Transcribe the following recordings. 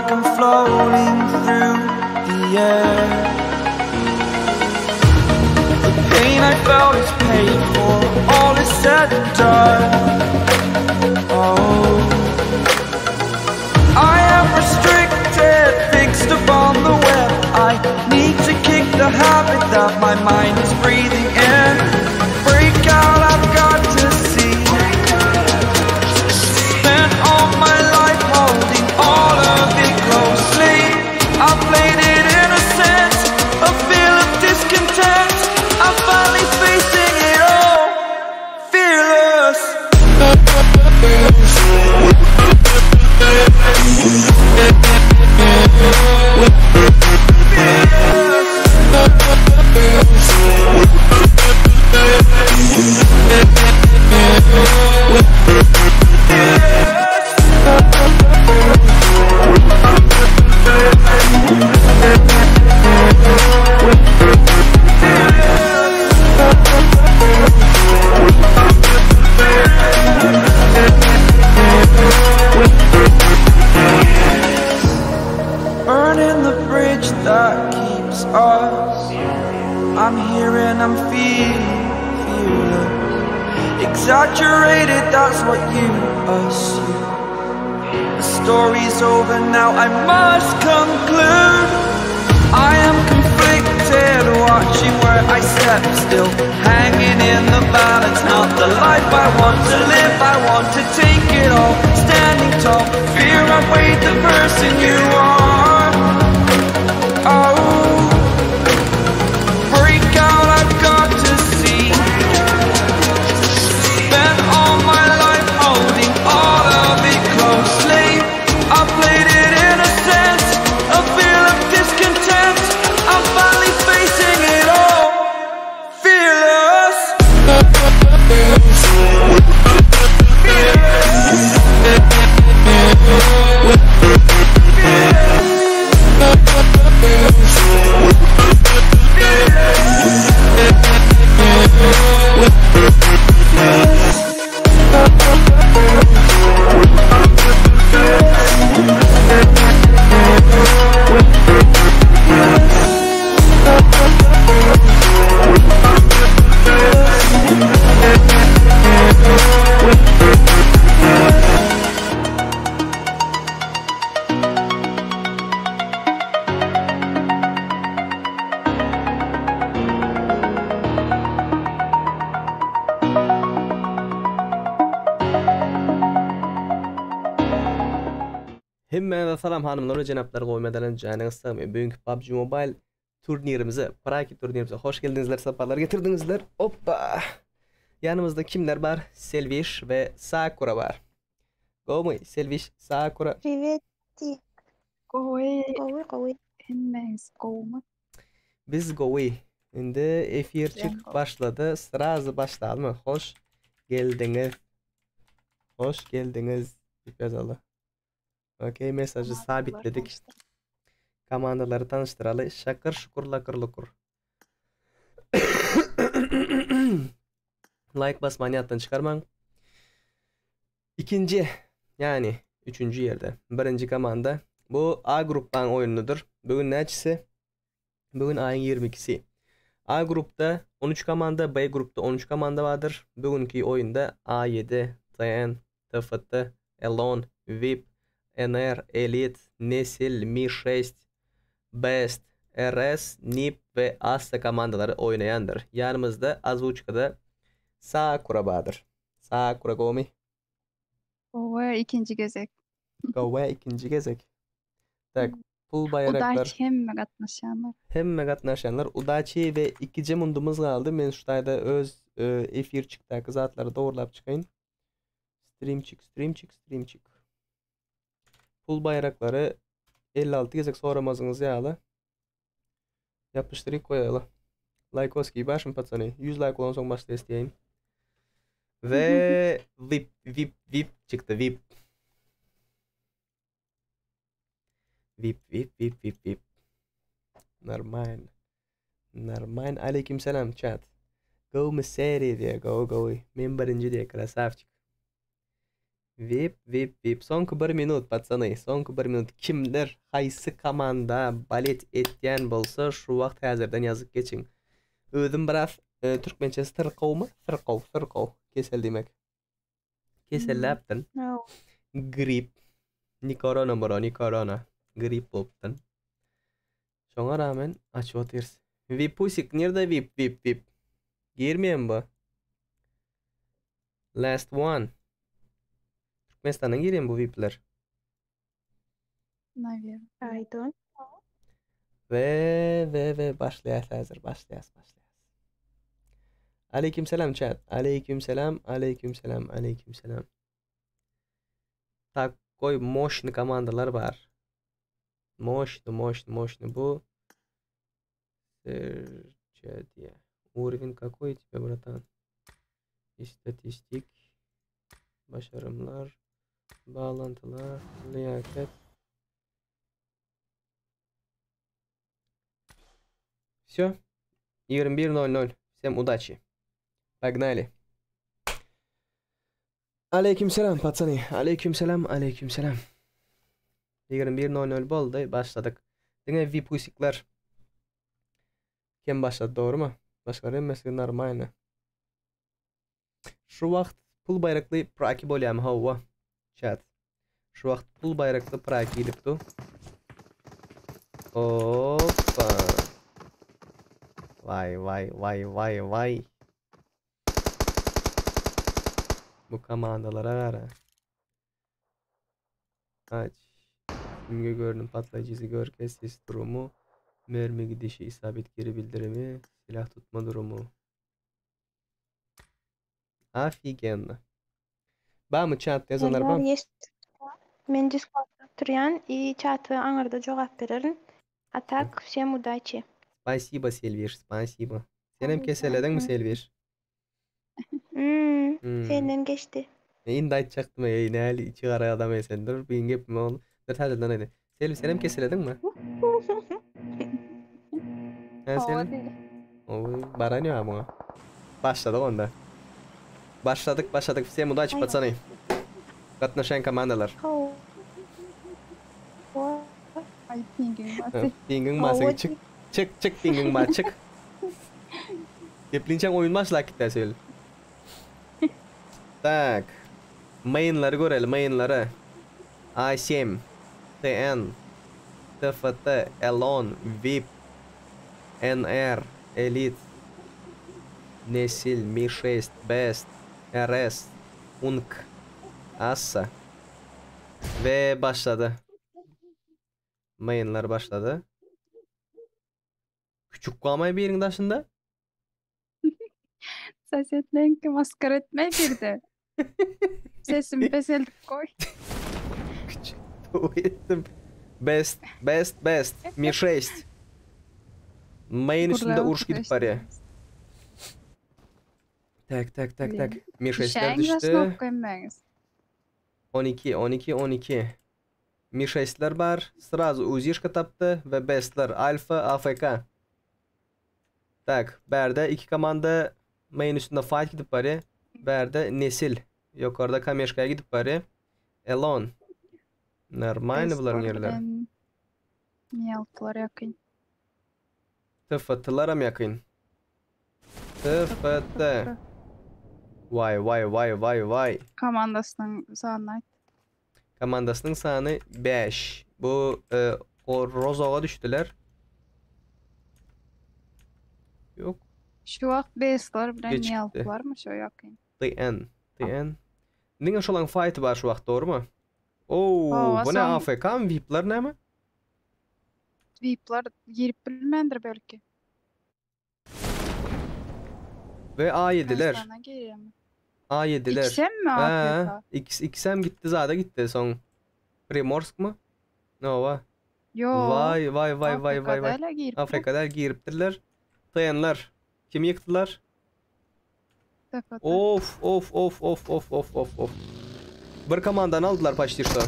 like I'm floating through the air. The pain I felt is paid for, all is said and done. Oh, I am restricted, fixed upon the web. I need to kick the habit that my mind is breathing in. Break out, I've got to see. Spent all my life holding all of it closely. I played it innocent, a feel of discontent. I'm finally facing it all, fearless. Burning the bridge that keeps us. I'm here and I'm feeling fearless. Exaggerated, that's what you assume. The story's over now, I must conclude. I am conflicted, watching where I step still, hanging in the balance. Not the life I want to live, I want to take it all, standing tall. Fear outweighed the person you are. Oh, break out, I've got to see. Spent all my life holding all of it closely. I played it innocent, a feel of discontent. I'm finally facing it all, fearless. Hemmäňize salam hanymlar we jenaplar gowy medalan janyňyz sagmy bugünki PUBG Mobile turnirimize Praki turnirimize hoş geldiňizler saparlar getirdiňizler oppa ýanymyzda kimler bar Selwiş we Sakura bar gowmy Selwiş Sakura Priwetik. Gowy. Gowy gowy. Hemmäňiz gowumy? Biz gowy. Indi efirçik başlady. Srazy başlalymy? Hoş geldiňiz. Hoş geldiňiz diýip ýazaly. Okey, mesajy sabitledik. Komandalary tanyşdyraly. Şakyr şukur lakyr lukur. Like basmany ýatdan çykarmaň. Ikinji, ýagny üçünji ýerde birinji komanda bu A gruppaň oýnudyr. Bu gün näçesi? Bu gün aýyň 22-si. A grupda 13 komanda, B grupda 13 komanda bardyr. Bu günki oýunda A7, TN, TFT, Elon, VIP, NR, Elite, Nesil, Mi 6, Best, RS, NIP we Assa komandalary oýnaýandyr. Ýanymyzda ozwuçkada Sakura bardyr. Sakura gowmy? Gowy ikinji gezek. Gowy ikinji gezek. Tak, pul baýraklar. Udaçi hemme gatnaşýanlar. Hemme gatnaşýanlar udaçi we ikije mundumyz galdy. Men şu taýda öz e, efirçikdäki zatlary dogurlap çykaýyn. Streamçik, streamçik, streamçik. Pul baýraklary 56 gezek soramazyňyz ýaly. Ýapyşdyryp goýaly. Laýkoski başym patsany. 100 laýk bolan soň başlaýas diýeýin. We VIP VIP VIP çykdy VIP. VIP VIP VIP VIP VIP. Normal. Normal. Aleyküm selam chat. Go Meseri diýe go go. Men birinji diýe krasavçik. Vip vip vip soňky bir minut patsany soňky bir minut kimler haýsy komanda balet etýän bolsa şu wagt häzirden ýazyp geçiň. Özüm biraz e, türkmençesi syrkawmy? Syrkaw, syrkaw kesel diýmek. Keselläpdim. No. Grip. Ni korona bro, ni korona. Grip bolupdyn. Şoňa rağmen açyp otyrys. Vipusik nirde vip vip vip? Girmeýän bu. Last one. Türkmenistana girýän bu vipler. Nawer. I don't know. Ve ve ve başlaýas häzir başlaýas başlaýas. Aleyküm selam chat. Aleyküm selam, aleyküm selam, aleyküm selam. Takoý moşny komandalar bar. Moşny, moşny, moşny bu. Serçe diye. Уровень какой у тебя, братан? İstatistik. Başarımlar. Bağlantılar. Liyakat. Все. 21.00. Всем удачи. Погнали. Aleyküm selam patsany. Aleyküm selam, aleyküm selam. 21.00 boldy, başladyk. Diňe vipusikler kim başlady, dogrymy? Başgalar hemmesi normalny. Şu wagt pul baýrakly praki bolýamy hawa. Chat. Şu wagt pul baýrakly praki gidip du. Hoppa. Vay vay vay vay vay. Bu komandalara gara. Aç. Simge görünüm patlayıcı gör ses durumu. Mermi gidişi isabet geri bildirimi. Silah tutma durumu. Офигенно. Bamy chat ýazanlar Ýazanlar bam? geçdi. Men Discord'da oturýan i çata aňyrda jogap bererin. A tak всем удачи. Спасибо, Selwiş, спасибо. Senem keselediňmi Selwiş? Hmm, Hmm. senden geçdi. Indi aýtjakdym eý, näli içi gara adam eý sen. Dur, bir gepmi ol. Dur, täzeden aýdaý. Selwi, senem keselediňmi? He, Hawa Selwi? diýdi. Oý, baran ýok muňa. Başladyk onda. Başladyk, başladyk. Всем удачи, Aý. пацаны. Gatnaşan komandalar. Hawa. Ay pingiň basy. Pingiň Hawa basy çyk, çyk, çyk pingiň bar, çyk. Geplinçäň oýun başlap gitdi Selwi. Tak. Mainlary göreli, mainlary. A7, TN, TFT, Elon, VIP, NR, Elite, Nesil, Mi 6, Best, RS, UNK, Assa. Ve başladı. Mainlar başladı. Küçük gamay biriň daşynda. Sosetleňki maskara etme girdi. Sesimi peseldip goý. Küçük etdim. Best, best, best. Mi 6. Main üstünde Gürläp uruş gidip barýar. Tak tak tak tak. Mi 6'ler Şäň düşdi. jasnok emmäňiz. 12, 12, 12. Mi 6'ler bar. Srazu Uzişka tapdy ve Bestler Alfa, AFK. Tak, bärde iki komanda main üstünde fight gidip barýar. Bärde Nesil. Ýokarda Kameşkaya gidip barýar. Elon. Normalny bularyň Bestlar ýerleri. bilen Mialtlar ýakyn. TFT-laram ýakyn. TFT. Vay vay vay vay vay. Komandasynyň sanyny aýt. Komandasynyň sany 5. Bu e, o Rozoga düşdüler. Yok. Şu wagt Bestlar bilen Geçipdi. Mialtlarmy şu ýakyn. TN. TN. Diňe şolaň fight bar şu wagt dogrymy? Oo, Hawa, bu ne soň- AFK mı? VIP'ler näme? VIP'lar girip bilmändir belki. Ve A7'ler. Türkmenistana girýärmi? A7'ler. İkisem mi Ha, AFK? X XM gitti zada gitti son. Primorsk mı? Nova. Yo. Vay vay vay vay vay vay. AFK-da girip AFK'da giripdirler. TN'ler. Kimi ýykdylar? TFT. Of of of of of of of of. Bir komandanı aldılar почти что.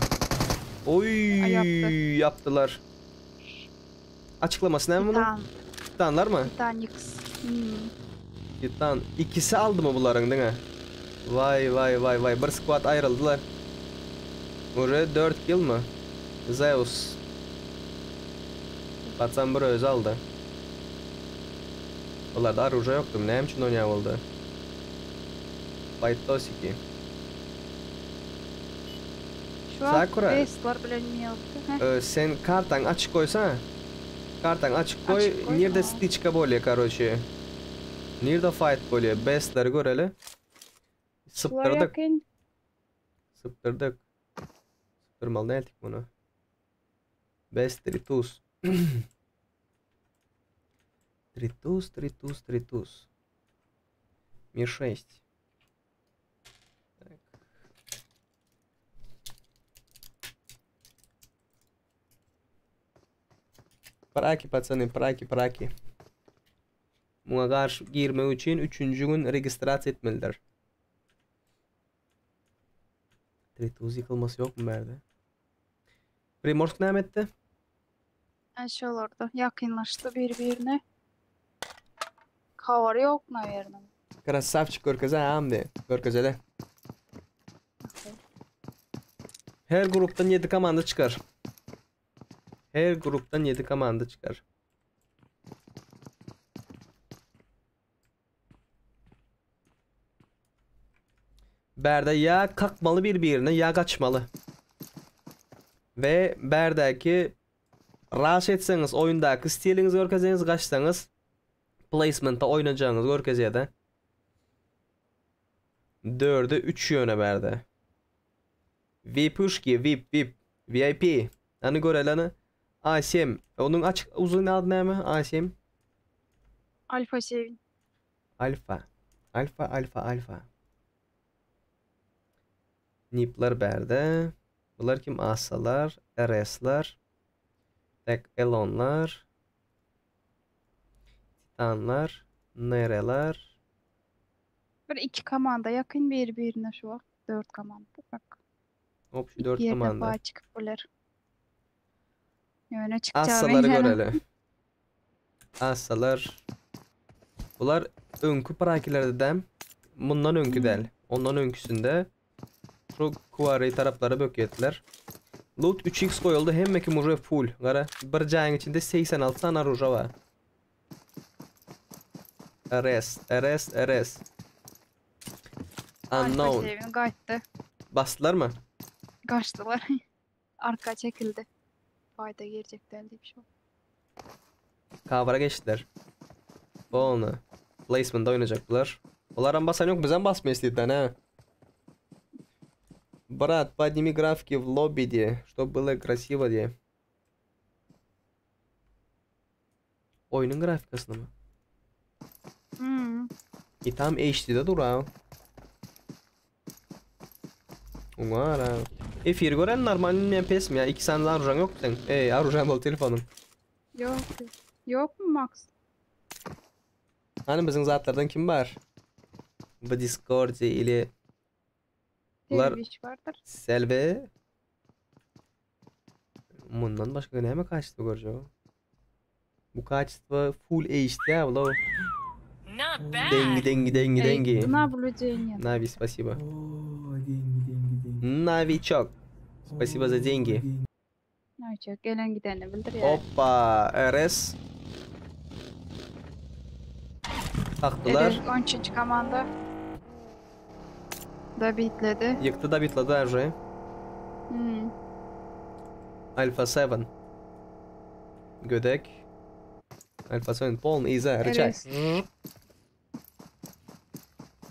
Oy Ay, yaptı. yaptılar. Açıklaması ne bunun? Titan. Titanlar mı? Titan X. Hmm. Titan. İkisi aldı mı bunların değil mi? Vay vay vay vay. Bir squad ayrıldılar. Ure 4 kill mi? Zeus. Patsan bir özi aldy. Olarda oruža ýokdy. Näme üçin onýa boldy? Fightosiki. Şu wagt Sakura. Bestlar bilen Mieldi. Heh. Ee, sen kartaň açyk goýsa. Kartaň açyk goý. Açyk goý, Nirde ha. stiçka bolýar, karoçe. Nirde fight bolýar. Bestleri göreli. Şular Sypdyrdyk. ýakyn. Sypdyrdyk. Sypdyrmaly däldik bunu. Best Tritus. Tritus, Tritus, Tritus. Ми 6. Так. Праки, пацаны, праки, праки. Muňa garşy girmek üçin 3-nji gün registrasiýa etmelidir. Tritus ýykylmasy ýokmy bärde? Primorsk näme etdi? Ha, şolarda ýakynlaşdy bir-birine. Habary ýok nawerno. Krasavçik görkeze amdi. Görkezele. Her grupdan 7 komanda çykar. Her grupdan 7 komanda çykar. Bärde ya kakmaly bir birine ya kaçmaly. Ve bärdäki rush etseňiz oýundaky stiliňizi görkezseňiz gaçsaňyz placement'ta oýnajagyňyzy görkezýär-de. 4'e 3 ýöne bärde. VIP'uşki, VIP, VIP, VIP. Hani göreleni A7. Onun açık uzun adı näme? A7. Alfa 7. Alfa. Alfa, alfa, alfa. Nipler bärde. Bular kim? Asalar, RS'lar. Tek Elonlar. Titanlar, Nereler. Bir iki komanda ýakyn bir-birine şu wagt. 4 komanda. Bak. Hop şu İki 4 ýerde komanda. paý çykyp biler. Ýöne çykjagy Asaları meňzänok. göreli. Asalar. Bular öňkü prakilerde dem. Bundan öňkü Hmm. del. Ondan öňküsünde şu kuvari taraplara bökettiler. Loot 3x koyuldu. Hemmeki murja full. Gara bir jaýyň içinde 86 tane ruja var. RS, RS, RS. Alfa Unknown. 7 gaýtdy. Bastılar mı? Gaçdylar. Arka çekildi. Fayda girecek däl diýip şu. Cover'a geçtiler. Onu. Placement'da oynayacaklar. Onlardan basan yok bizden basmıyor istediler ha. Брат, подними графики в лобби, де, чтобы было красиво, де. Oyunun grafikasyny mı? Hmm. E tam HD'de dur ha. Uňar ha. Efir gören normal men pes mi ya? 2 saniye arujan yok mu sen? Ey arujan bol telefonum. Yok. Yok mu Max? Hani bizim zatlardan kim var? Bu Discord ile Bular Derviş vardır. Selve. Bundan başka näme kaçtı görjek? Bu kaçtı full HD ya bu. Not bad. Dengi dengi dengi Ey, dengi. Наблюдение. Navi спасибо. О, деньги, деньги, деньги. Новичок. Спасибо за деньги. Ayça gelen gideni bildir ya. Hoppa RS. Taktılar. Evet, 13. komanda. Da bitledi. Yıktı da bitladı her şey. Hmm. Alpha 7. Gödek. Alpha 7 polny iza рычаг. RS.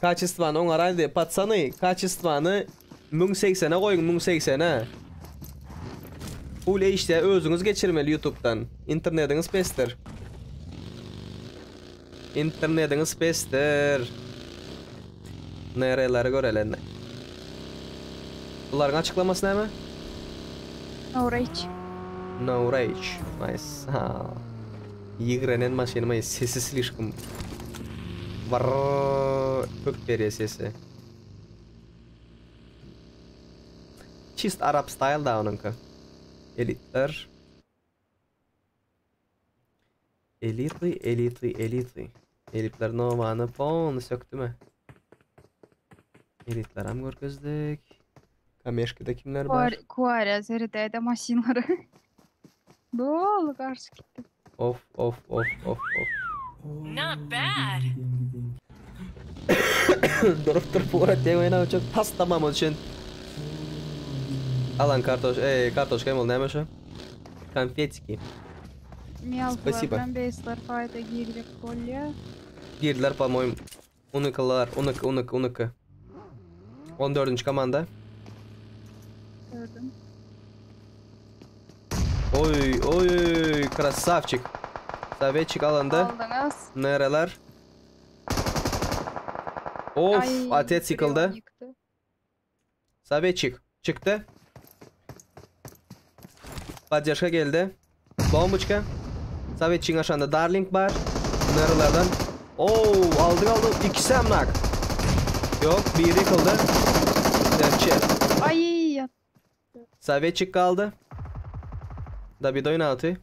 Качествоны oňaraydy. Пацаны, качествоны 1080-e goýuň, 1080-e. Full HD özüňiz geçirmeli YouTube'dan. Internetiňiz pesdir. Internetiňiz pesdir. Nereleri görelen. Bularyň açyklamasy näme? No rage. No rage. Nice. Ha. Ýigrenen maşynyma sesi слишком Var kök berýär sesi. Çist Arap style da onuňky. Elitler. Elitli, elitli, elitli. Elitler Nova'ny polny söktü mü? Elitler hem görkezdik. Kameşkada kimler bar? Kuarya seredäýdä maşynlary. Doly garşy gitdi. Of of of of of. Not bad. Durup durup uğrat diye oýnap çok tas tamam üçin. Alan kartoş, ey kartoşka hem näme şu? Konfetiki. Mialtılar Spasibo. bilen Beýsler faýda girjek bolýar. Girdiler по-моему. Unukalar, unik unik unik. 14. komanda. Gördüm. Oy oy krasavçik. Sovetçik alındı. Aldyňyz. Nereler? Of, Ay, atets yıkıldı. Brion ýykdy. Sovetçik çıktı. Поддержка geldi. Bomboçka. Sovetçik'in aşağında Darling var. Nerelerden? Oo, aldık aldık. İkisi emlak. Yok, biri yıkıldı. Gerçi. Ay ýat. Sovetçik kaldı. David oynatı.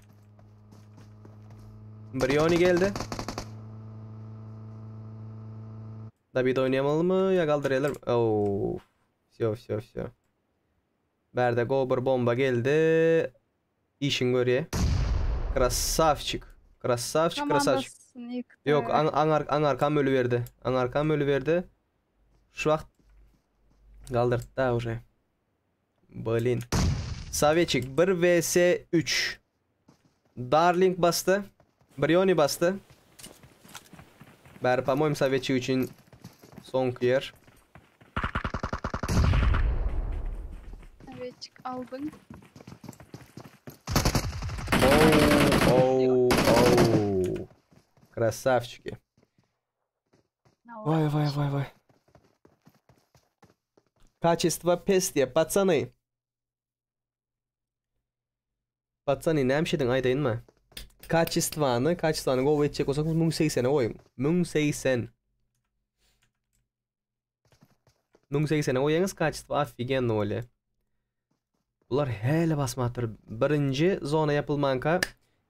Brioni geldi. David oynayamalı mı ya kaldırıyorlar mı? Oo. Всё, всё, всё. Berde Gober bomba geldi. İşin görüyor. Krasavçik. Krasavçik, krasavçik. Komandasyny ýykdy. Yok, an, an, an arkam ölü verdi. An arkam ölü verdi. Şu vakt kaldırdı da уже. Blin. Sovetçik 1 vs 3. Darling bastı. Brioni bastı. Bäri по-моему Sovetçik üçin soňky ýer. Sovetçik aldyň. Oh, oh, oh. Красавчики. Vay vay vay vay. Качество pes diye пацаны. Пацаны, näme şediň aýdaýynmy? Качествоны, качествоны gowy etjek bolsak 1080-e goýuň. 1080. 1080-e goýaňyz качество офигенно bolýar. Bular hele basmatyr. Birinji zona yapılmanka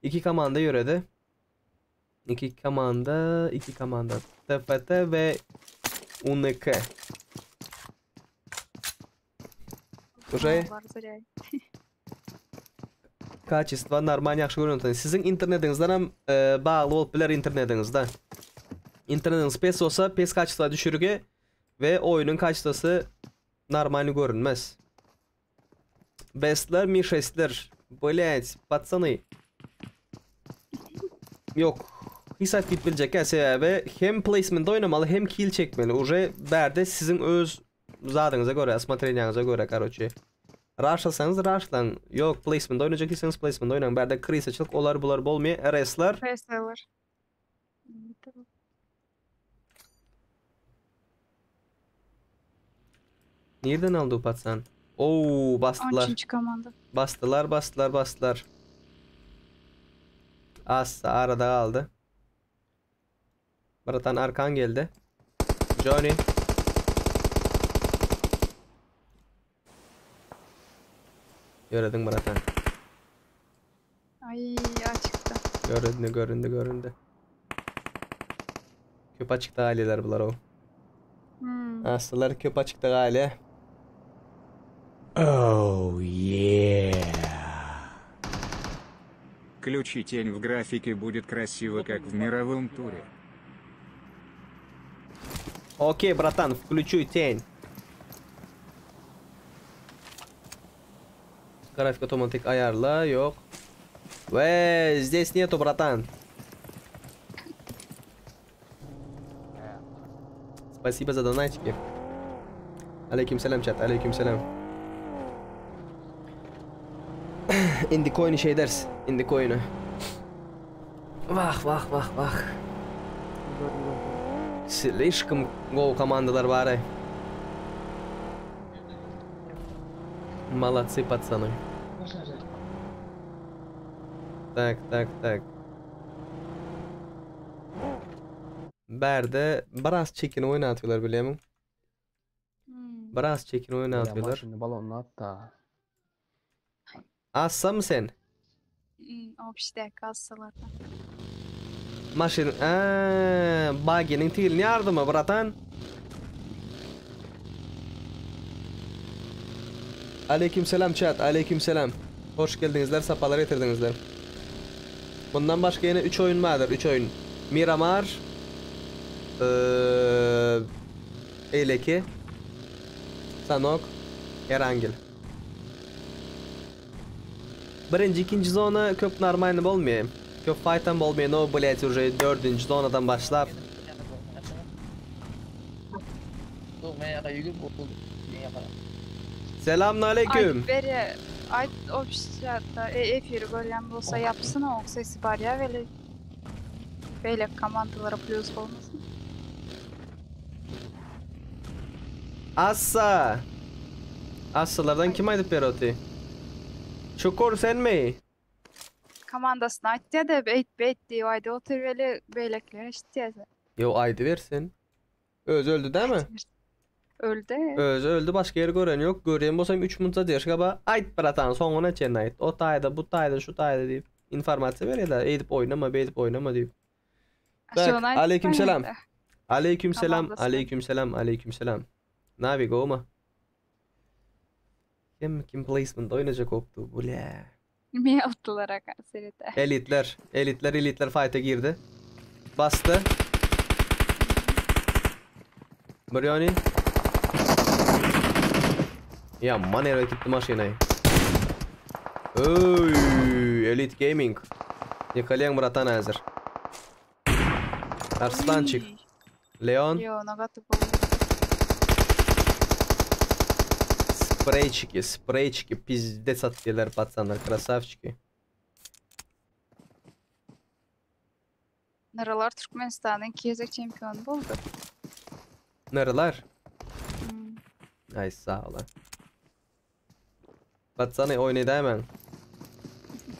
iki komanda ýöredi. İki komanda, iki komanda. TFT ve UNK. Уже Bar zrýa. Качество нормально ýagşy görünüp Siziň internetiňizden hem e, bagly bolup biler internetiňizde. Internetiňiz pes bolsa pes качество düşürge ve oyunun качествосы нормально görünmez. Bestler, Mi6'ler. Блять, пацаны. Yok. Hisat gidip bilecek sebäbi hem placement oynamaly hem kill çekmeli. Уже bärde siziň öz zadyňyza görä, смотрениyaňyza görä, короче. Rushlasanız rushlaň. Yok, placement oynayacak diýseňiz placement oynaň. Bärde krisaçylyk olar bular bolmaýar. RS-ler PS'ler. Nereden aldı o patsan? Oo bastılar. 13. komanda. Bastılar, bastılar, bastılar. Asla arada kaldı. Bratan arkan geldi. Johnny. Gördün bratan. Ay açykda. Göründü, göründü, göründü. Köp açıkta aileler bular o. Aslılar köp açıkta aile. Oh yeah. Включи тень в графике будет красиво, как в мировом туре. Okey братан, включу тень. Grafik otomatik ayarla yok. Ve здесь нету, братан. Спасибо за донатики. Aleykümselam chat, aleykümselam. Indi coin'i şey ders. Indi coin'i. Vah vah vah vah. Слишком gowy komandalar bar. ey. Молодцы, пацаны. Так, так, так. Bärde biraz çekin oýnatýarlar bilýärmiň? Biraz çekin Ya oýnatýarlar. maşyny balonuna at da. Assa mı sen? Obşidäki assalardan. Maşyn, aa, baginiň tigilini ýardymy, bratan? Aleyküm selam chat, aleyküm selam. Hoş geldiňizler, sapalar getirdiňizler. Mundan başga ýene 3 oýun bardyr, 3 oýun. Miramar, eee, eýleki, Sanok, Erangel. Birinji, ikinji zona köp normalny bolmaýar. Köp fightam bolmaýar, no blять уже dördünji zonadan başlap. Selamünaleyküm. Aýdyp berýä. Aýt obşçatda e efiri görýän bolsa ýapsyn oň sesi barýa weli beýleki komandalara plýus bolmasyn. Assa. Assalardan kim aýdyp beroty? Çukur senmi? Komandasyna aýtýa-da beýt beýt diýip aýdyp otyr weli beýlekiler eşitýä. Ýo aýdybersin. Özi öldi dämi? Öldi. Özi öldi başga ýeri gören ýok. Görýän bolsam 3 minut zadержка bar. Aýt bratan soňuna çenli aýt. O taýda bu taýda şu taýda diýip informasiýa berýär-de eýdip oýnama beýdip oýnama diýip. Tak, aleyküm selam. Aleyküm selam, aleyküm selam, aleyküm selam. Nabi gowmy? Kim kim placement oýnajak bolupdy, bula. Me atdylar aka serete. Elitler, elitler, elitler fight'a girdi. Basdy. Brioni. Ya man ere gitti maşynay. Öy, Elite Gaming. Ýykylýaň bratan häzir. Arslançik. Leon. Leona gaty gowy. Spreyçiki, spreyçiki pizdec atdylar pacanlar, krasavçiki. Nyralar Türkmenistanyň gezek çempiony boldy. Nyralar? Hmm. Ay sag ola. Patsany oýnaýdaýmaň.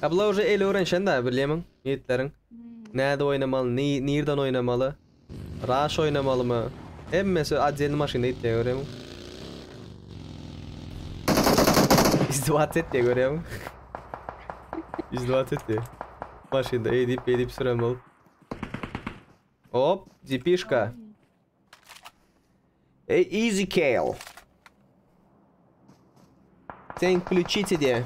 A bular уже eli öwrenşen da bilýämiň ýigitleriň. Näde oýnamaly, ni, nirden oýnamaly? Rush oýnamalymy? Hemmesi отдельный maşynda gitýär görýämiň? Izdevаться etýär görýämiň? Izdevаться etýär. Maşynda eýdip beýdip süren bolup. Hop, dipişka. Ey, easy kill. Sen включите diýe.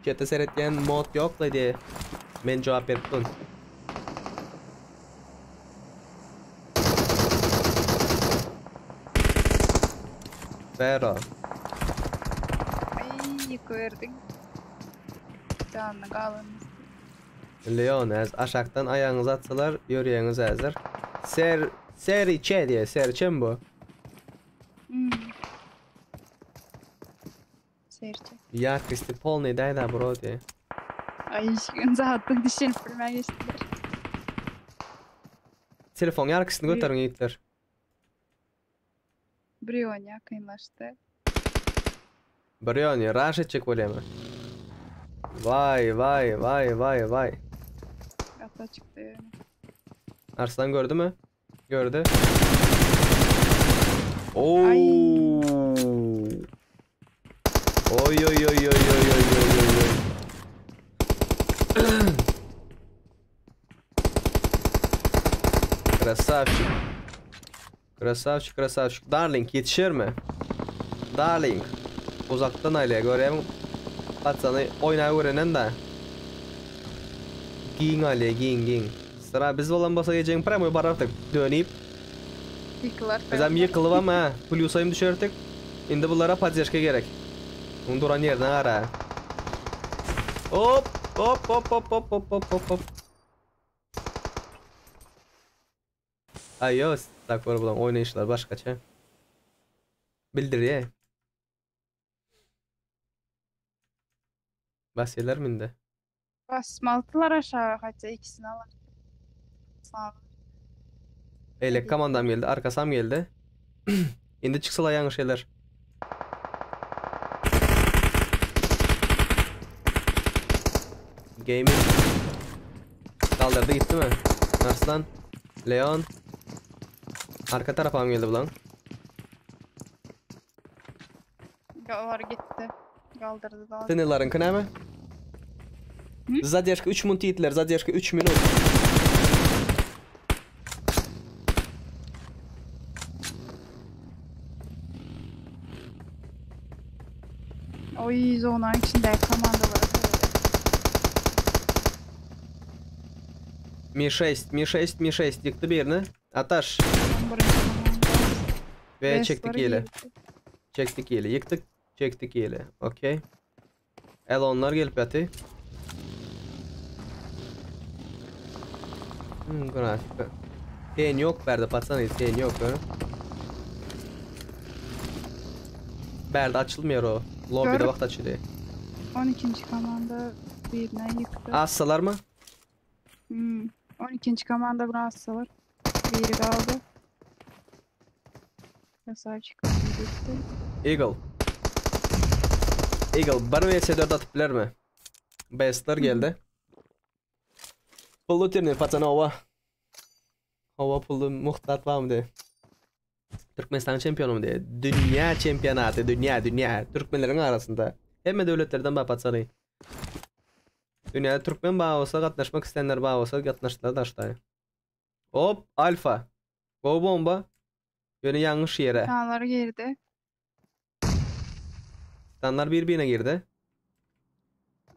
Chat'e seretýän mod ýok-la diýe. Men jogap berip durun. Bero. Ay ýykyberdiň. Janyny galan. Leon äz aşakdan aýagyňyzy atsalar ýörýäňiz häzir. Ser Seriçe diýe serçem bu. Hmm. Serçe. Ýarkosti polnyý däl-ä bro diýe. Aý zatdan düşünip bilmän geçdiler. Telefon ýarkostyny göteriň ýigitler. Brion ýakynlaşdy. Brion rush etjek bolýamy? Waý waý waý waý waý. Gata çykdy ýöne. Arslan gördümi? Gördü. Oo. Oy oy oy oy oy oy oy oy oy. Krasavçik. Krasavçik, krasavçik. Darling ýetişermi? Darling. Uzakdan aýlaýar görýämiň? Patsany oýnaý öwrenen da. Giň aýlaýar, giň, giň. Sıra biz bolan bolsa gejäň prямой barardyk. Dönüp. Ýykylar. Bizem ýykylyp ha, plýusaýym düşerdik. Indi bulara poddežka gerek. Oň duran ýerine gara. Hop, hop, hop, hop, hop, hop, hop, hop, hop. Aý ýok, tak bor bulan oýnaýyşlar başgaça. Bildirýär. Basýarlar mindi. Basmalydylar aşağı haça ikisini alar. Sağ Eýlek komandam geldi, arkasam geldi. Indi çyksalar ýalňyş şeyler. Gaming. Kaldırdı gitti mi? Arslan. Leon. Arka tarafam geldi bulan. Olar gitdi. Galdyrdy da. Tınılarınky näme? Zadержка 3 minut diýdiler. Zadержка 3 minut. Oý, zonanyň içindäki komandalara seredä. Mi 6, Mi 6, Mi 6 ýykdy birini. Ataş. 11-nji komanda. Ve çekdik Bestler ýeli. girdi. Çekdik ýeli. Ýykdyk, çekdik ýeli. Okey. Elonlar gelip ýaty. Hmm, grafika. Ten yok berde patsany, ten yok. Ha? Berde açylmıyor o. Lobby'de Gör. wagt açylýar. 12-nji komanda birine ýykdy. Assalar mı? Hmm. 12-nji komanda bir assalar. Biri galdy. Krasavçik gitti. Eagle. Eagle 1 vs 4 atyp bilermi? Bestler geldi. Pullu turnir patsana owa. Owa pullu muhtat barmy diýe. Türkmenistan çempionymy diýe. Dünýä çempionaty, dünýä, dünýä. Türkmenleriň arasynda. Hemme döwletlerden bar patsany. Dünýäde türkmen bar bolsa gatnaşmak isleýänler bar bolsa gatnaşdylar daşdaý. Hop, alfa. Go bomba. Ýöne ýalňyş ýere. Titanlar girdi. Titanlar bir-birine girdi.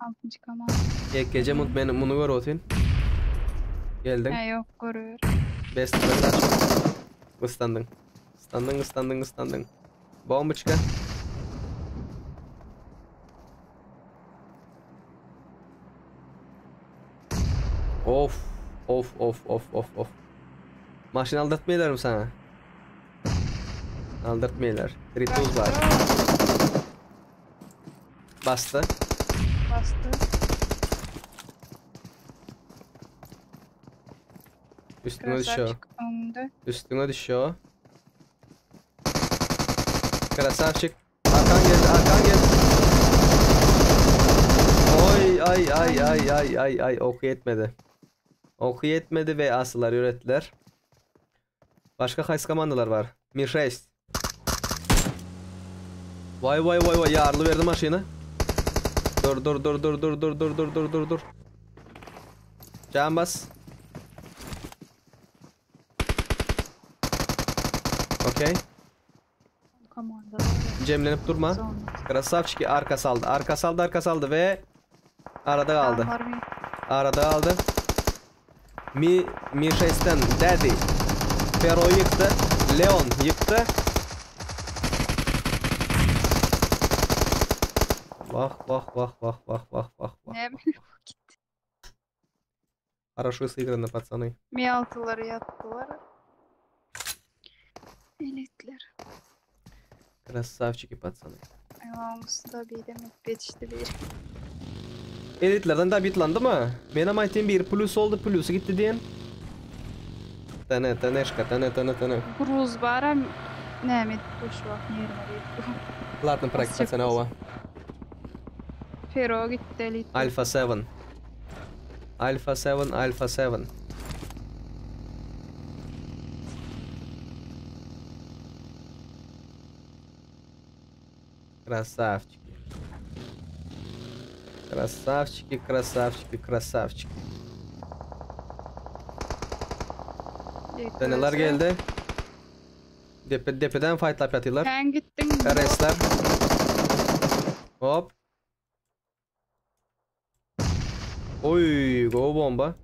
Altynjy komanda. Tek gece mut men muny görüp otyryn. Geldiň. Hä ýok görüber. Best kaç. Gyslandyň. Gyslandyň, gyslandyň, gyslandyň. Bomboçka. Of, of, of, of, of, of. Maşyn aldyrtmaýarlarmy sana? Aldyrtmaýarlar. Trituz bar. Basdy. Basdy. Üstüňe düşüyor. Krasavçik öňde. Üstüňe düşüyor. Krasavçik. Arkan geldi, arkan geldi. Oy ay ay ay ay ay ay oku yetmedi. Oku yetmedi ve asılar ürettiler. Başka haýsy komandalar bar? Mi 6. Vay vay vay vay ýaryly berdi maşyny. Dur dur dur dur dur dur dur dur dur dur dur. Can bas. Okey. Cemlenip durma. Krasavçiki arka saldı. Arka saldı, arka saldı ve arada kaldı. Arada kaldı. Mi Mi 6'den Daddy. Fero yıktı. Leon yıktı. Vah vah vah vah vah vah vah vah. Ne bileyim gitti. Хорошо сыграно, пацаны. Mi 6'lary ýatdylar. Elitler. Красавчики, пацаны. Ayağımızda bir demek yetişti bir. Elitlerden daha bitlandı mı? Menem aýtayım bir plus oldu, plusy gitti diýen. Tane, taneşka, tane, tane, tane. Gruz baram näme edip dur şu wagt ýerine diýip. Ладно, проект Basjak пацаны, owa. Fero gitdi elit. Alpha 7. Alpha 7, Alpha 7. Красавчики. Красавчики, красавчики, красавчики. Deneler geldi. Depe, depeden fight ýatyrlar. Sen gittin. RS'ler. Hop. Oy, go bomba.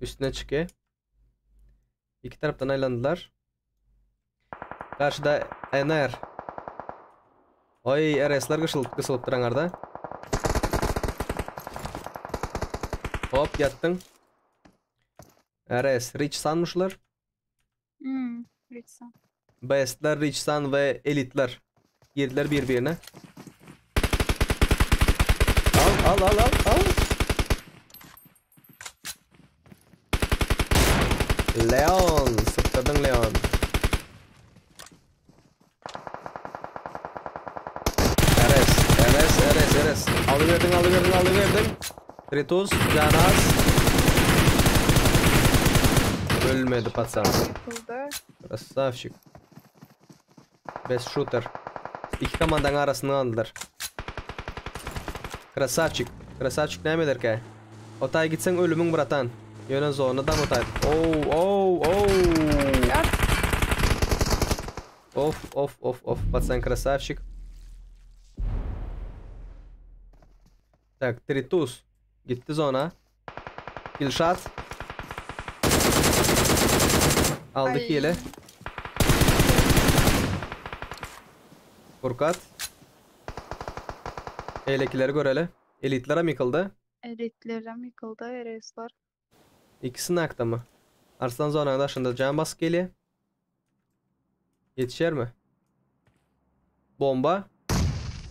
Üstüne çıkıyor. İki taraftan aylandılar. Karşıda NR. Oy, RS'ler kısılıp kısılıp duranlarda. Hop yattın. RS Rich sanmışlar. Hmm, Rich Sun. Bestler, Rich Sun ve Elitler girdiler birbirine. Al al al al al. Leon, sıktırdın Leon. RS, RS, RS, RS. Alıverdin, alıverdin, alıverdin. Tritus, Canaz. Ölmedi patsan. Ýykyldy. Красавчик. Best shooter. İki komandanın arasını aldılar. Красавчик. Красавчик näme ederkä? Otay gitseň ölümiň bratan. Ýöne zonadan otay. Oh, oh, oh. Ýat. Of, of, of, of. Patsan красавчик. Tak, Tritus gitdi zona. Killshot. Aldy kili. Furkat. Eýlekileri göreli. Elitlerem ýykyldy. Elitlerem ýykyldy, RS-lar. Ikisi nakdamy? Arslan zonanyň daşynda jan basyp gelýär. Ýetişermi? Bomba.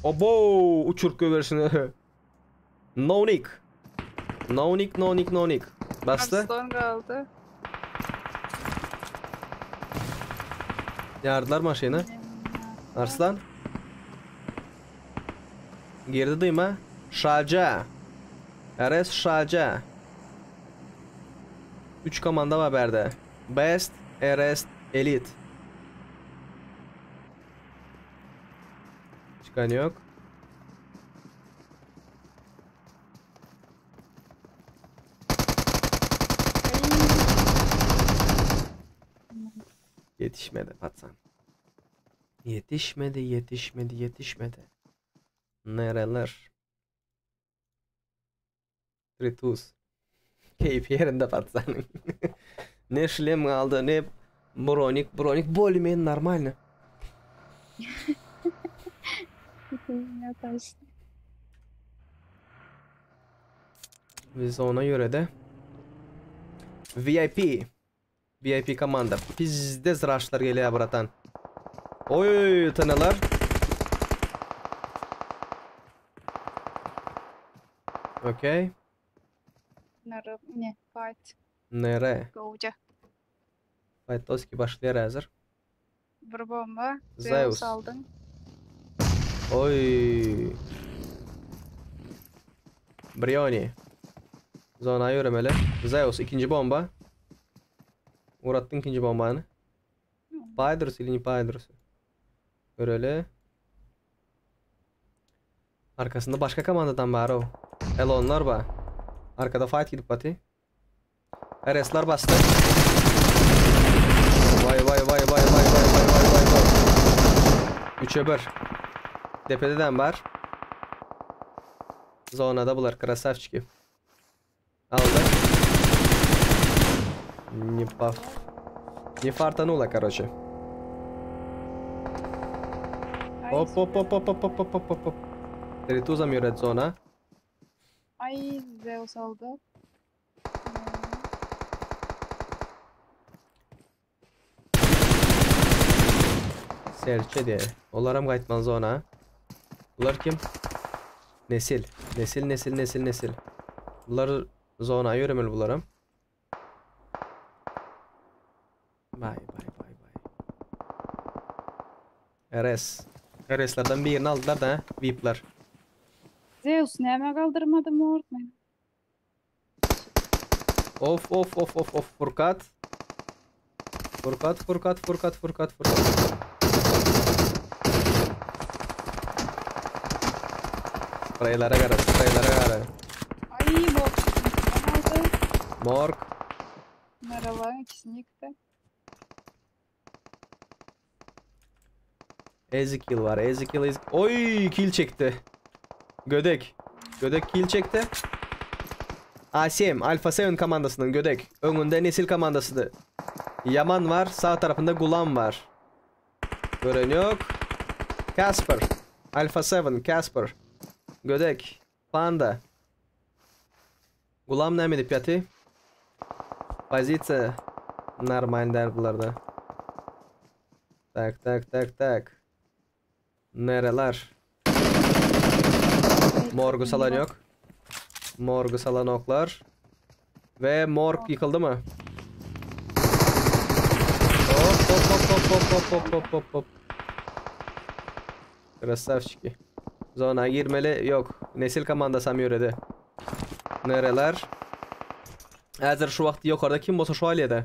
Obo, uçuryp goýberişini. No nick. No nick, no nick, no nick. Basdy. Arslan galdy. Ýardylar maşyny. Arslan. Girdi dyma. Şaja. RS Şaja. 3 komanda bar bärde. Best, RS, Elite. Çykan ýok. Ýetişmedi patsan. Ýetişmedi, ýetişmedi, ýetişmedi. Nereler? Tritus. Keýpi ýerinde patsanyň. Ne şlem galdy, ne bronik, bronik bolее-менее нормально. Biz ona göre-de VIP. VIP komanda. Pizde raşlar gelýär bratan. Oý, tanalar. Okey. Nere, ne, fight. Nere? Gowja. Fight toski başlaýar häzir. Bir bomba. Zeus. Zeus aldyň. Oý. Brioni. Zona ýöremeli. Zeus ikinji bomba. Uratdyň ikinji bombany. Paýdyrys ili ne paýdyrys. Göreli. Arkasynda başga komandadan bar o. Elonlar bar. Arkada fight gidip baty. RS-lar basdy. Vay vay vay vay vay vay vay vay vay vay. 3'e 1. Depededen bar. Zonada bular krasavçiki. Aldy. Ne paf. Ne fartanulo, karoçe. Hop hop hop hop hop hop hop hop hop. Trituzam ýöret zona. Ay Zeus aldy. Serçe diye. Olaram gaýtmaly zona. Bular kim? Nesil. Nesil, nesil, nesil, nesil. Bular zona ýöremeli bularam. Bay bay bay bay. RS. RS-lerden birini aldylar da, VIP'ler. Zeus näme galdyrmady mort men. Of of of of of Furkat. Furkat Furkat Furkat Furkat Furkat. Spraýlara gara, spraýlara gara. Ay bok. Aldy. Morg. Merhaba ikisini ýykdy. Ezekiel var. Ezekiel, Ezekiel. Oy kill çekti. Gödek. Gödek kill çekti. ASM Alpha 7 komandasynyň Gödek. Öňünde Nesil komandasydy. Yaman var. Sağ tarapynda Gulam var. Gören ýok. Casper. Alpha 7 Casper. Gödek. Panda. Gulam näme edip ýaty? Pozisiýa normal däl bularda. Tak tak tak tak. Nereler? Morgu salan ýok. Morgu salan oklar. We morg ýykyldymy? Hop hop hop hop hop hop hop hop hop hop. Krasavçiki. Zona girmeli ýok. Nesil komandasam ýöredi. Nereler? Häzir şu wagt ýokarda kim bolsa şu alýada.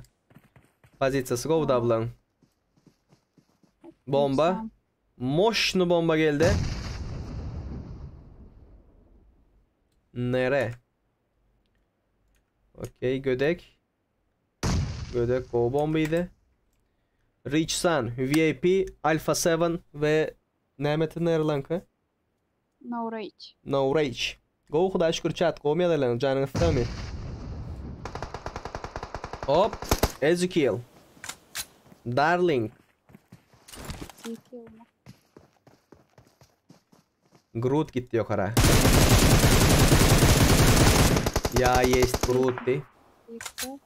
Pozisiýasy gowy dablaň. Bomba. Moşny bomba geldi. Nere? Okey, gödek. Gödek gowy bomba idi. Rich Sun, VIP, Alpha 7 we näme Nerlanka? No Rage. No Rage. Gowy Hudaýa şükür chat gowmy ýagdaýlaryňyz janyňyz sagmy? Hop, Ezekiel. Darling. Ezekiel mi? Groot gitdi ýokara. Ya есть Groot di. Ýykdy.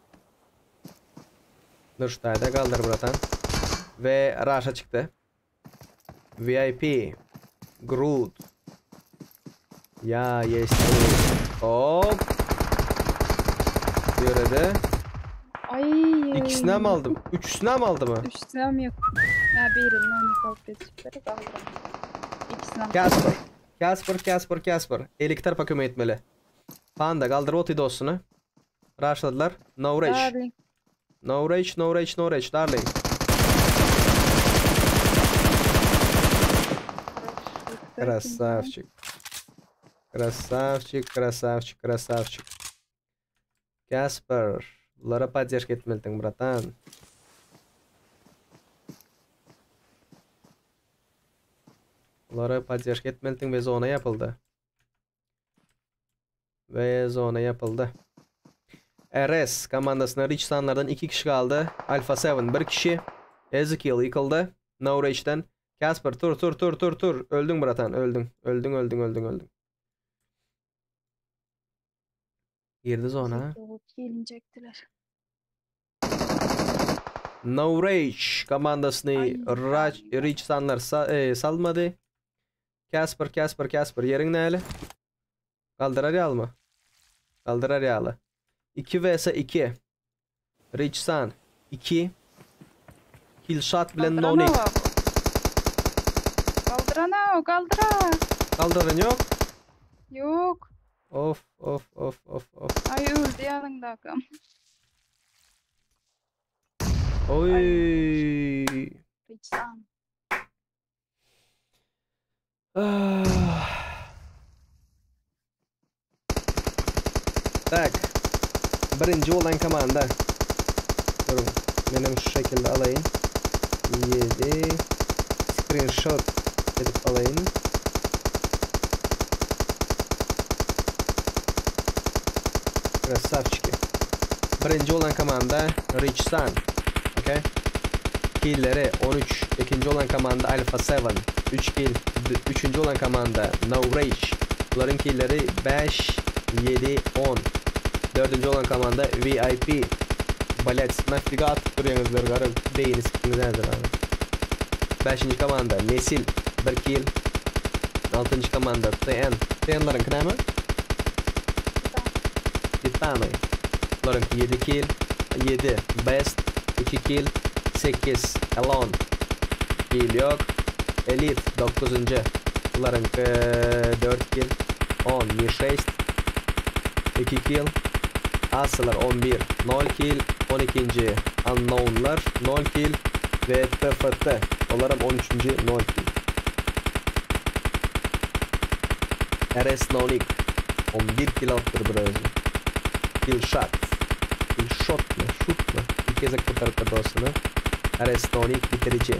Nurştaýda galdyr bratan. Ve Raşa çykdy. VIP. Groot. Ya есть Groot. Hop. Ýöredi. Aý. İkisini hem aldım. Üçüsini hem aldı mı? Üçüsini hem yok. Ya birini onu alıp geçipleri kaldıram. İkisini hem. Kasper. Kasper, Kasper, Kasper. Eliki tarapa kömek etmeli. Panda galdyryp otyr dostuny. Rushladylar. No rage. Darling. No rage, no rage, no rage, darling. Krasavçik. Krasavçik, krasavçik, krasavçik. Kasper. Bulara podдержка etmelidiň, bratan. Bulara podдержка etmelidiň we zona ýapyldy. Ve zona yapıldı. RS komandasına Rich Sunlardan 2 kişi kaldı. Alpha 7 1 kişi. Ezekiel yıkıldı. No Rage'den. Casper tur tur tur tur tur. Öldün bratan öldün. Öldün öldün öldün öldün. Girdi zona. Gelinecektiler. No Rage komandasyny Ay, Rach, Rich Sunlar sa e, salmady. Casper Casper Casper ýeriň näle? Galdyrar ýalymy? Galdyrar ýaly. 2 vs 2. Rich Sun 2. Killshot bilen Kaldıran no nick. o. Kaldıran o, kaldıra. Galdyran ýok. Yok. Of of of of of. Ay öldü yanındakım. Oy. Vicdan. Ah. Tak. Birinji bolan komanda. Durun. Menem şu şekilde alayım. 7 screenshot edip alayım. Красавчики. Birinji bolan komanda Rich Sun. Okay. Killleri 13. İkinci olan komanda Alpha 7. 3 kill. Üçüncü olan komanda No Rage. Bunların killleri 5, 7, 10. Dördüncü olan komanda VIP. Блять, nafiga atyp durýaňyzlar gara beýni sikdiňiz häzir abi. Beşinji komanda Nesil 1 kill. Altynjy komanda TN. TN-leriňki näme? Titany. Bularyňky 7 kill. 7 Best 2 kill. 8 Alone. Kill ýok. Elite 9-njy. Bularyňky 4 kill. 10 Mi 6 2 kill. Aslar 11 0 kill. 12-nji Unknownlar 0 kill we TFT olaram 13-nji 0 kill. RS Nonik 11 kill alypdyr bir özi. Kill shot. Kill shotmy, şutmy? Ilk gezek kurtarypdyr dostuny. RS Nonik bitiriji.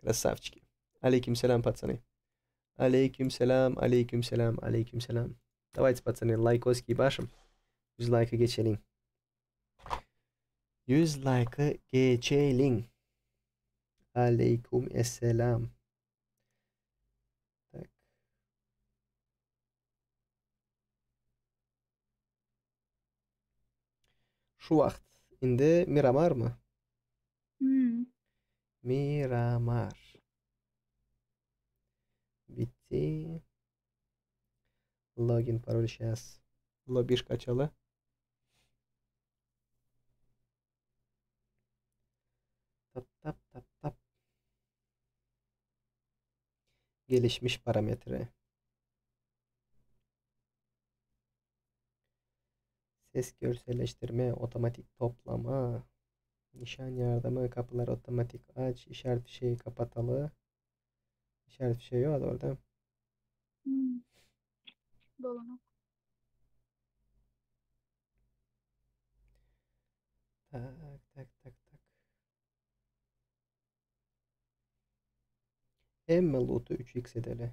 Krasavçiki. Aleyküm selam patsany. Aleyküm selam, aleyküm selam, aleyküm selam. Давайте, пацаны, лайкоски başym. 100 laýka geçeliň. 100 laýka geçeliň. Aleyküm esselam. Tak. Şu wagt indi Miramarmy? Hmm. Miramar. Bitdi. Login parol сейчас. Lobişka açaly. Tap tap tap tap. Gelişmiş parametre. Ses görselleştirme, otomatik toplama, nişan yardımı, kapılar otomatik aç, işaret fişeği kapataly. İşaret fişeği yok orada. Hmm. Dolanok. Tak tak tak tak. Hemme lootu 3x edeli.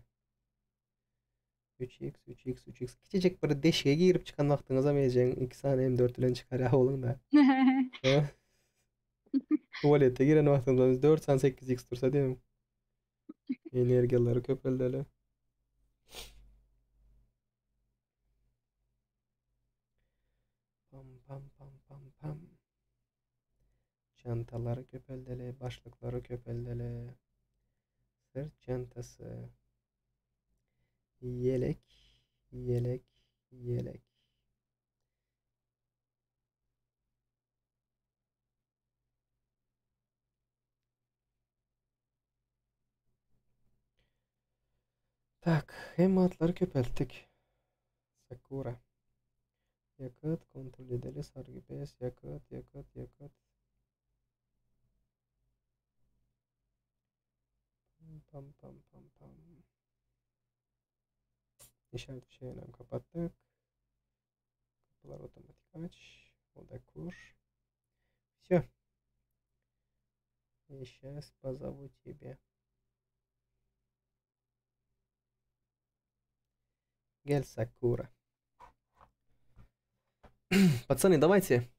3x, 3x, 3x. Kiçijik bir deşige girip çykan wagtyňyzam ejeň 2 sany M4 bilen çykarýar boluň-da. Tualete giren wagtyňyzda 4 sany 8x dursa diýem. Energiýalary köpeldeli. Pam pam pam pam pam. Çantalary köpeldeli, başlyklary köpeldeli. Sırt çantasy. Ýelek, ýelek, ýelek. Tak, hem atlary köpeltdik. Sakura. Yakıt kontrol edeli sargı bez yakıt yakıt yakıt. Pam pam pam pam. İşaret fişeğini kapattık. Kapılar otomatik aç. Oda kur. Все. И сейчас позову тебя. Gel Sakura. Пацаны, давайте.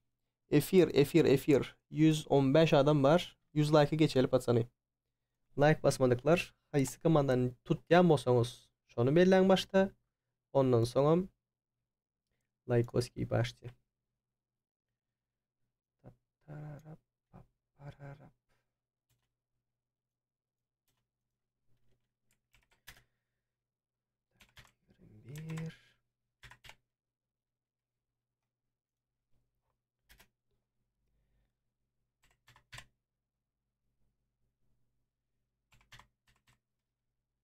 Efir, efir, efir. 115 adam bar. 100 like'ı geçeli пацаны. Like basmadıklar. Haýsy komandany tutýan bolsaňyz, şony belläň başda. Ondan soňam likeoski başdy. Tararap, pararap. 21.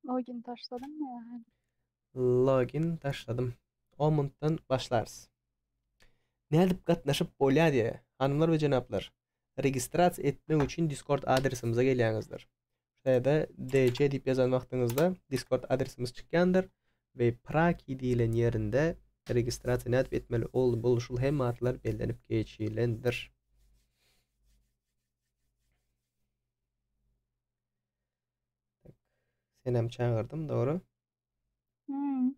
Login taşladyňmy ýa? Login taşladym. 10 minutdan başlarys. Nädip gatnaşyp bolýar diýe, hanymlar we jenaplar. Registrasiýa etmek üçin Discord adresimize gelýäňizdir. Şeýle DC diýip ýazan wagtyňyzda Discord adresimiz çykýandyr we Praki diýilen ýerinde registrasiýa nädip etmeli ol bul şul hemme atlar bellenip geçilendir. Senem çagyrdym, dogry. Hmm.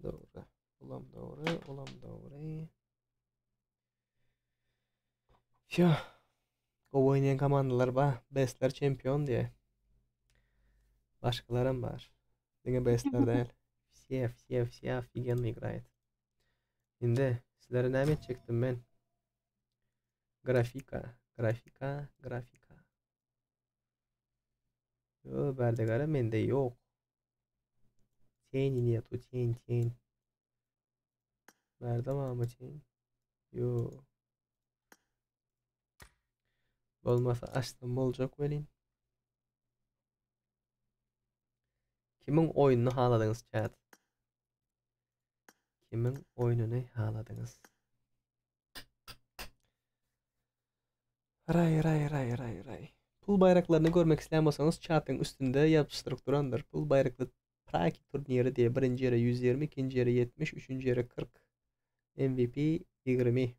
Dogry. Olam dogry, olam dogry. Vsyo. Gowy oýnaýan komandalar bar. Bestler çempion diýe. Başgalaram bar. Diňe bestler däl. Все, все, все офигенно играет. Indi sizlere näme etjekdim men? Grafika, grafika, grafika. Yo, bärde gara mende ýok. Teni нету, тень, тень. Bärde barmy тень? Ýok. Bolmasa açsam boljak welin. Kimiň oýnuny haladyňyz chat? Kimiň oýnuny haladyňyz? Ray ray ray ray ray. Pul baýraklaryny görmek isleýän bolsaňyz çatyň üstünde ýapyşdyryp durandyr. Pul baýrakly Praki turniri diýe birinji ýere 120, ikinji ýere 70, üçünji ýere 40. MVP 20.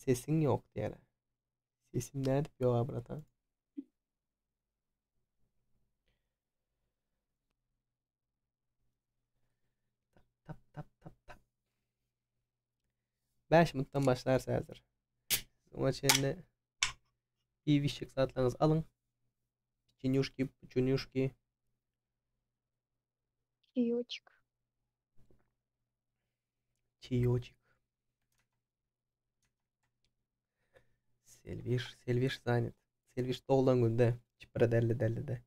Sesiň ýok diýýär. Sesim nädip ýok a bratan? Tap tap tap tap. 5 minutdan başlarys häzir. Oňa çenli iýip içjek zatlaryňyzy alyň. Peçenýuşki, puçenýuşki. Çaýoçik. Çaýoçik. Selwiş, Selwiş zanit. Selwiş doglan günde. Çipre derli derli de.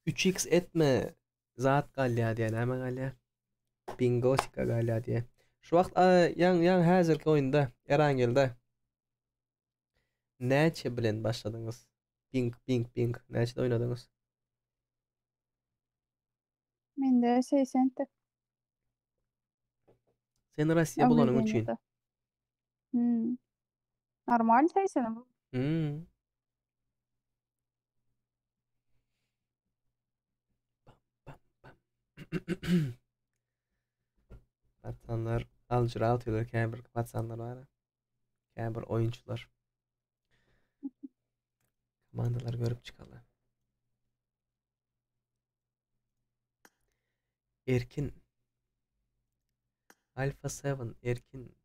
Üç X etme zat galýar diýen näme galýar? Bingosika galýar diýen. Şu wagt ýaň ýaň häzirki oýunda Erangelde näçe bilen başladyňyz? Ping ping ping näçede oýnadyňyz? Mende 80-di. Sen Rossiýa bolanyň üçin. Hmm. Normal 80. Hmm. Patsanlar aljyrap otyrlar käbir patsanlar bar. Käbir oýunçylar. Komandalar görüp çykaly. Erkin Alpha 7 Erkin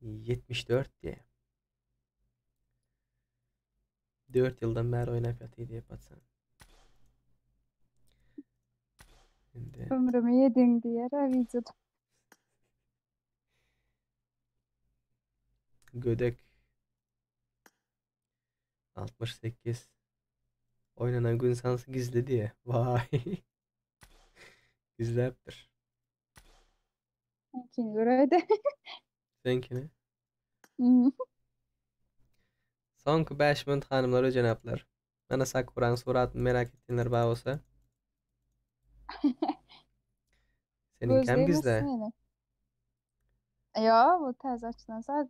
74 diýe. 4 ýyldan bäri oýnap ýatyr diýip atsan. Indi Ömrümi ýediň diýer ha wideoda. Gödek 68 Oynanan gün sansı gizli diye. Vay. Gizläpdir. Seňkini göräýdi. Seňkini? Soňky 5 minut hanymlar we jenaplar. Mana Sakuranyň suratyny merak etýänler bar bolsa. Seniňkäm gizle. Ýa, bu täze açylan saýt.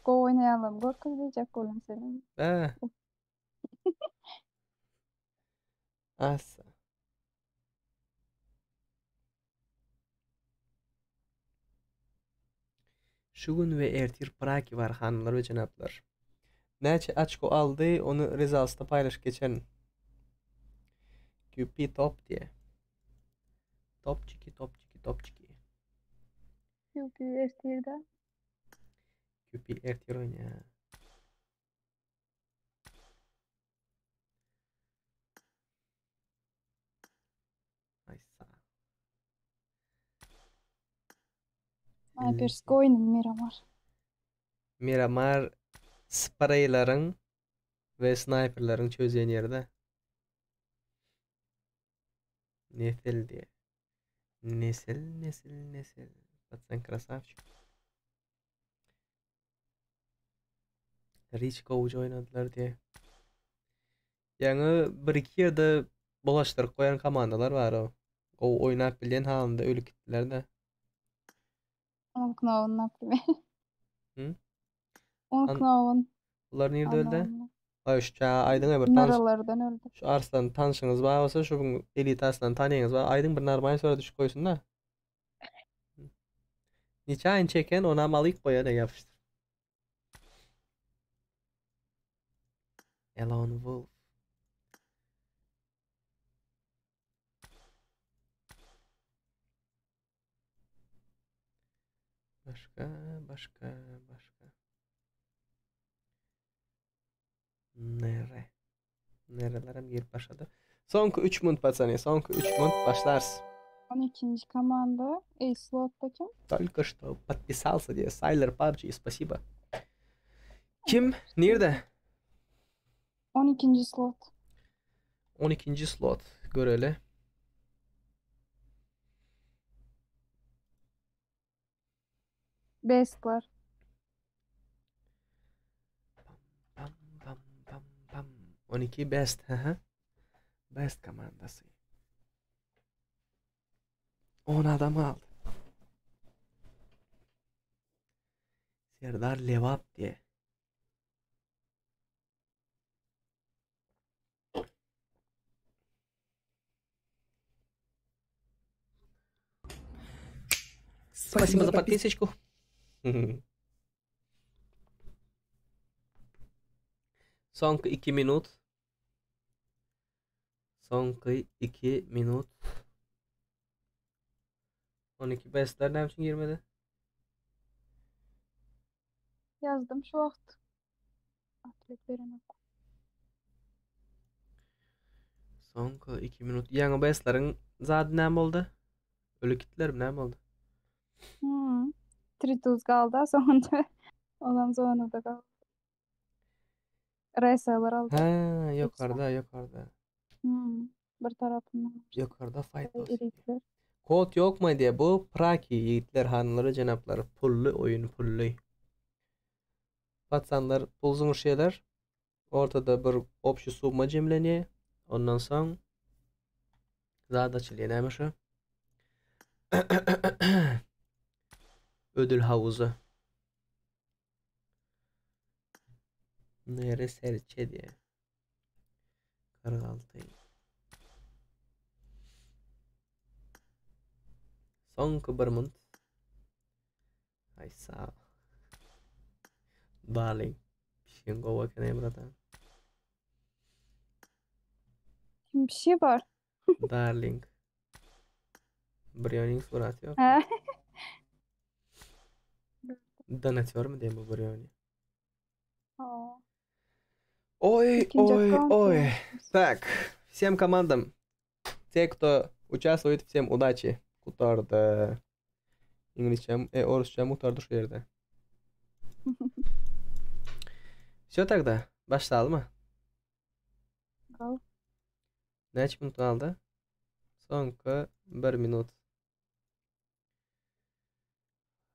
Gowy oýnaýanlaryny görkez diýjek boldum seniň. Bä. Assa. Şu gün we ertir Praki bar hanymlar we jenaplar. Näçe açko aldy ony resultsda paýlaşyp geçerin. QP top diýe. Topçiki topçiki topçiki. QP ertirde. QP ertir oýnaýar. Snayperski oýnuň Miramar. Miramar spreýleriň we snaýperleriň çözýän ýeri-de. Nesil diýe. Nesil, nesil, nesil. Patsan krasavçik. Rich gowja oýnadylar diýe. Ýaňy bir iki ýerde bulaşdyryp goýan komandalar bar o. Gowy oýnap bilýän halynda ölüp gitdiler-de. Unknown naprimýer. Hı? Unknown. Bular nirde öldi? Aý şu çaga aýdyň bir tanyş. Naralardan öldi. Şu Arslan tanşyňyz bar bolsa şu Elit Arslan tanyňyz bar. Aýdyň bir normalny sura düşüp goýsun-da. Neçe aýyny çeken onam alyp goýana ýapyşdyr. Elon Wolf. Başga, başga, başga. Nere? Nerelerem girip başlady. Soňky 3 minut patsany, soňky 3 minut başlarys. 12-nji komanda, ey slotda kim? Только что подписался diye Sayler PUBG, спасибо. Kim? Nirde? 12-nji slot. 12-nji slot. Göreli. Bestler. Pam pam pam pam. 12 best. Hı Best komandasy. 10 adam galdy. Serdar Lebap diye. Спасибо за подписочку. Soňky 2 minut. Soňky 2 minut. 12 bestler näme üçin girmedi? Ýazdym şu wagt. Atlet berenok. Soňky 2 minut. Ýaňy bestleriň zady näme boldy? Ölü gitdilermi näme boldy? Hmm. Trituz galdy soňunda. Olam zonada galdy. RS'ler aldy. Ha, ýokarda, ýokarda. Hmm. Bir tarapyndan. Ýokarda fight bolsun. Elitler. Kod ýokmy diýe bu Praki ýigitler hanymlar we jenaplar pully oýun pully. Patsanlar pul zyňyşýarlar. Ortada bir общий summa jemlenýär. Ondan soň zat açylýar. Näme şu? Ödül havuzy. Nere serçe diýe. 46. Soňky bir munt. Ay sağ. Darling. Pişigiň gowy eken ey bratan. Kim pişi bar? Darling. Brionyň suraty ýok. Hä? Donatör mi diýen bu Briony? Hawa. Oý, Ikinji oý, akkaunt oý. ýazypsyň. Tak, всем командам, те, кто участвует, всем удачи. Gutardy. Iňlisçem, e, orusçam gutardy şu ýerde. Всё тогда. Başlalymy? Go. Näçe minut galdy? Soňky 1 minut.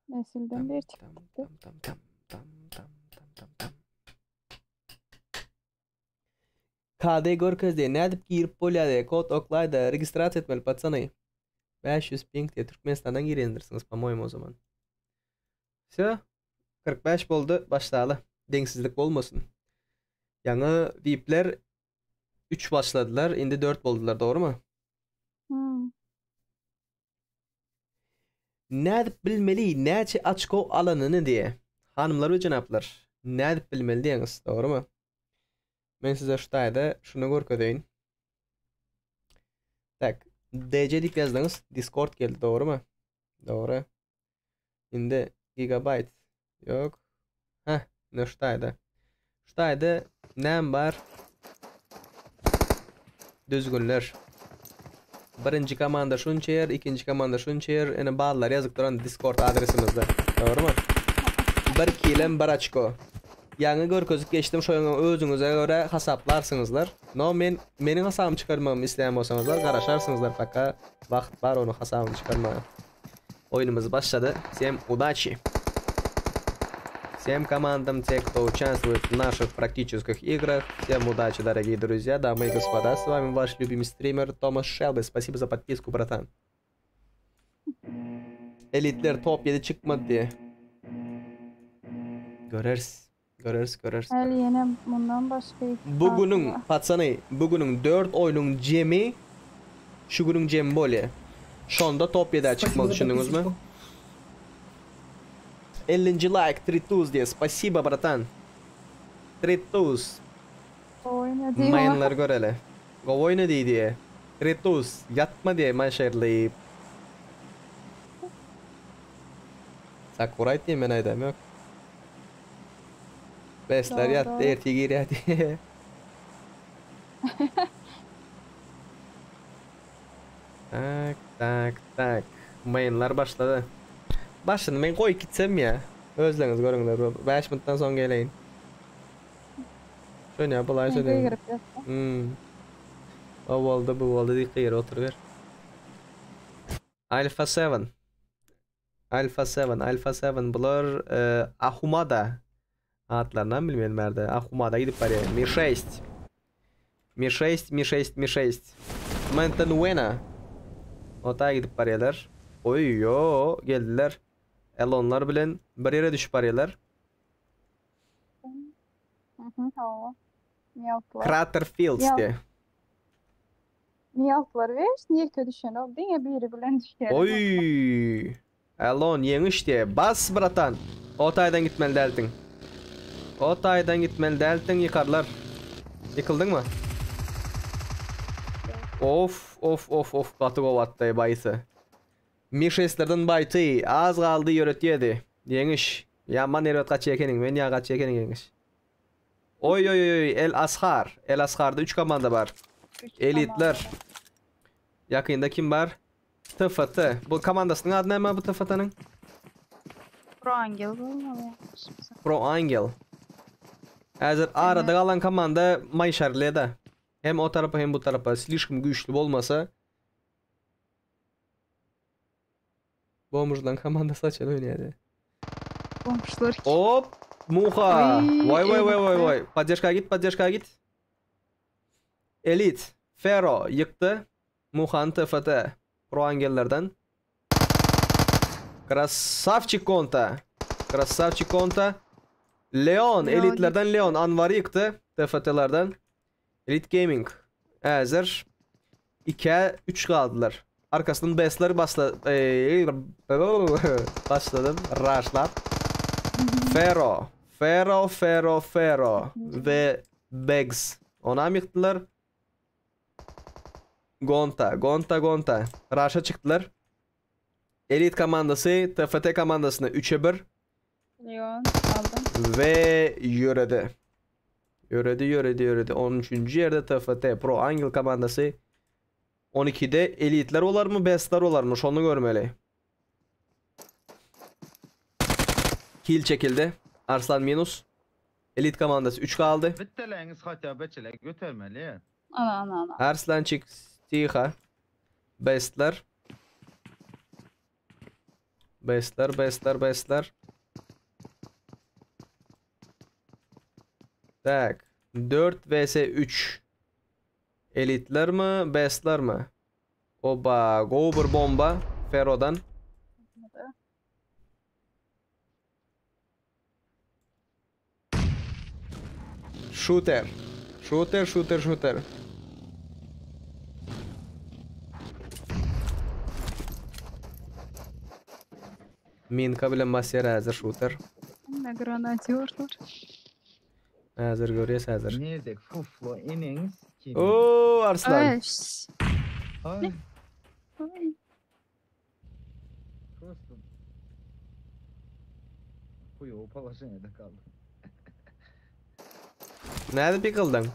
Nesilden bir Tam çykdy. tam tam tam tam tam tam tam tam. KD görkez diýe nädip girip bolýar diýe kod oklaýda registrasiýa etmeli patsany. 500 ping diýe Türkmenistandan girendirsiňiz po-moýemu o zaman. Vsё. 45 boldy başlaly. Deňsizlik bolmasyn. Ýaňy vipler 3 başladylar indi 4 boldular dogrymy? Hmm. Nädip bilmeli näçe açko alanyny diýe. Hanymlar we jenaplar, nädip bilmeli diýeňiz, dogrymy? Men size şu taýda şuny görkezeýin. Tak, DC diýip ýazdyňyz, Discord geldi, dogrymy? Dogry. Indi gigabyte ýok. Heh, ine şu taýda. Şu taýda näme bar? Düzgünler. Birinji komanda şunça ýer, ikinji komanda şunça ýer, ine ballar ýazyp duran Discord adresimizde. Dogrymy? Bir kilem bir açko. Ýaňy görkezip geçdim şoňa özüňize görä hasaplarsyňyzlar. No men meniň hasabymy çykarmagymy isleýän bolsaňyzlar garaşarsyňyzlar paka wagt bar onuň hasabyny çykarmaga. Oýnumyz başlady. Всем удачи. Всем командам, те, кто участвует в наших практических играх. Всем удачи, дорогие друзья, дамы и господа. С вами ваш любимый стример Томас Шелби. Спасибо за подписку, братан. Elitler top 7 çykmady diýe. Göreris. Göreris, göreris. Häli ýene mundan başga iki Bu saat günüň, bar. patsany, bu günüň 4 oýnuň jemi şu günüň jemi bolýa. Şonda top 7-ä Спасибо çykmaly за düşündiňizmi? подписочку. 50-nji laýk Trituz diýe. Spasibo, bratan. Trituz. Oýna diýip. Maýynlary göreli. Gowy oýna diý diýe. Trituz, ýatma diýe maşerlip. Sakuray diýe men aýdam ýok. Besler Dogry, ýatdy, dogry. ertir girýär diýe. Tak, tak, tak. Maýynlar başlady. Başyny men goýup gitsem ýa. Özleriňiz görüňler. 5 minutdan soň geleýin. Şonýa bulaý Men şonýa. gygyryp ýatsam. Hmm. O boldy, bu boldy diýip gygyryp oturyber. Alpha 7. Alpha 7, Alpha 7 bular e, Ahumada. Atlarynam bilmedim bärde. Ahumada gidip barýar. Mi 6. Mi 6, Mi 6, Mi 6. Mentanuena. Otaya gidip barýarlar. Oý, yo, geldiler. Elonlar bilen bir ýere düşüp barýarlar. Mhm, hawa. Miýaltlar. Crater Fields Miýalt. diýe. Miýaltlar weş, nirkä düşenok, diňe biri bilen düşýär. Oý! Elon ýeňiş diýe. Bas bratan. O taýdan gitmeli däldiň. O taýdan gitmeli däldiň, ýykarlar. Ýykyldyňmy? Of, of, of, of, gaty gowy atdy baýsy. Mi 6-lerden baýty, az galdy ýöretýedi. Ýeňiş. Ýaman erbet gaçýa ekeniň, men ýa gaçýa ekeniň ýeňiş. Oý oý oý, El Ashar. El Asharda 3 komanda bar. Üç Elitler. komanda. Ýakynda kim bar? TFT. Bu komandasynyň ady näme bu TFT-niň? Pro Angel bolmaly. Pro Angel. Häzir arada galan komanda Maýşarleda. Hem o tarapa hem bu tarapa slişkom güýçli bolmasa Bomujdan komandasy açan oýnaýdy. Goňşular kim? Hop! Muha! Oý, Vay vay vay vay elitler. vay. Poddeşka git, poddeşka git. Elit. Fero ýykdy. Muhan TFT. Pro Angellerden. Krasavçik Konta. Krasavçik Konta. Leon, Leon elitlerden Leon Anvar'y ýykdy. TFT-lerden. Elite Gaming. Häzir 2-ä 3 galdylar. Arkasyndan Bestler başla başladım. Raşlap. Fero. Fero, Fero, Fero ve Beggs. Onam ýykdylar. Gonta, Gonta, Gonta. Raşa çykdylar. Elit komandasy TFT komandasyny 3'e 1 Leon aldım. ve ýöredi. Ýöredi, ýöredi, ýöredi. 13-nji ýerde TFT Pro Angel komandasy. 12-de elitler bolarmy, bestler bolarmy? Şony görmeli. Kill çekildi. Arslan minus. Elit komandasy 3 galdy. Bitteleňiz hatda beçele götermeli. Ana ana ana. Arslançik Stiha. Bestler. Bestler, bestler, bestler. Tak. 4 vs 3. Elitler mi, bestler mi? Oba, go bir bomba Fero'dan. Shooter. Shooter, shooter, shooter. Minka bilen basýar häzir shooter. Ne granatýorlar. Häzir görýäs häzir. Nirde fuflo inings ki. Oo Arslan. Ay. Ay, Ay. просто хуево положение kaldım. Nädip ýykyldyň?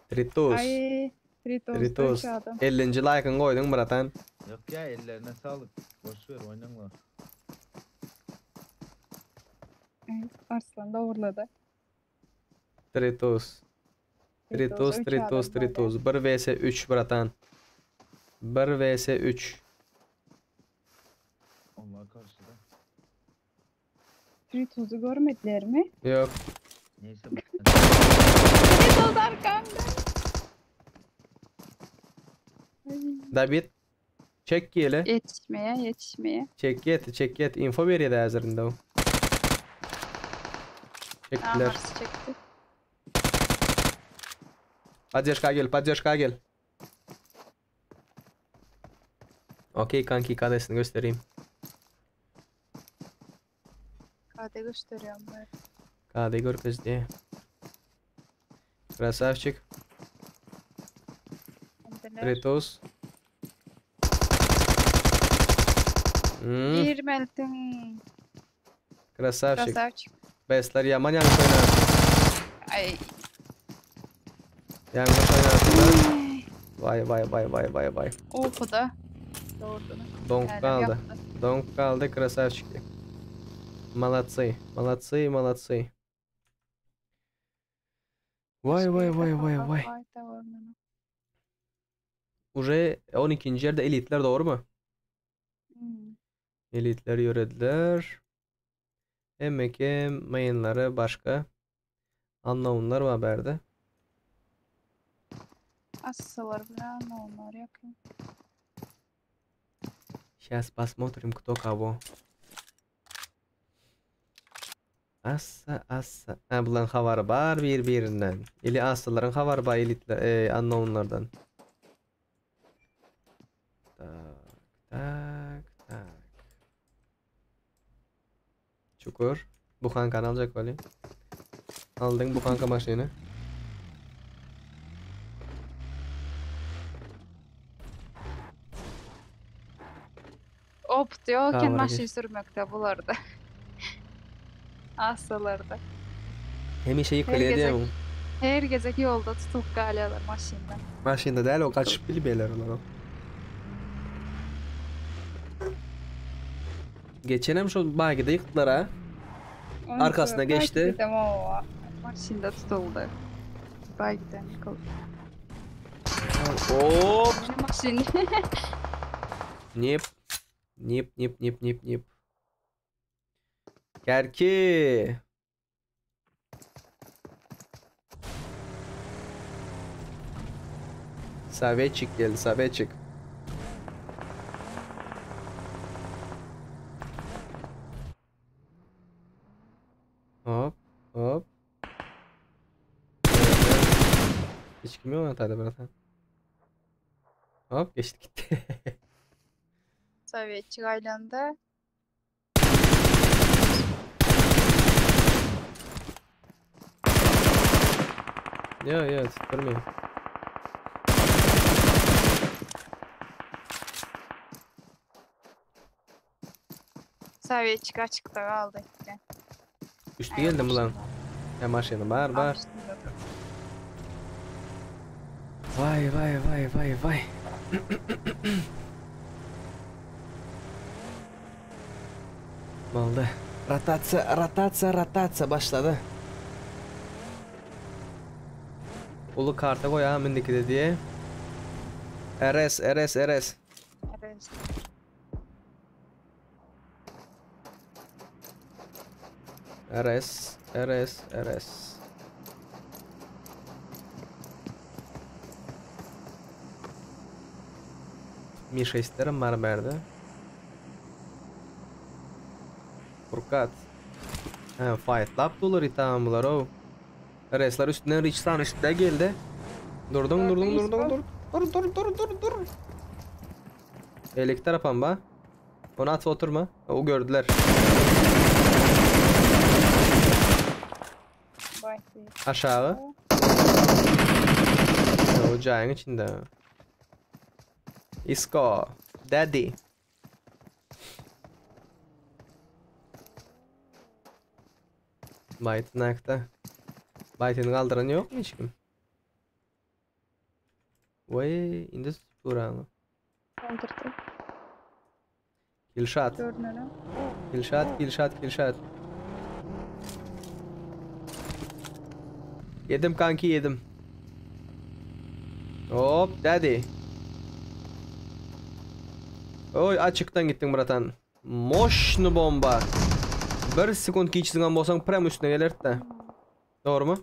Tritus. Ay. Tritos. Tritos. Adam. 50. like'yň goýduň bratan. Yok ya ellerine sağlık. Boş ver oynanma. Ay, Arslan da uğurladı. Tritus. Tritus, üç Tritus, adam böyle. Tritus. 1 vs 3 bratan. 1 vs 3. Onlar karşıda. Tritos'u görmediler mi? Yok. Neyse ben. Tritos arkamda. Ay. David. Çek gele. Yetişmeye yetişmeye. Çek yet, çek yet. Info berýär häzirinde o. Çekdiler. Aa, çekti. Поддержка gel, поддержка gel. Okey kanki KD'sini göstereyim. KD gösteriyorum ben. KD görkezdi. Красавчик. Kendiler. Tritus. Girmeldin. Красавчик. Красавчик. Bestler yaman yanlış oynar. Ay. Yanlış oynardılar. Vay vay vay vay vay vay. O da. Doğurdu. Donk Yani kaldı. yaptı. Donk kaldı красавчики. Молодцы. Молодцы, молодцы. Vay vay vay vay vay. Ay, tamam. Уже 12. yerde elitler doğru mu? Hmm. Elitler yörediler. MK mainları başka. Unknown'lar var haberde. Assalar bile onlar yakın. Сейчас посмотрим, кто кого. Assa, assa. Ha, bulan habary bar bir-birinden. Ili assalaryň habary bar elitler, unknown'lardan. Tak, tak, tak. Çukur. Buxankanı alacak öyle. Aldın buxanka maşını. Op diyor Tamam, ki oraya maşın geç. sürmekte bularda. Assalarda. Hemişe Her yıkılıyor gezek, diye mi? her gezek yolda tutup galyalar maşından. Maşında değil o kaçıp bilmeyeler onlar o. Geçenem şu bagide yıktılar ha. Onu Arkasına sonra geçti. belki dedim o maşında tutuldu. Bagiden yıkıldı. Hop. Maşın. Nip. Nip nip nip nip nip. Kerki. Savetçik geldi Savetçik. Hop hop. Hiç kim yok hadi bratan. Hop geçdi gitti. Sovetçik aýlandy. Yo yo tutturmaýar. Sovetçik açykda galdy. Üstü geldi mi lan? Ya maşyny bar bar. Vay vay vay vay vay. Boldy. Rotasiýa, rotasiýa, rotasiýa başlady. Uly karta goý agam indikide diýe. RS, RS, RS. RS. RS, RS, RS. Mişa isterim bar bärde. Furkat. He, fightlap dular itam bular o. RS'ler üstünden Richtan üstüne geldi. Durdun durdun durdun dur. Dur dur dur dur dur. Elek tarafan ba. Onu at oturma. O gördüler. Aşağı. O jaýyň içinde. Isko. Daddy. Baytyn akda. Baytyny galdyran ýokmy hiç kim? Weý, indi tutup Galdyrdy. Kilşat. Görnene. Kilşat, Kilşat, Kilşat. Yedim kanki yedim. Hop daddy. Oy açıktan gittin bratan. Moşnu bomba. Bir sekund giç bolsaň prem üstüne gelerdi. Doğru mu?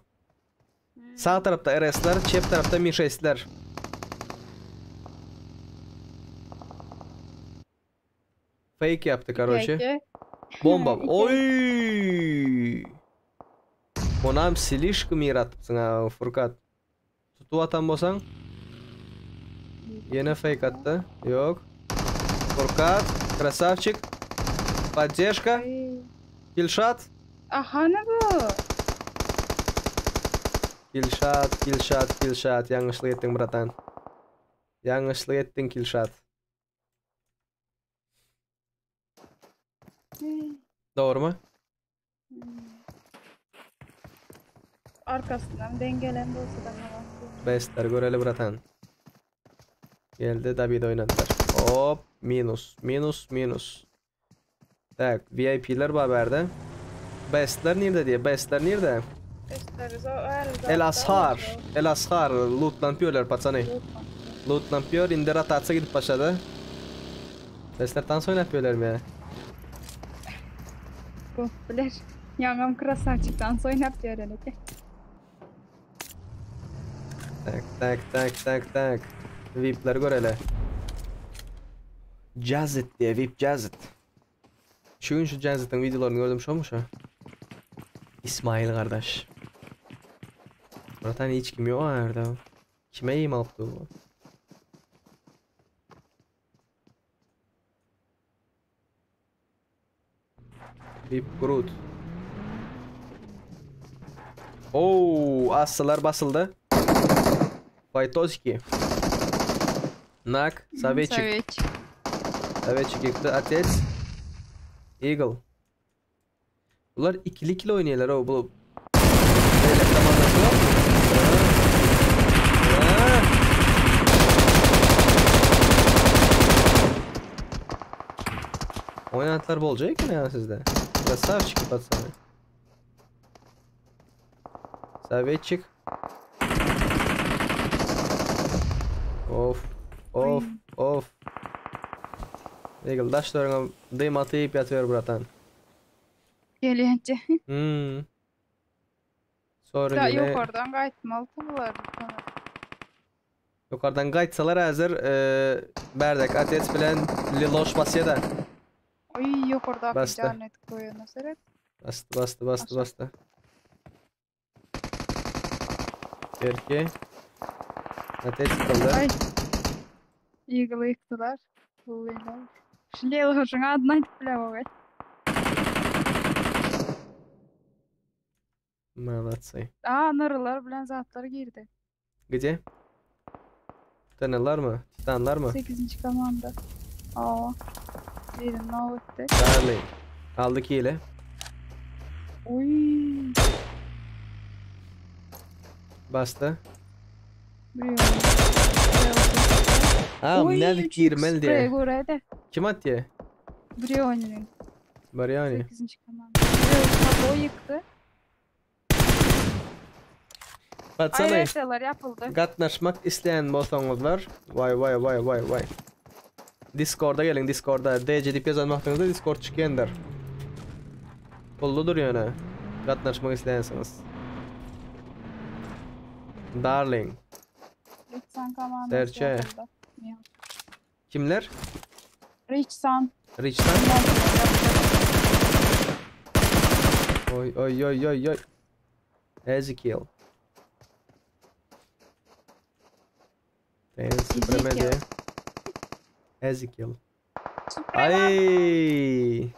Sağ tarapta RS'ler, çep tarapta Mi 6'ler. Fake yaptı karoçe. Bomba. Oy! Onam slişkom ýer atypsyň ha Furkat. Tutup atan bolsaň Ýene fake atdy. Ýok. Furkat, krasavçik. Поддержка. Killshot. Aha ne bu? Killshot, killshot, killshot. Ýalňyşlyk etdiň bratan. Ýalňyşlyk etdiň killshot. Dogrymy? Arkasyndan dengelen bolsa da Bestler göreli bratan. Geldi David oynadylar. Hop minus minus minus. Tak VIP'ler bar bärde. Bestler nirde diye. Bestler nirde? El Ashar. El Ashar lootlanyp ýörler paçany. Lootlanyp ýör indi rotasiýa gidip başlady. Bestler tans oýnap ýörlermi ýa? Bu biler. Ýaňam krasavçik dans oýnap ýören eken. Tak tak tak tak tak. VIP'leri göreli. Jazzit diye VIP Jazzit. Şu gün şu Jazzit'in videolarını gördüm şomu şu. İsmail kardeş. Bratan hiç kim yok orada. Kime yiyeyim alıp bu? VIP Groot. Oo, assalar basıldı. Faytoski. Nak, Saveçik. Saveçik. Saveçik yıktı. Atets. Eagle. Bular ikili ikili oýnaýarlar o bu. Beýle komandasy ýok. Oýnatlar boljak eken ýa sizde. Krasavçik patsany. Savetçik. Of, of, of. Eagle daşlaryňa dym atyp ýatıyor bratan. Gelýänçe. Hmm. Sonra Da yine ýokardan gaýtmaly bular. Yukarıdan gaýtsalar häzir e, Berdek Atets bilen Liloş basýa da. Oý ýokardaky Basdy. janet goýana seret. Bastı bastı bastı bastı. Erki. Atets kıldı. Ay. Eagle ýykdylar. Lililer. Şu Lelhoşuň adyny aýdyp bilemok. Молодцы. Aa, nyrlar bilen zatlar girdi. Gdzie? Tanalar mı? Titanlar mı? 8. komanda. Aa. Birini knock etdi. Darling. Aldık hile. Oy. Bastı. Bir Ha, Oy, nerede üç girmeli sprey diye. göreydi. Kim attı? Brioni'nin. Brioni. 8. komanda. Brioni tablo yıktı. Patsana. Ay, yapıldı. Gatnaşmak isteyen bolsaňyzlar. Vay vay vay vay vay. Discord'a gelin Discord'a. DC diýip ýazan wagtyňyzda Discord çykýandyr. Pulludyr ýöne. Gatnaşmak isleýänsiňiz. Darling. Richsan komandası Serçe. yapıldı. Kimler? Richsan. Richsan. Oy oy oy oy oy. Ezekiel. Ezekiel. Ezekiel. Ay.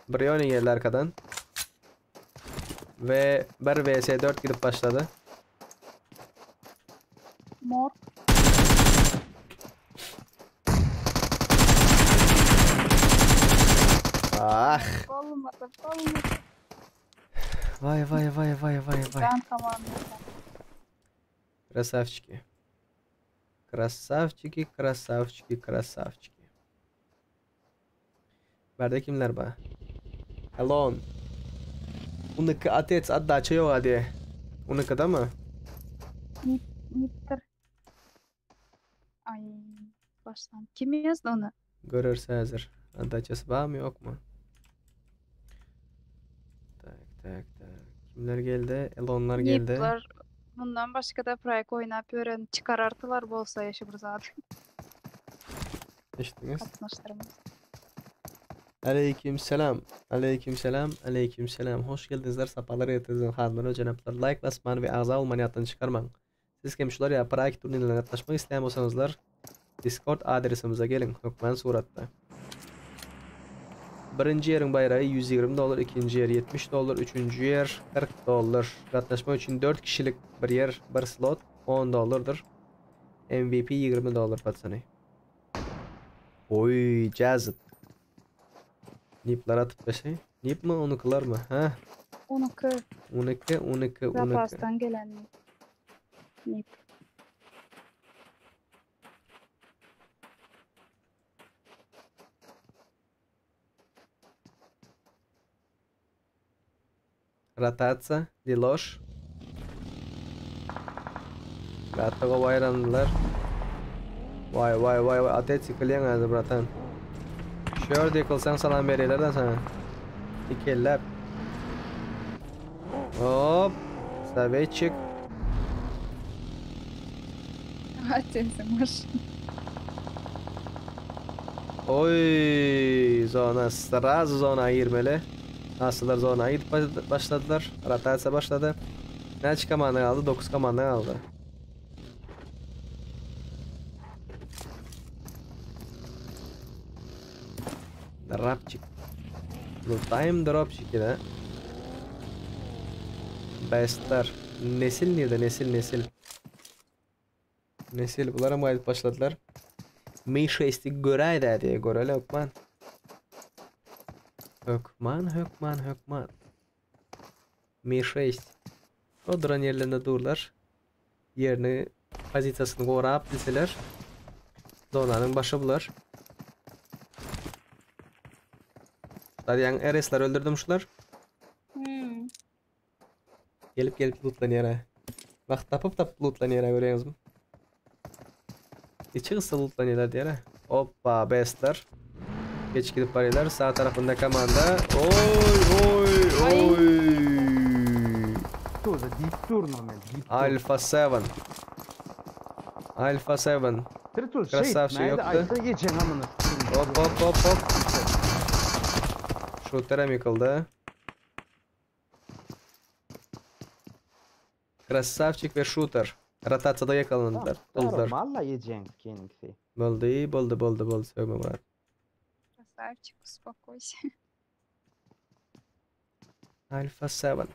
Brioni geldi arkadan. Ve 1 vs 4 gidip başladı. Mor. Ah. Olmadı, olmadı. Vay vay vay vay vay vay. Ben komandası. Красавчики. Красавчики, красавчики, красавчики. Berde kimler bar? Alone. Unyky otec отдача ýok ady. Unykyda mı? Niptir. Ay, baştan. Kim yazdı onu? Görürse hazır. Отдачасы bar mı yok mu? Tak tak tak. Kimler geldi? Elonlar geldi. Nipler bundan başga da proýekt oýnap ýören çykarardylar bolsa ýaşy bir zat. Eşitdiniz. Gatnaşdyrmaz. Aleyküm selam. Aleyküm selam. Aleyküm selam. Hoş geldinizler. Sapalar getirdiniz. Hanımlar, cenaplar. Like basman we agza bolmany ýatdan çykarmaň. Siz hem şular ýaly proýekt turnirlerine gatnaşmak isleýän bolsaňyzlar Discord adresimize geliň. Hökman suratda. Birinji ýeriň baýragy 120 dollar, ikinji ýer 70 dollar, üçünji ýer 40 dollar. Gatnaşmak üçin 4 kişilik bir ýer, bir slot 10 dollardyr. MVP 20 dollar patsany. Oý, Jazz. Nipler atyp beşi. Nip mi, onukylar mı? Ha? Onuky. Onuky, onuky, onuky. Zapasdan gelen nip. Nip. Rotasiýa, Liloş. Gaty gowy aýrandylar. Waý waý waý waý otec ýykylýaň häzir bratan. Şu ýerde ýykylsaň salam berýärler-de saňa. Dikelläp. Hop. Sovetçik. Otesiň maşyny. Oý, zona srazu zona girmeli. Aslylar zona gidip başladylar. Rotasiýa başlady. Näçe komanda galdy? 9 komanda galdy. Dropçik. Time dropçik ine. Bestler. Nesil nirde? Nesil nesil. Nesil bularam gaýdyp başladylar. Mi 6 göräýdä diýe göreli hökman. Hökman hökman hökman. Mi 6. O duran ýerlerinde durlar. Ýerini pozisiýasyny gorap bilseler zonanyň başy bular. Dadýaň RS-ler öldürdüm şular. Hmm. Gelip gelip lootlanýar. Wagt tapyp tapyp lootlanýar görýäňizmi? Içi gyssa lootlanýarlar diýär. Hoppa, bestler. Geç gidip barýarlar. Sağ tarapynda komanda. Oy oy oy. Dur da deyip durma men. Deyip dur. Alpha 7. Alpha 7. Tritul şey Krasavçy etme. ýokdy. Aýtsa geçen amına. Hop hop hop hop. Şuterem ýykyldy. Krasavçik we şuter. Rotasiýada ýakalandylar. Tutuldylar. Valla yiyeceksin kendisi. Boldy, boldy, boldy, boldy sögme Murat. Красавчик, успокойся. Alpha 7.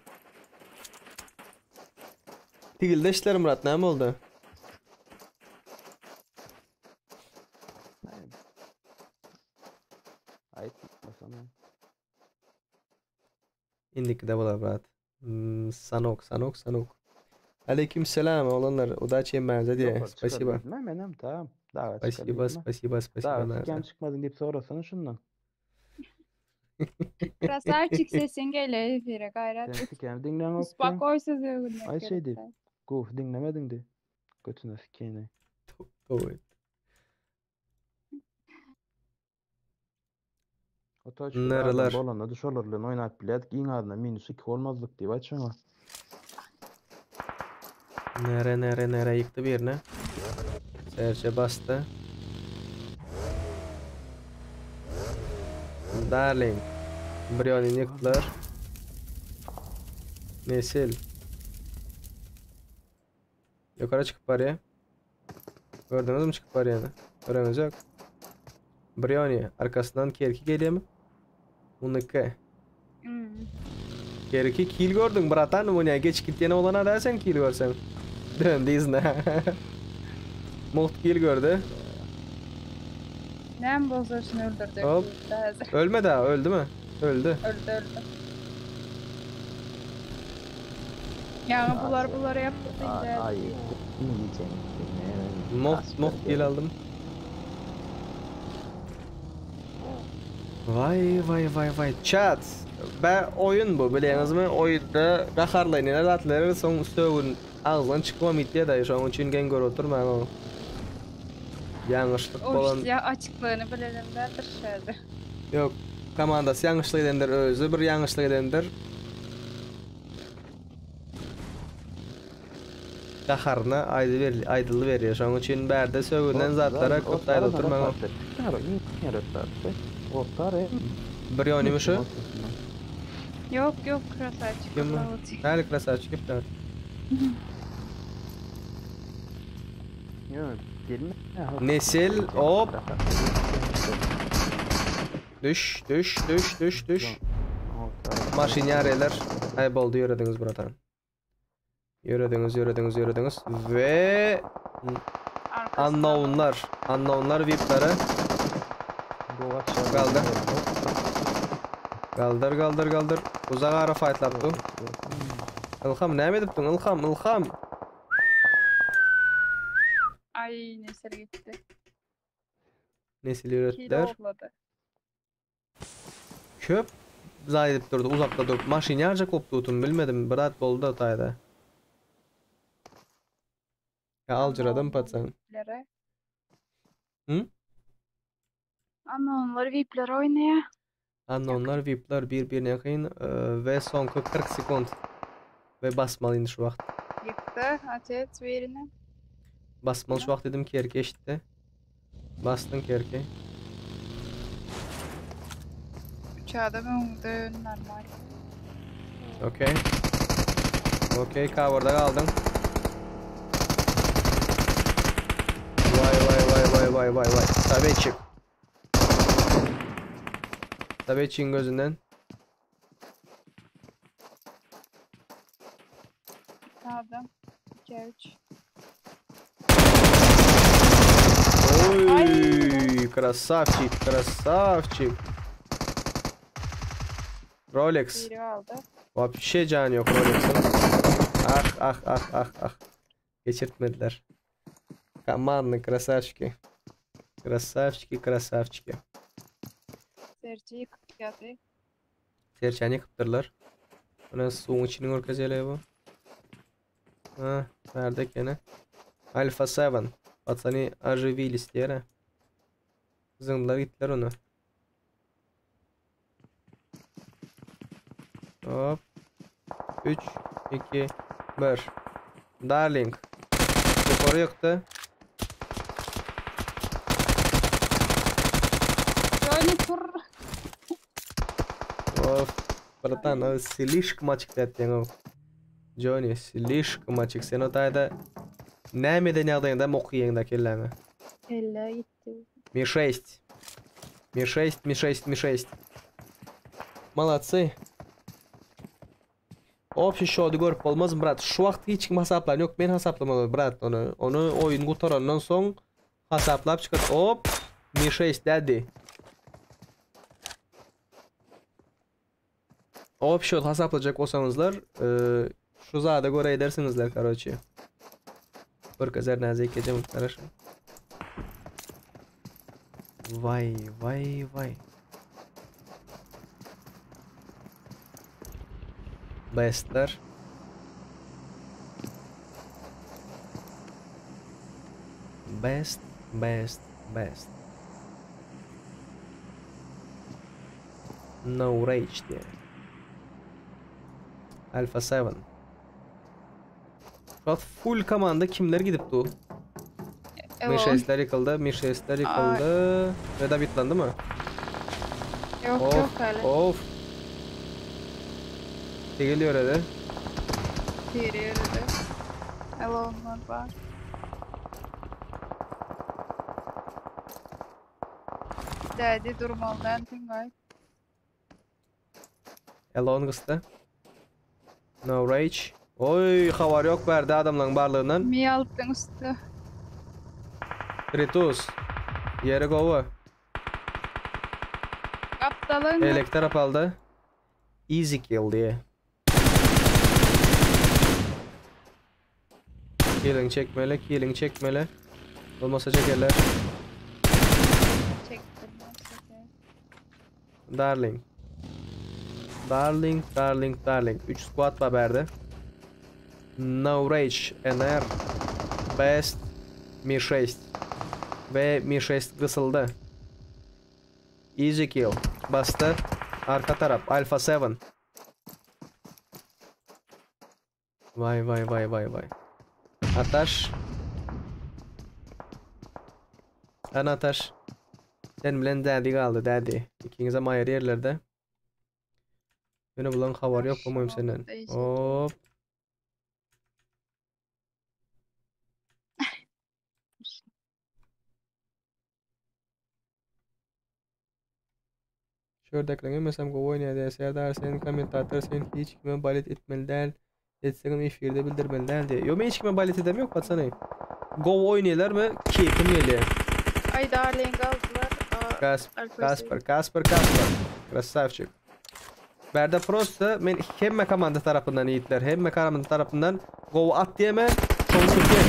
Tigilde işler Murat näme boldy? Aýtmasana. Indikide bolar brat. Hmm, Sanok, Sanok, Sanok. Aleyküm selam oglanlar. Udaçi hemmäňize diýe. Ýokary çykar Spasiba. diýdim-ä menem tamam. Daga çykar Spasiba, diýdim-ä. spasiba, spasiba Daga hemmäňize. çykýan çykmadyň diýip sorasana şundan. Krasavçik sesiň gelýär efire gaýrat Sen et. sikäni diňläňokdy. Uspokойся sögünmek Aý şeý gerek diýip. däl. Gowy diňlemediň diý. Götüne sikeni. Gowy. Otoçka adam Nyrlar. bolanda şolar bilen oýnap bilýärdik. Iň azyndan minus 2 bolmazdyk diýip aýt şoňa. Nere nere nere ýykdy birine. Serçe basdy. Darling. Brionyny ýykdylar. Nesil. Ýokara çykyp barýar. Gördüňizmi çykyp barýany? Göreňiz ýok. Briony arkasyndan Kerki gelýärmi? Uniki. Hmm. Kerki kill gördüň bratan, bu näge geçip gitýän oglana däl sen kill görseň. Döndi yzyna. Mugt kill gördi. Näme bolsa şuny öldürjek Hop. diýipdi häzir. Ölmedi ha, öldümi? Öldü. Öldü öldü. Ýaňy bular bular ýapdy diýdi. Aý, Mugt mugt kill aldym. Vay vay vay vay chat. Be oýun bu bilýäňizmi? Oýunda gaharlanýan zatlar soň sögün agzdan çykmam gitýär da şonuň üçin geň görüp oturmaň o. Ýalňyşlyk O bolan ya açyklygyny bilelim däldir şäde. Ýok, komandasy ýalňyşlyk edendir, özi bir ýalňyşlyk edendir. Gaharyna aýdy aýdyldy berýär. Şonuň üçin bärde sögünen zatlara köp aýdyp oturmaň. Bir ýonymy şu? Ýok ýok krasavçik. Kim bu? Häli krasavçik ipler. Ýok, gelme. Nesil hop. Düş, düş, düş, düş, düş. Maşyn ýarýarlar. Aý boldy ýörediňiz bratan. Ýörediňiz, ýörediňiz, ýörediňiz we unknownlar, unknownlar VIP'lere Galdyr. Galdyr, galdyr, galdyr. Uzak ara fightlap bu. Ilham näme edipdiň? Ilham, Ilham. Ay Nesil gitdi. Nesil Kilo ýöretdiler. oglady. Köp zaý edip durdy, uzakda durup. Maşyn ýarjak bolup dutun bilmedim. Brat boldy da taýda. Ya aljyradym patsan. VIP'lere. Hı? Unknownlar VIP'lere oýnaýar. Unknownlar, VIP'ler bir-birine ýakyn e, we soňky 40 sekund. We basmaly indi şu wagt. Ýykdy otec birini. Basmaly şu wagt dedim Kerki eşitdi. Basdyň Kerki. Üç adam öňde normal. Okey. Okey, cover'da galdyň. Vay vay vay vay vay vay vay. Tabeçik. Tabeçiğin gözünden. İki adam. 2 3. Oy, krasavçik, krasavçik. Rolex. Biri aldy. Вообще jany ýok Rolex'iň. Ah ah ah ah ah. Geçirtmediler. Командный красавчики. Красавчики, красавчики. Serçe ýykyp ýaty. Serçäni ýykypdyrlar. Ine suwuň içini görkezeli bu. Ha, bärde ekeni. Alpha 7. Пацаны оживились diýere. Zyňdylar gitdiler ony. Hop. 3 2 1. Darling. Ýokary ýykdy. Johnny tur. Of. Bratan, o slişkom açyk diýýän o. Johnny, slişkom açyk. Sen o taýda näme eden ýagdaýyňda mok iýeňde kelläňe. Kelle gitdi. Mi 6. Mi 6, Mi 6, Mi 6. Молодцы. Общий şody görüp bolmaz brat. Şu wagt hiç kim hasaplan ýok. Men hasaplamaly brat ony. Ony oýun gutarandan soň hasaplap çykar. Hop. Mi 6 daddy. Общий şot hasaplajak bolsaňyzlar, e, şu zada göre edersiňizler karoçi. Görkezer näzik gece garaşyň. Vay vay vay. Bestler. Best, best, best. No rage diýýär. Alpha 7. Şu full komanda kimler gidip du? Elon. Mi6'ler yıkıldı, Mi6'ler yıkıldı. Ve da bitlandı mı? Yok Of, yok öyle. of. Geliyor hadi. Biri yürüdü. Elonlar var. Dedi durmalı ay. Elon gysdy. No rage. Oy, habar yok verdi adamlaryň barlygyndan. Mi altın üstü. Kritus. Ýeri gowy. Kaptalın. Elek tarap aldy. Easy kill diye. Killing çekmeli, killing çekmeli. Olmasa çekerler. Çektim. Darling. Darling, darling, darling. 3 squad var berde. No Rage, NR, Best, Mi 6. Ve Mi 6 kısıldı. Easy kill. Bastı. Arka taraf. Alpha 7. Vay vay vay vay vay. Ataş. Ana Ataş. Sen bilen daddy galdy daddy. Ikiňizem aýry ýerlerde. Ýöne bulan habar ýok bolmaýym senden. Hop. Şördekleňe mesem gowy oýnaýar diýýär. Serdar sen kommentator sen hiç kime balet etmeli däl. Etseňem efirde bildirmeli däl diýýär. Ýok men hiç kime balet edem ýok patsany. Gowy oýnaýarlarmy? Keýpim gelýär. Ay darling aldılar. Aa, Kas Alfa Kasper, Kasper, Kasper. Krasavçik. Bärde prosta men hemme komanda tarapyndan ýigitler, hemme komanda tarapyndan gowy at diýeme, şony tutýan.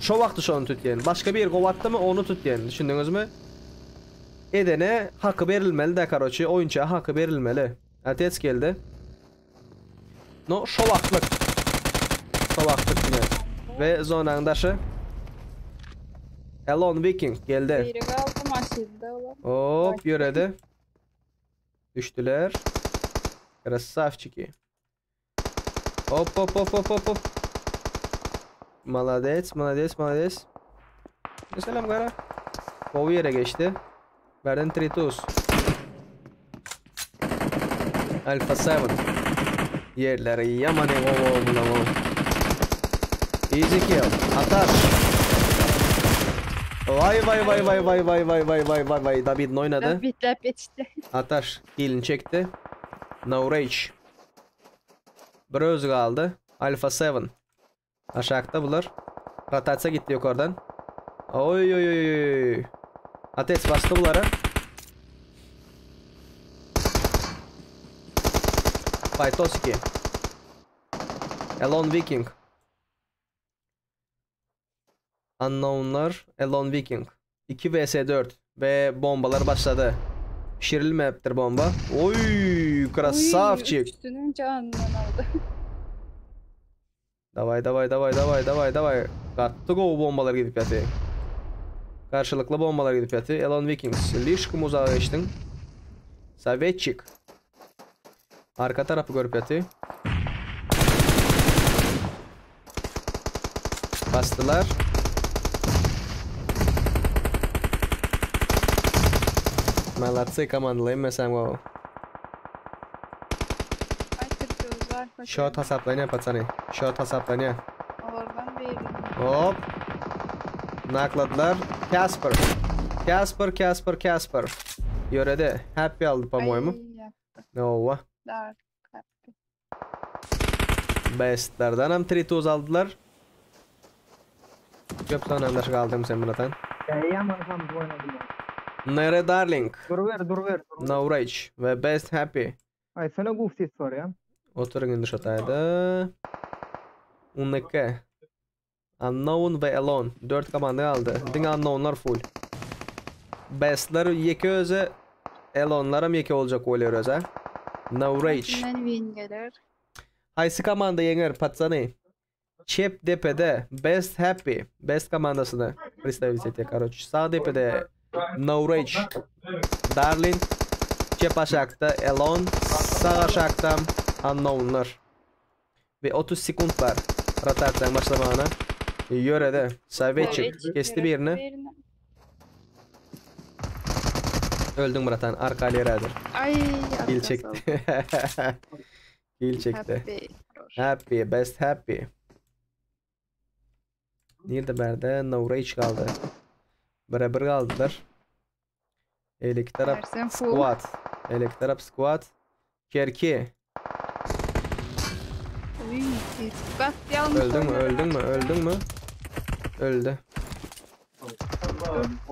Şo wagty şony tutýan. Başga bir gowy atdymy, ony tutýan. Düşündiňizmi? Edene haky berilmeli de karoçi, oýunça haky berilmeli. Otec geldi. No, şo wagtlyk. Şo wagtlyk diňe. Ve zonanyň daşy. Elon Viking geldi. Biri kaldı maşında ola. Hop ýöredi. Düşdüler. Krasavçiki. Hop hop hop hop hop hop. Молодец, молодец, молодец. Selam gara. Gowy ýere geçdi. Berden Tritus. Alpha 7. Yerleri yaman gowy oldu lan. Easy kill. Atar. Vay vay vay vay vay vay vay vay vay vay vay. David oynadı. Davidler geçti. Ataş killini çekti. No rage. Bir özü kaldı. Alpha 7. Aşağıda bular. Rotatsiya gitti yukarıdan. Oy oy oy oy. Ateş bastı bunlara. Faytoski. Elon Viking. Unknownlar Elon Viking. 2 vs 4 ve bombalar başladı. Pişirilmeyipdir bomba. Oy, krasavçik. Üstünün canından aldı. Davay davay davay davay davay davay. Gatdy gowy bombalar gidip ýaty. Karşylykly bombalar gidip ýaty. Elon Vikings slişkom uzaga geçdiň. Sovetçik. Arka tarapy görüp ýaty. Basdylar. Молодцы komandaly hemmesem gowy. Ay Tritus var. Şot hasaplanýar patsany. Şot hasaplanýar. Oradan biri. Hop. Nakladylar. Kasper. Kasper, Kasper, Kasper. Ýöredi. Happy aldy, po-moýmu. Owa. Dark Happy. Bestlerden hem trituz aldylar. Köp sanandaş galdym sen bratan. Ýaman ham oýnadylar. Nere Darling. Dur ber, dur ber. No Rage we Best Happy. Aý sana guf ses bar ya. Oturyň indi şu taýda. UNK. Unknown we Alone. 4 komanda galdy. Diňe Unknownlar full. Bestler ýeke özi, Alonelaram ýeke boljak bolýar özä. No Rage. Kimden win geler? Haýsy komanda ýeňer, patsany? Çep depede Best Happy, Best komandasyny представить etýär, karoç. Sag depede No Rage, Darling, çep aşakda Alone, sag aşakda Unknownlar. We 30 sekunt bar rotasiýanyň başlamagyna. Ýöredi. Sowetçik kesti birini. Öldüň bratan, arkaly ýerädir. Aý, Kill çekdi. Kill çekdi. Happy. Happy, best happy. Nirde bärde No Rage galdy. Bire bir galdylar. Eýleki tarap Ersen full. squad. Eýleki tarap squad. Kerki. Uy, Bak ýalňyş Öldüňmi? oýnadylar. Öldüňmi? Öldüňmi? Öldi.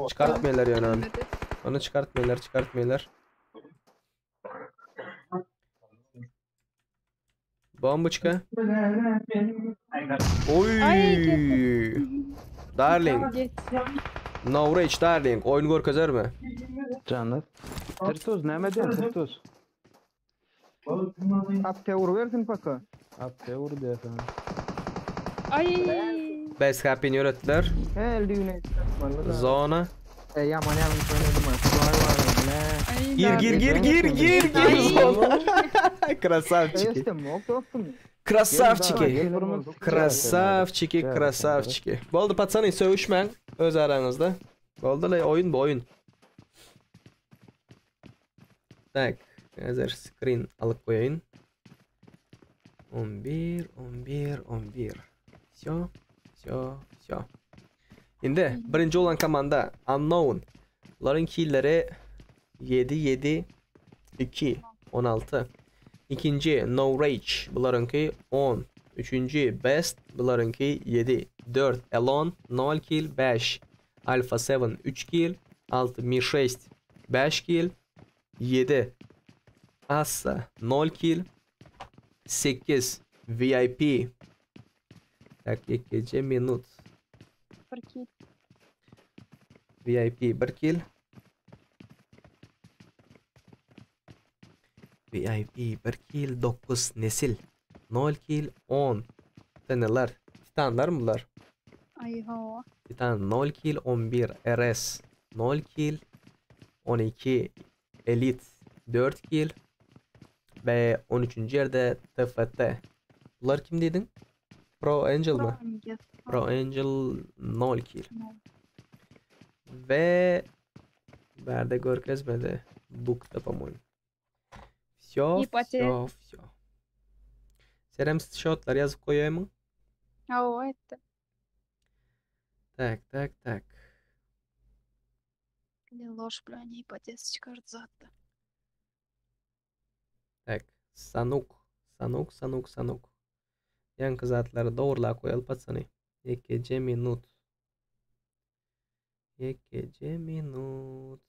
Çykartmaýarlar ýöne ony. Ölmedi. Ony çykartmaýarlar, çykartmaýarlar. Bomboçka. Oy! Ay, Darling. Geç. No Rage Darling. Oýun görkezermi? Canlar. Tırtuz näme edýän Tırtuz? Apte ur versin paka. Apte ur diýersin. Ay. Best Happy ýöretdiler. He elde ýüne. Zona. E ýaman ýalňyş oýnadym. Vay vay ne. Ay, Gir gir gir gir gir gir zona. Красавчики. Eşde mok dostum. Красавчики. Красавчики, красавчики. Boldy patsany sögüşmäň öz araňyzda. Boldy le oýun bu oýun. Tak, häzir screen alyp goýaýyn. 11 11 11. Всё, всё, всё. Indi birinji bolan komanda Unknown. Bularyň killleri 7 7 2 16. Ikinji No Rage bularyňky 10. Üçünji Best bularyňky 7. 4 Alone 0 kill 5. Alpha 7 3 kill 6 Mi 6 5 kill 7 Assa 0 kill 8 VIP Tak 2 minut Bir kill. VIP 1 kill VIP 1 kill 9 nesil 0 kill 10 Teneler Titanlar mı bular? Ay hawa. Titan 0 kill 11 RS 0 kill 12 Elite 4 kill ve 13. yerde TFT. Bular kim dedin? Pro Angel mı? Angel. Pro Angel 0 kill. No. Ve Berde görkezmedi. Book'ta по-моему. Всё, Ipati. всё, всё. Serem shotlar ýazyp goýaýmyň? Hawa etdi. Tak, tak, tak. Loş bilen ipotez çykardy zatda. Tak, Sanuk. Sanuk, Sanuk, Sanuk. Ýaňky zatlary dogurlap goýaly patsany. Ýekeje minut. Ýekeje minut.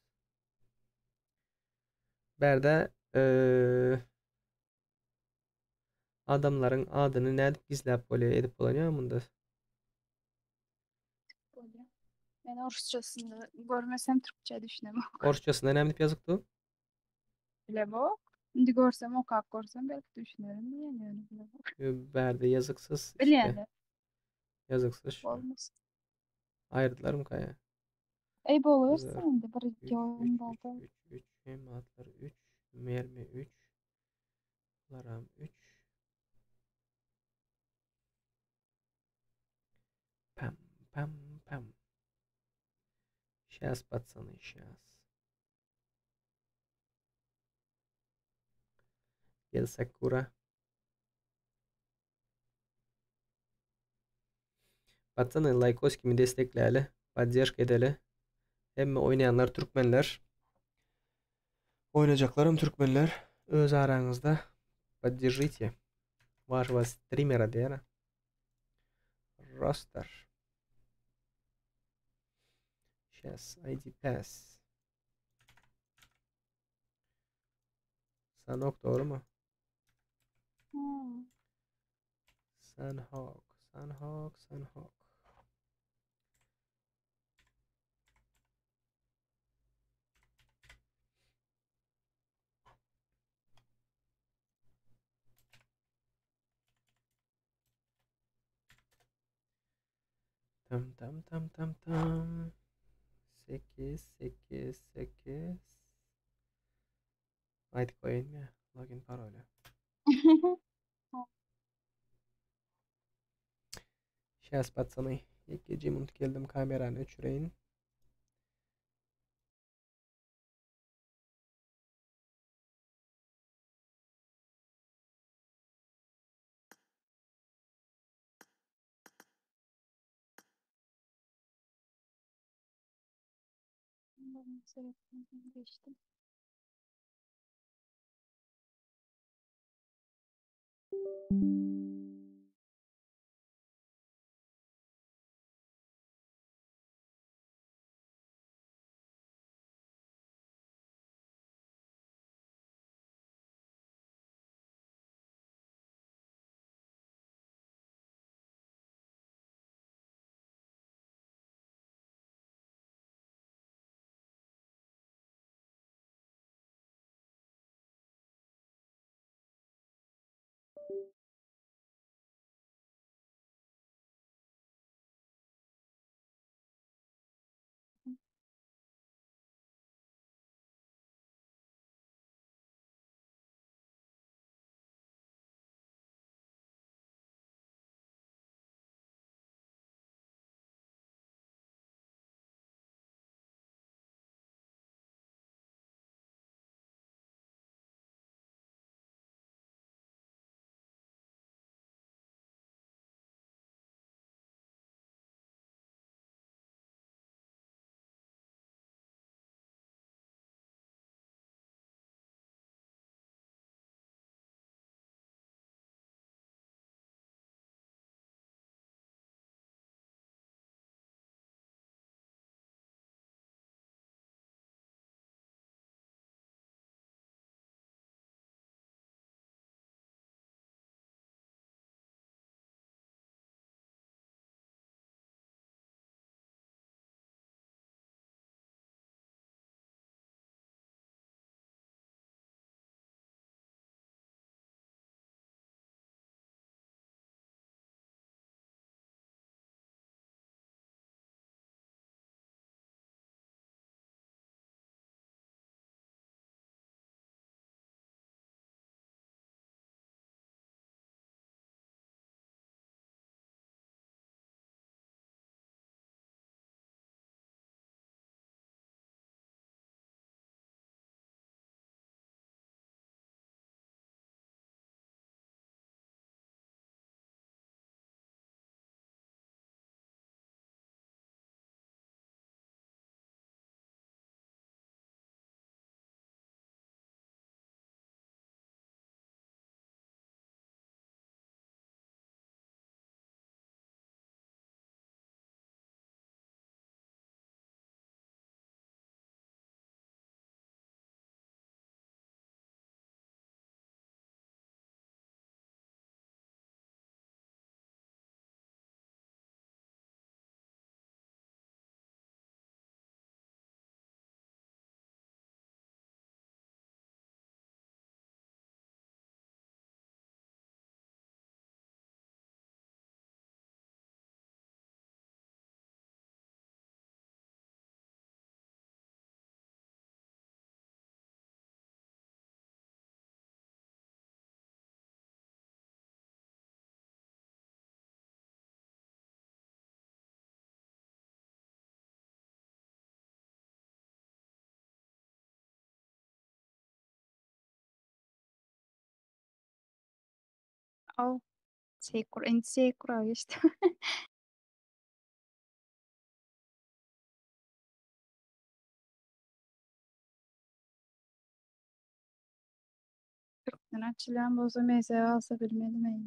Bärde eee adamlaryň adyny nädip gizläp bolýar, edip bolanýar munda? Bolýar. Men orsçasyny görmesem türkçe düşünemok. Orsçasynda näme diýip ýazykdy? Bilemok. Indi görsem okap görsem belki düşünerim diýen ýöne bilemok. Bärde ýazyksyz işte. Bilýänler. Ýazyksyz şu. Bolmaz. Aýyrdylar mı kaya? Ey bolubersin indi bir iki oýun boldy. 3 hem atlar 3, mermi 3, laram 3. Pam pam pam. Сейчас, пацаны, сейчас. Gel Sakura. Patsany laýkoskimi destekläli. Poddežka edeli. Hemme oýnaýanlar türkmenler. Oýnajaklaram türkmenler. Öz araňyzda poddežite вашего strimera diýýär. Roster. Сейчас, ID pass. Sanok dogrymy? Hmm. Sunhawk, Sunhawk, Sunhawk. Tam tam tam tam tam. 8 8 8. Aýdyp goýaýyn ýa login paroly. Şäs patsany. Ýekeje minut geldim kamerany öçüreýin. Geçtim. Au. Sekura, indi Sekura geçdi. Täzeden açylýan bolsa MS galsa bilmedim eý.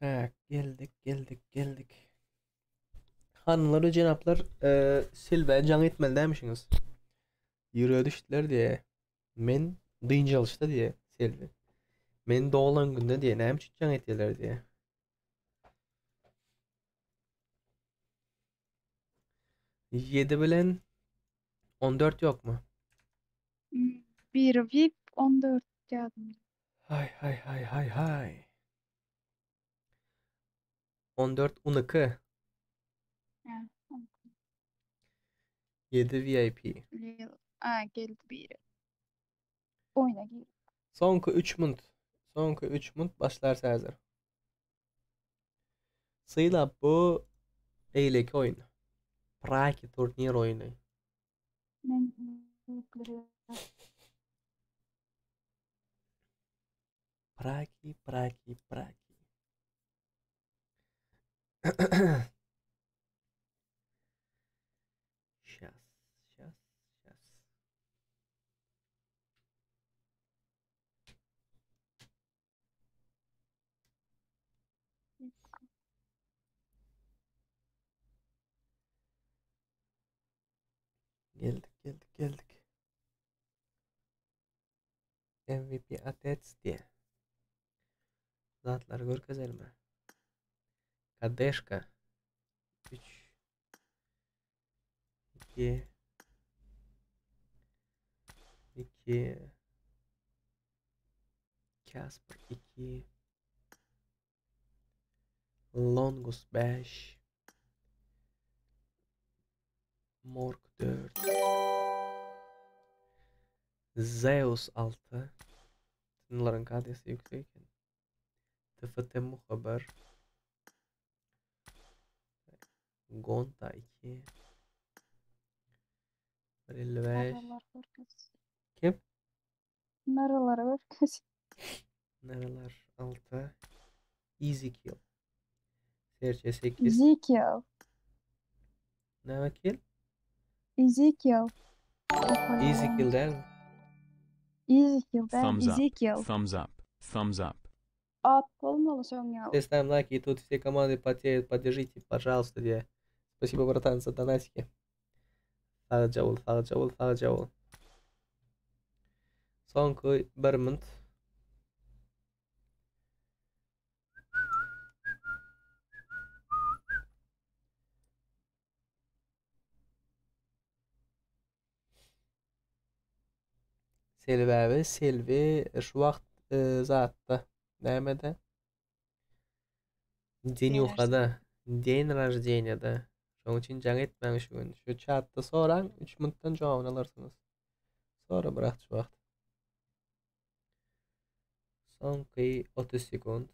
Tak, geldik, geldik, geldik. Hanymlar we jenaplar, e, Silwä jaň etmeli dälmişiňiz. Ýürege düşdüler diýe. Men dynç alyşda diýe, Selbi. Men doglan günde diýe, näme üçin jaň etýärler diýe. Ýedi bilen 14 ýokmy? Biri VIP 14 ýadymda. Hay hay hay hay hay. 14 12. Hä. 7 VIP. A geldi biri. Oýna gir. Soňky 3 munt. Soňky 3 munt başlar häzir. Sylap bu eýleki oýun. Praki turnir oýny. Men Praki, praki, praki. Şas, şas, şas. Geldik, geldik, geldik. MVP Atets diýe. Zatlary görkezelme. Kadeşka. 3 2 2 Casper 2 Longus 5 Morg 4 Zeus 6 Bunlaryň KD'si ýüksek eken. TFT Muhabar Gonta 2 155 Naralar görkez. Kim? Naralar görkez. Naralar 6 Easy kill. Serçe 8 Ezekiel. Näme kill? Ezekiel. Easy kill dälmi? Ezekiel däl, Thumbs up. Ezekiel. Thumbs up. Thumbs up. At bolmaly şoň ýaly. Все ставим лайки, и тут все команды потеют. Поддержите, пожалуйста, diýe. Спасибо, братан, за донатики. Sagja bol, sagja bol, sagja bol. Soňky bir minut. Selbi abi, Selbi şu wagt e, zatda. Nämede? Denýuhada, den raždeniýada. Şoň üçin jaň etmäň şu gün. Şu çatda soraň, 3 minutdan jogabyny alarsyňyz. Sora bırak şu wagt. Soňky 30 sekund.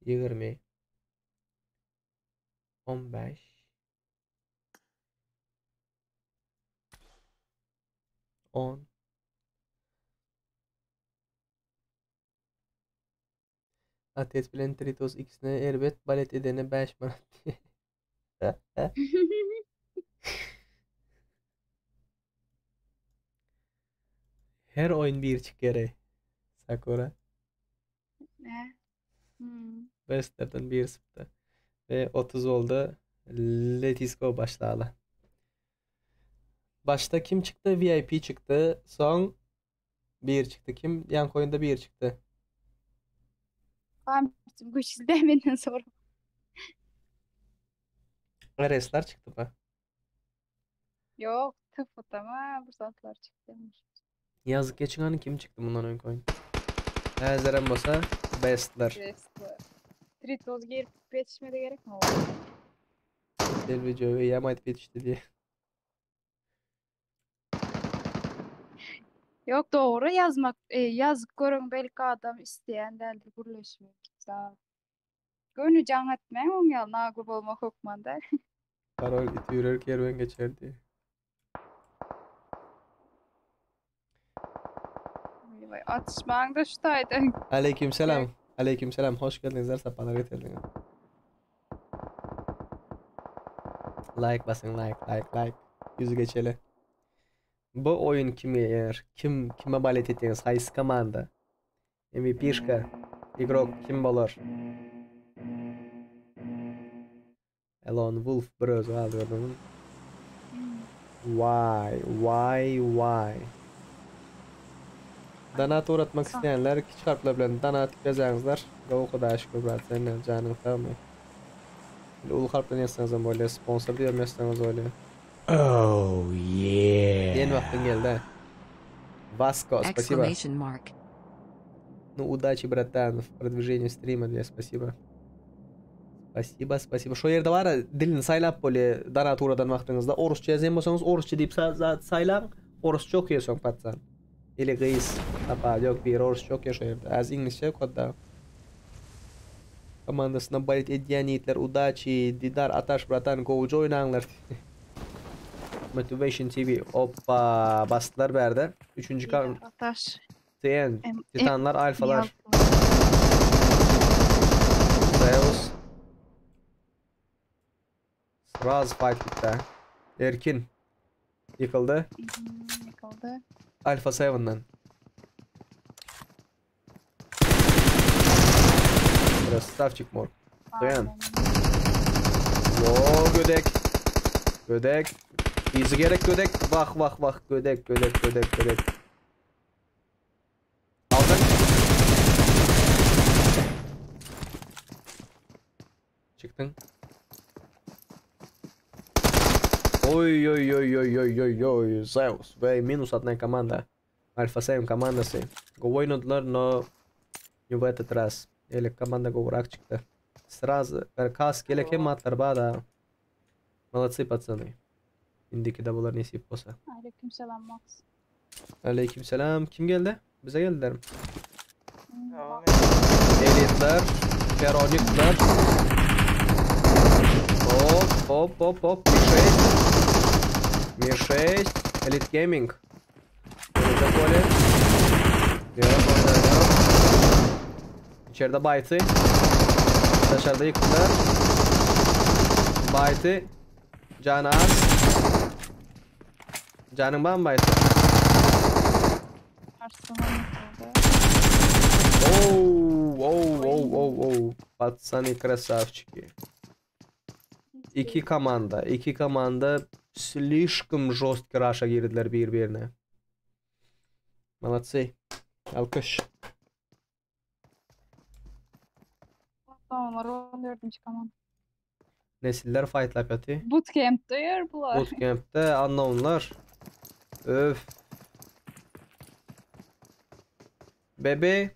20 15 10 Ates bilen Tritos ikisine erbet balet edene 5 manat. Her oýun bir çykýar Sakura. Ne? Hmm. Bestlerden bir sypdy. Ve 30 oldu. Let's go başlaly. Başda kim çykdy? VIP çykdy. Soň bir çykdy. Kim? Ýaňky oýunda bir çykdy. Pamyatim güýçli menden sonra. RS-ler çykdy ba. Yok, tıfıtama bu zatlar çykdy. Ýazyk geçiň hany kim çykdy mundan öňki oýun. Häzirem bolsa bestler. Bestler. Tritoz girip ýetişmedi gerek mi? Selvi Jöwe ýam aýdyp ýetişdi diýe. Yok doğru yazmak e, yazık görün belki adam isteyen däldir gürleşmek. Zat. Göni jaň etmäň oň ýaly nagly bolmak hökman däl. Parol iti ýürer kerwen geçer diýe. Vay, Atyşmaň da şu taýdan. Aleyküm selam. Aleyküm selam. Hoş geldiňizler, sapalar getirdiňiz. Like basın, like, like, like. Yüzü geçeli. Bu oyun kime ýeňer? Kim kime balet etýäňiz? Haýsy komanda? MVP-şka. Igrok kim bolar? Elon Wolf bir özi galdy gördüňmi? Why, why, why? Donat uğratmak isleýänler kiçi harplar bilen donat ýazaňyzlar. Gowy Hudaýa şükür brat sen näme janyň sagmy? Indi uly harp bilen ýazsaňyzam bolýar, sponsor diýip ýazsaňyz bolýar. Oh yeah. Diýen wagtyň geldi. Vasko, спасибо. Exclamation mark. Ну, удачи, братан, в продвижении стрима, для спасибо. Спасибо, спасибо. Şo ýerde bar, dilini saýlap bolýar donat ugradan wagtyňyzda. Orusça ýazan bolsaňyz, orusça diýip saýlaň, orusça okaýarsyň patsan. Ili gyz, tapa, ýok, biri orusça okaýar şo ýerde. Az iňlisçe okady. Komandasyna balet edýän ýigitler udaçi, Didar, Ataş, bratan, gowuja oýnaňlar. Motivation TV. Oppa, basdylar bärde. Üçünji Didar, Ataş. TN, Titanlar, Alfalar. Zeus. Sraz fight bitti. Erkin. Ýykyldy. Ýykyldy. Alpha 7-den. Krasavçik mor. Dayan. Yo gödek. Gödek. Yzy gerek gödek. Wah wah wah gödek gödek gödek gödek. Aldyk. Çykdyň. Oý oý oý oý oý oý oý Zeus we minus одна komanda. Alpha 7 komandasy. Gowy oýnadylar, no не в этот раз. Eli komanda gowurak çykdy. Srazy kask gerek hem atlar bar-da. Молодцы пацаны. Indiki-de bolar nesip bolsa. Aleyküm selam Max. Aleyküm selam. Kim geldi? Bize geldiler mi? Elitler, Veronikler. Hop hop hop hop. Mi 6. Mi 6. Elite Gaming. Önünde pole. Yok, orada yok. İçeride Byte'ı. Dışarıda yıktılar. Byte'ı. Canı az. Janyň barmy Byte'ı? Arslan ýykyldy. Oh, oh, oh, oh, oh. Patsany красавчики. Iki komanda, iki komanda слишком жестко raşa girdiler bir-birine. Молодцы. Alkyş. Onlar 14-nji komanda. Nesiller fightlap ýaty. Bootcamp'de ýer bular. Bootcamp'de unknownlar. Öf. Bebe.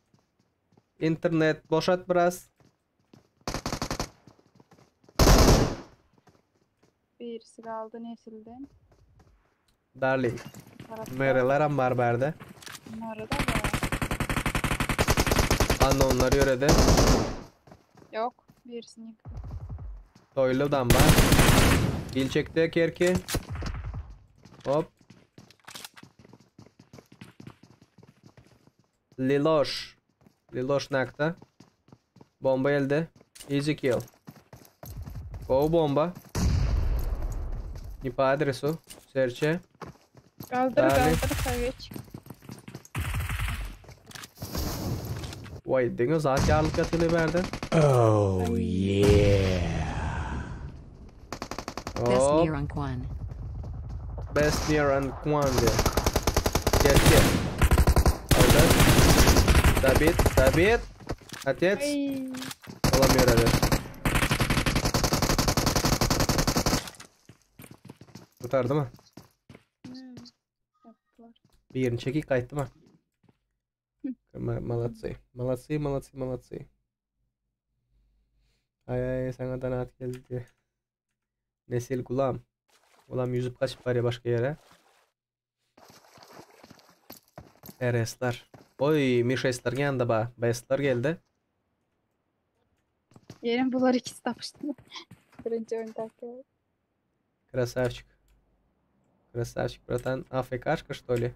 Internet boşat biraz. Birisi galdy nesilden. Darling. Tarapda. Merelerem bar bärde. Bunlara da bar. Unknownlar ýöredi. Ýok, birisini ýykdy. Toýly bar. Dil çekdi Kerki. Hop. Liloş. Liloş nakta. Bomba elde. Easy kill. Go bomba. Ne по адресу. Serçe. Galdyr, Darling. galdyr, sageç. Vay diňe zat ýarlyk ýatyly bärde. Oh yeah. Best Hop. near on Quan. Best near and Quan diye. Kerki. Aldı. Sabit, sabit. Отец. Ay. Alamıyor hadi. Kurtardı mı? Yaptılar. Bir yerini çekik kayıttı mı? Молодцы. Молодцы, молодцы, молодцы. Ay ay sana donat geldi. Nesil Gulam. Gulam yüzüp kaçıp var ya başka yere. RS'ler. Oy Mişesler yanında ba. Bestler geldi. Yerim bular ikisi tapıştı. Birinci oyundaki. Красавчик. Красавчик, братан. АФКшка, что ли?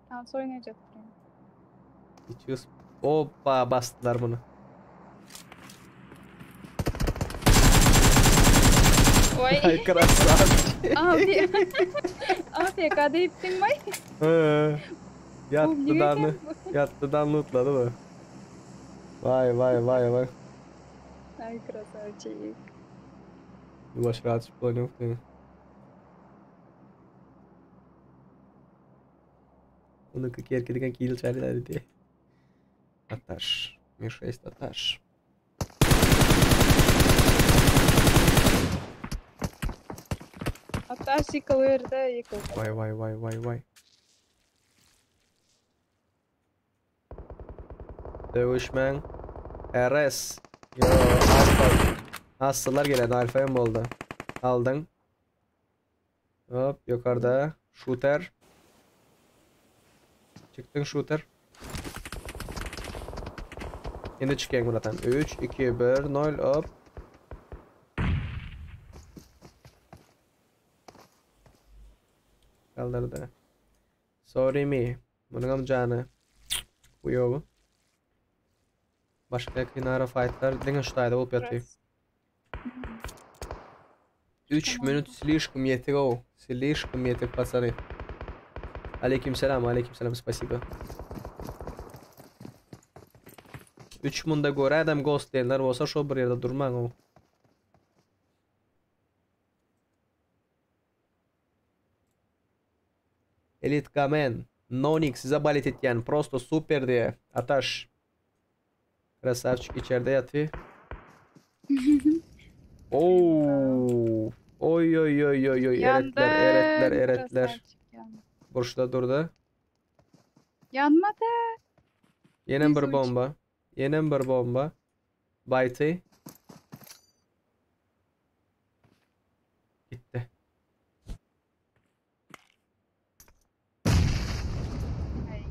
Dans oynayacak. Hiç Hoppa bastılar bunu. Oy. Ay krasavчик. Abi. AFK deyip vay. He. Yattı niye dan, geldi yattı dan lootladı mı? Vay vay vay vay. Ay krasavчик. Ulaş rahat plan yok değil mi? Onu kerkedigen kill çarılar diye. Ataş. Mi 6 Ataş. Ataş yıkılırdı yıkıldı. Vay vay vay vay vay. Dövüşmen. RS. Yo alfa. Aslılar gelen alfaya mı oldu? Aldın. Hop yukarıda. Shooter. Çıktın shooter. Endi çıkayım buradan. 3, 2, 1, 0 hop. Kaldırdı. Sorry me. Bunun canı. Uyo. Başka kinara fightlar diňe şu taýda bolup ýatyr. 3 minut слишком yetik o. Слишком yetik пацаны. Aleyküm selam, aleyküm selam, спасибо. 3 munda göre adam ghost diýenler bolsa şo bir ýerde durmaň o. Elite Kamen, Nonik size balet etýän просто супер diýe. Ataş. Красавчик içeride yatıyor. Oo. Oy oy oy oy oy. Eretler, eretler, Yandın. eretler. Krasavчик yandı. Burçta durdu. Yanmadı. Yine bir 113. bomba. Yine bir bomba. Baytı. Gitti. Ay.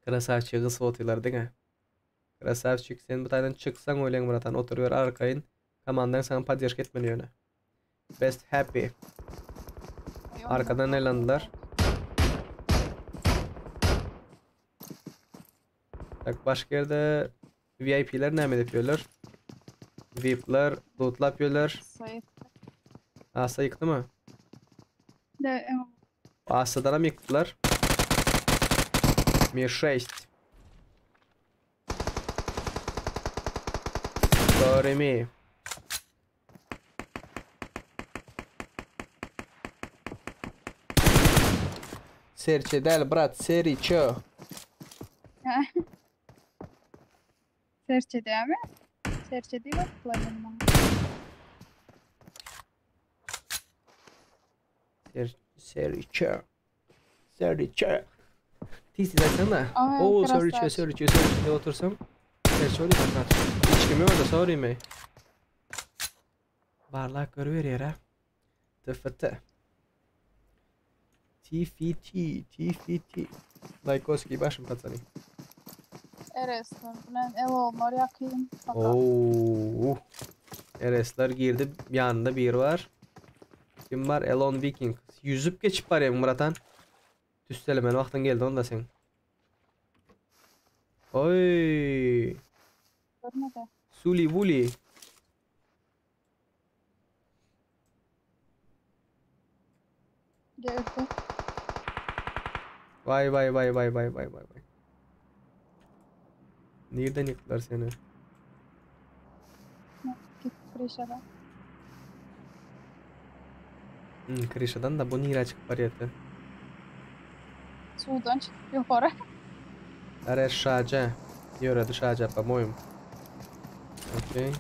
Krasavçığı soğutuyorlar değil mi? Krasavçık sen bu tane çıksan öyle bratan oturuyor arkayın. Komandan sana поддержка etmeli yöne. Best happy. Ay, Arkadan elendiler. Bak başka yerde VIP'ler ne yapıyorlar? VIP'ler lootlap yapıyorlar. Sayıktı. Asa yıktı mı? De, em, Asa'dan mı yıktılar? Mi 6. Sorry me. Serçe del brat seriço. Serçe değil mi? Serçe değil bak kullanım. Ser seriço. Seriço. Tez tez aytsana. Ay, Oo krasavчик. seriço seriço seriço diye otursam. Serçe oluyor brat. Hiç kim yok da sorry me. Barlap görüberýär-ä. TFT. TFT, TFT. Lajkoski başym pacany. RS-ler bilen Elonlar ýakyn. Oo. RS-ler girdi. Ýanynda biri bar. Kim bar? Elon Viking. Ýüzüp geçip barýaň Muratan. Tüsselemeli wagtyň geldi onda seň. Oý. Görmedi. Suli wuli. Geldi. Vay vay vay vay vay vay vay vay. Nirden ýykdylar seni? Git Krişada. Hmm, Krişadan da bu nirä çykyp barýardy? Suwdan çykyp ýokary. Are şaja. Ýöredi şaja po-moýum. Okey.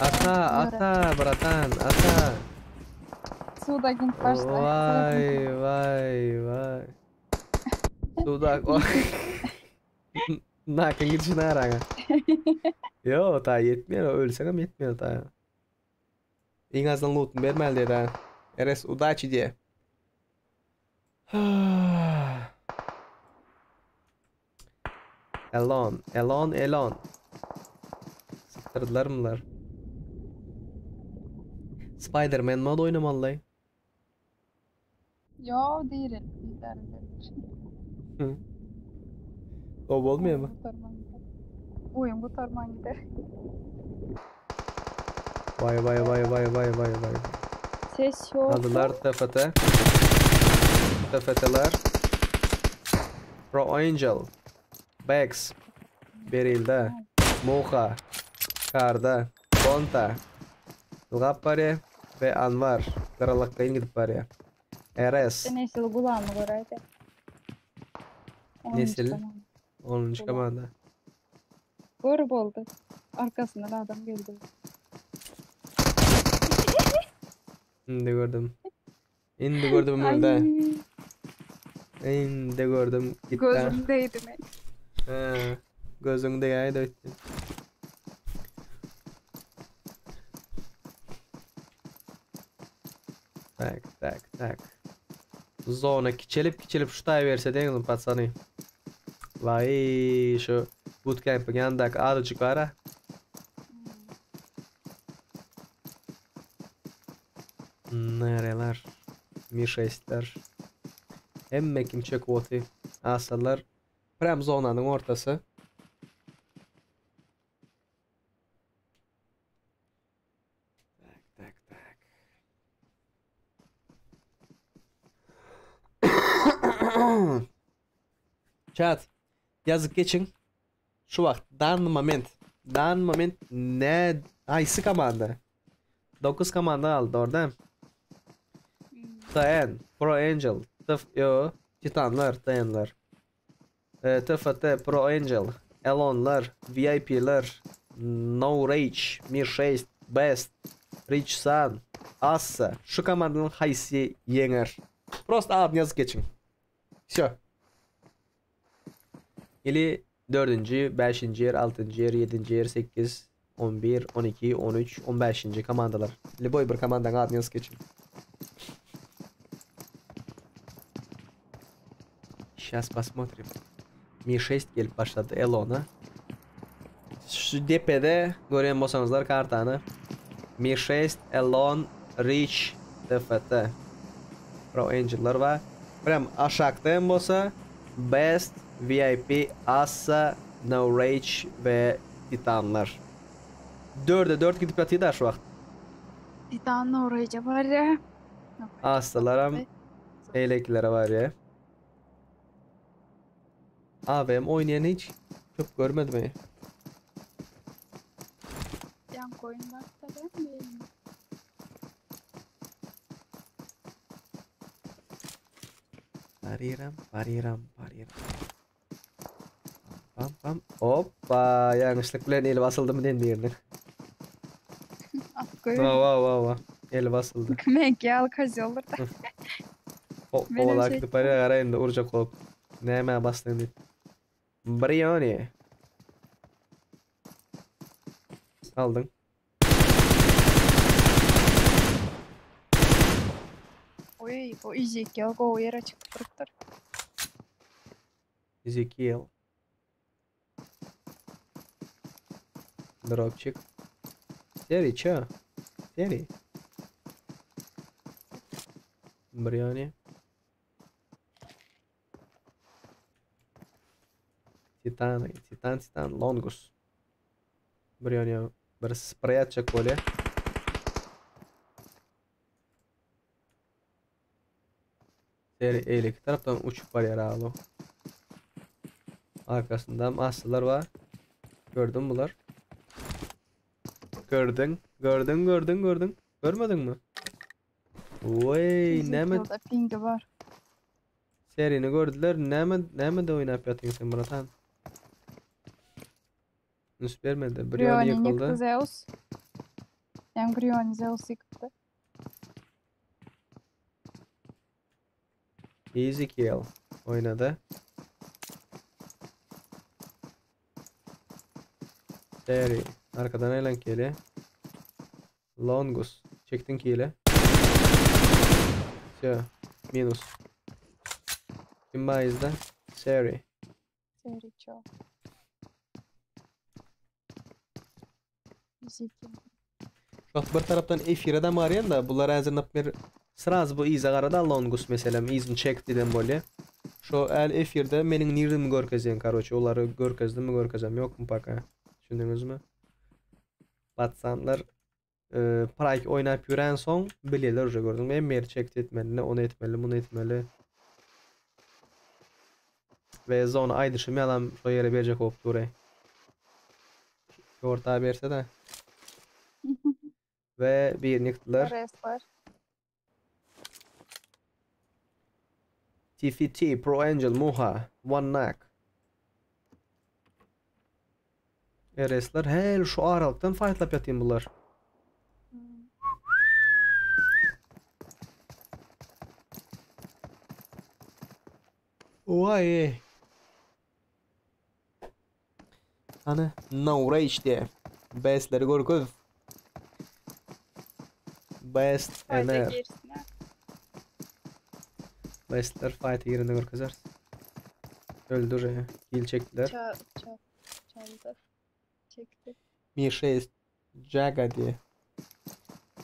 Ata, ata, bratan, ata. Suwda gint başda. Vay, vay, vay. Suwda Nakyň gidişini araňa. Ýo, ta ýetmeýär, ölseňem ýetmeýär ta. Iň azyndan loot'uny bermeli diýdi. RS udaçi diýe. Elon, Elon, Elon. Sypdyrdylar bunlar. Spider-Man mod oýnamaly. Ýo, diril. O bolmaýar mı? Oýun gutarman gider. Vay vay vay vay vay vay vay. Ses ýok. Aldylar TFT. TFT-ler. Pro Angel. Bex. Berilde. Muha. Karda. Bonta. Ylgap barýar we Anwar gyralakdaýyn gidip barýar. RS. Nesil gulamy göräýdi. Nesil? 10-njy komanda. Gör boldy. Arkasyndan adam geldi. Indi gördüm. Indi gördüm ömürde. Indi gördüm. Gitti. Gözüm değdi mi? He. Gözüň degäýdi öýtdi. Tak, tak, tak. Zona kiçelip kiçelip şu taý berse deňizim patsany. Vay şu bootcamp'iň ýanyndaky azajyk bar-a. Nereler? Mi 6-ler. Hemme kim çöküp oty. Asalar. Prem zonanyň ortasy. Tak, tak, tak. Chat. Ýazyp geçiň. Şu wagt dan moment. Dan moment ne haýsy komanda? 9 komanda galdy dogry TN, Pro Angel, TF, yo, Titanlar, TN'ler. E, TFT, Pro Angel, Elonlar, VIP'ler, No Rage, Mi 6, Best, Rich Sun, Assa. Şu komandanyň haýsy ýeňer? Prosta adyny ýazyp geçiň. Vsyo. Ili dördünji, bäşinji ýer, altynjy ýer, ýedinji ýer, sekiz, on bir, 12, 13, 15-nji komandalar. Lýuboý bir komandaň adyny ýazyp geçiň. Şas posмотрим. Mi 6 gelip başlady Elona. Şu depede görýän bolsaňyzlar kartany. Mi 6, Elon, Rich, TFT. Pro Angel'lar bar. Prям aşakda hem bolsa Best, VIP, Assa, No Rage we Titanlar. Dörde dört gidip ýatyr da şu wagt. Titan No Rage barýa. Assalaram beýlekilere barýa. AVM oýnaýan hiç köp görmedim. Ýaňky oýun barda ben Bariram, bariram, bariram. Pam pam. Hoppa, ýalňyşlyk bilen eli basyldymy den biriniň. Atyp goýber. Wa wa wa. Eli basyldy. Meňki ýaly kozýoldyr da. O, Menem ola şeýtdim. gidip barýar gara indi urjak bolup. Nämä basdyň diýip. Brioni. Aldyň. Oý, bu Ezekiel gowy ýere çykyp durupdyr. Ezekiel. Dropçik. Seri, çö? Seri. Brioni. Titan, Titan, Titan, Longus. Brioni bir sprey atjak bolýar. Seri eýleki tarapdan uçup barýar alu. Arkasynda aslylar bar. Gördün bular. Gördün, gördün, gördün, gördün. Görmediňmi? Weý, näme? Ezekiel'da pingi bar. Serini gördüler. Näme, näme de oýnap ýatyň sen bratan? Üns bermedi. Brioni Brioni ýykyldy. ýykdy Zeus. Ýa Brioni Zeus ýykypdy. Easy kill oýnady. Seri arkadan aýlanyp gelýär. Longus çekdiň kile. Vse, minus. Kim bar yzda? Seri. Seri ço. Ezekiel. Şu wagt bir tarapdan efire de barýan da, bular häzir naprimер sraz bu yza garada Longus meselem yzyny çekdi diýen bolýa. Şo äl efirde meniň nirdimi görkezýän karoçe olary görkezdimmi görkezem ýokmy paka. Düşündiňizmi? Patsanlar Prike oýnap ýören soň bilýärler uje gördüňmi hemme ýeri çekdi etmeli ony etmeli muny etmeli. We zona aýdyşym ýalam şo ýere berjek bolup dur. Orta berse de. We birini ýykdylar. Res bar. TFT Pro Angel Muha One Knock. RS'ler hel şu aralykdan fightlap ýatyn bular. Vay. Hany No Rage diýe. Bestleri görkez. Best Fayda NR. girsin ha. Bestler fight'e girende görkezer. Öldür ya. Kill çektiler. Ça ça çaldı. Çekti. Mi 6 Jaga diýe.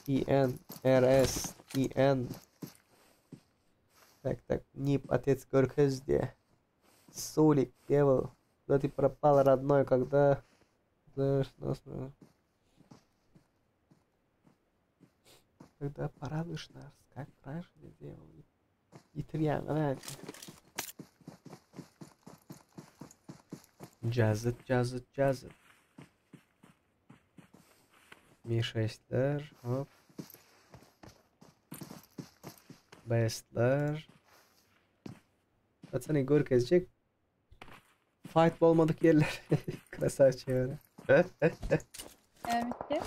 E N R S E N. Tak tak. Nip отец görkez diýe. Sulik Devil. Куда ты пропал, родной, когда... Знаешь, нас... Когда порадуешь нас, как раньше ты делал. Итальян, Jazit, Jazit, Jazit. Mi 6'ler, hop. Bestler. Patsany görkezjek. Fight bolmadyk ýerler. Krasavçy ýöne. Evet ki.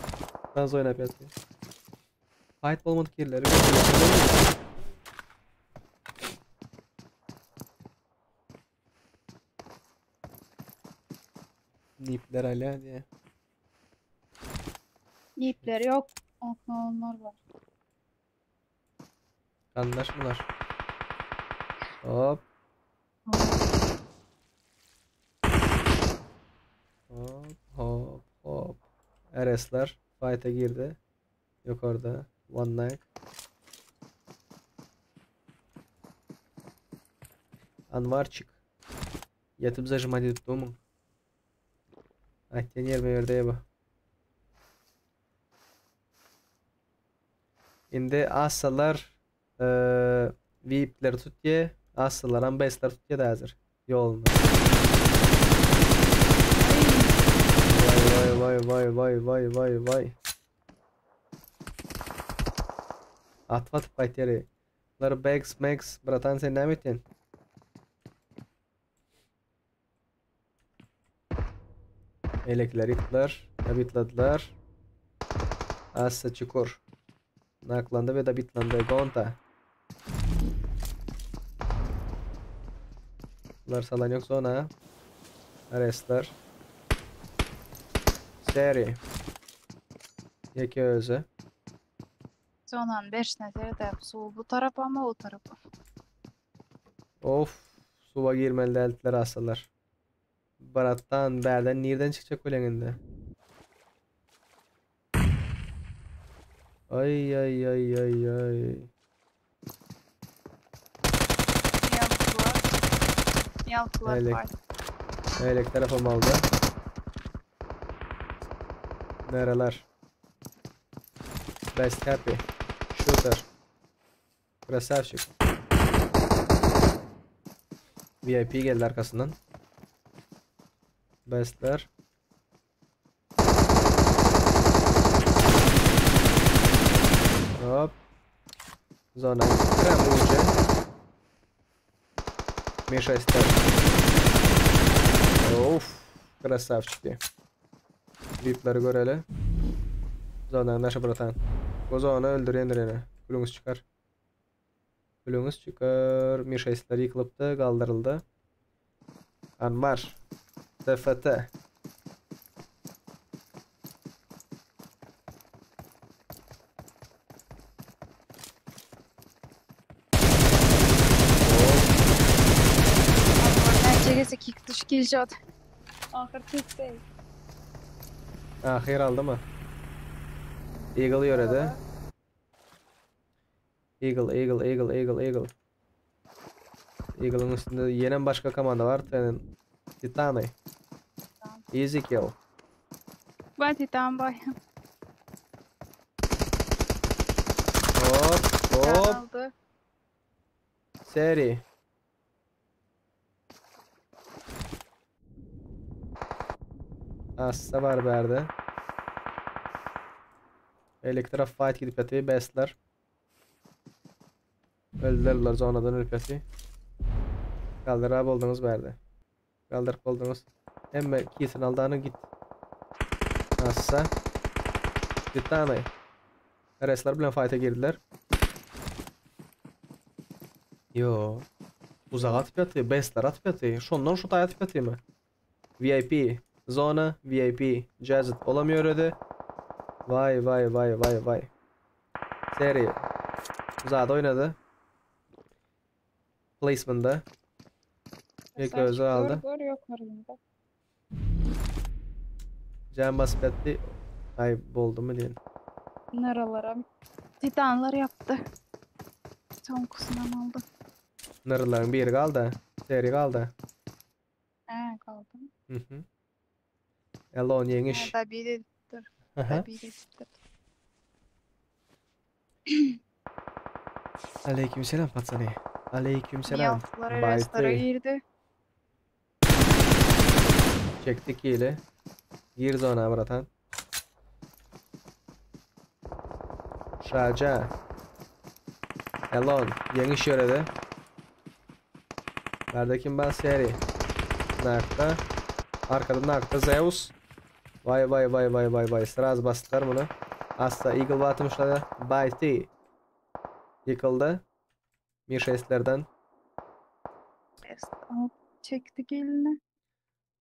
Nasıl oýnap ýatyr. Fight bolmadyk ýerleri görkezjek. Nipler ala diye. Nipler yok. Aha, onlar var. Anlaşmalar. Hop. Hop hop hop. RS'ler fight'e girdi. Yok orada. One night. Anvarçık. Yatıp zajima edip durma. Aýtýan ýerime ýerde bu. Indi assalar VIP'leri tutýa, assalar hem bestler tutýa da hazır. Ýoluna. Vay vay vay vay vay vay vay. Atyp atyp gaýtýar. Bular Bags Max bratan sen näme etýän? Elekler ýykdylar, dabitladylar. Assa çukur. Naklandy we dabitlandy. Gonta. Bular salan ýok zona. Arestler. Seri. Ýeke özi. Zonany berşine seredäp suw bu tarapamy o tarapa. Of, suwa girmeli däldiler asalar. Bratdan bärden nirden çykjak bilen indi? Ay ay ay ay ay. Ýaltylar. Ýaltylar Elek. bar. Elek tarafım aldı. Nereler? Best happy. Shooter. Krasavchik. VIP geldi arkasından. Bestler. Hop. Zona. Kremuje. Миша Стар. Of. Krasavчики. VIP'leri göreli. Zona naşa bratan. Bu zona öldürendir ýene. Gülüňiz çykar. Gülüňiz çykar. Mişa Star ýykylypdy, galdyryldy. Anmar. TFT. Näçe gezek ýykdy şu killshot. Ahyr çekdi. Ahyr aldy mı? Eagle ýöredi. Eagle, Eagle, Eagle, Eagle, Eagle. Eagle'ın üstünde ýene başga komanda bar. Senin Titany. Easy kill. Bay Titan bay. Hop, hop. Aldy. Seri. Assa bar bärde. Elektra fight gidip ýatyr bestler. Öldüler bular zonadan ölüp ýatyr. Kaldyra bolduňyz bärde. Kaldyryp bolduňyz. Hemme kisin aldany git. Assa. Titany. Resler bilen fight'a girdiler. Yo. Uzaga atyp ýatyr, bestler atyp ýatyr. Şondan şu taý atyp ýatyrmy? VIP. Zona VIP. Jazzet olamıyor öde. Vay vay vay vay vay. Seri. Uzada oynady. Placement'da. Ýeke özi aldy. Gör ýokarynda. Can basyp ýatdy. Ay boldumy diýen. Naralara Titanlar yaptı. Soňkusundan aldy. Nyrlaryň biri galdy. Seri galdy. Hä, galdy. Mhm. Elon ýeňiş. Da bir edipdir. Aha. Da bir edipdir. Aleykümselam patsany. Aleykümselam. Ýaltylar araslara Bayty. girdi. Çektik hile. Gir zona bratan. Şaja. Elon ýeňiş ýöredi. Bärde kim bar? Seri. Nakta. Arkada nakta Zeus. Vay vay vay vay vay vay. Sraz basdylar muny. Asta Eagle batymyşlady. Bayty. Ýykyldy. Mişestlerden. Best alyp çekdi gelini.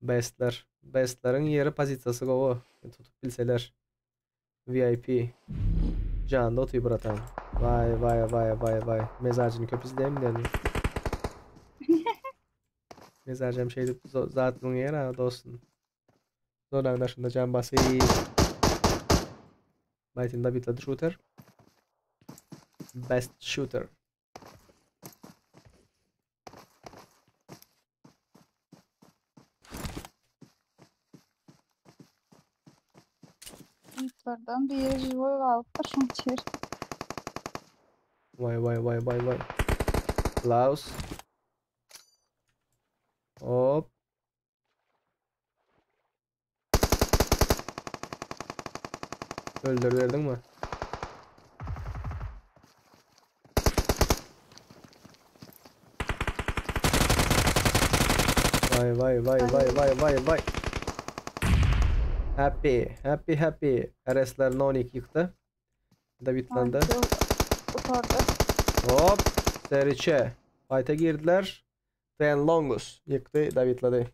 Bestler. Bestleriň ýeri pozisiýasy gowy. Tutup bilseler. VIP. Janda otyr bratan. Vay vay vay vay vay. Mezarjyny köp izleýän diýen. Mezarjam şeýdip zatlyň ýer ha dostum. Zonaň daşynda jan basy. Baytynda bitledi shooter. Best shooter. Ýyplardan biri živoý galypdyr şoň içeri. Vay vay vay vay vay. Klaus. Hop. Öldürüberdiňmi? Vay vay vay vay vay vay vay. Happy, happy, happy. RS-ler 12 ýykdy. Davidlandy. Utardy. Hop, Seriçe. Fight'a girdiler. Ten Longus ýykdy, Davidlady.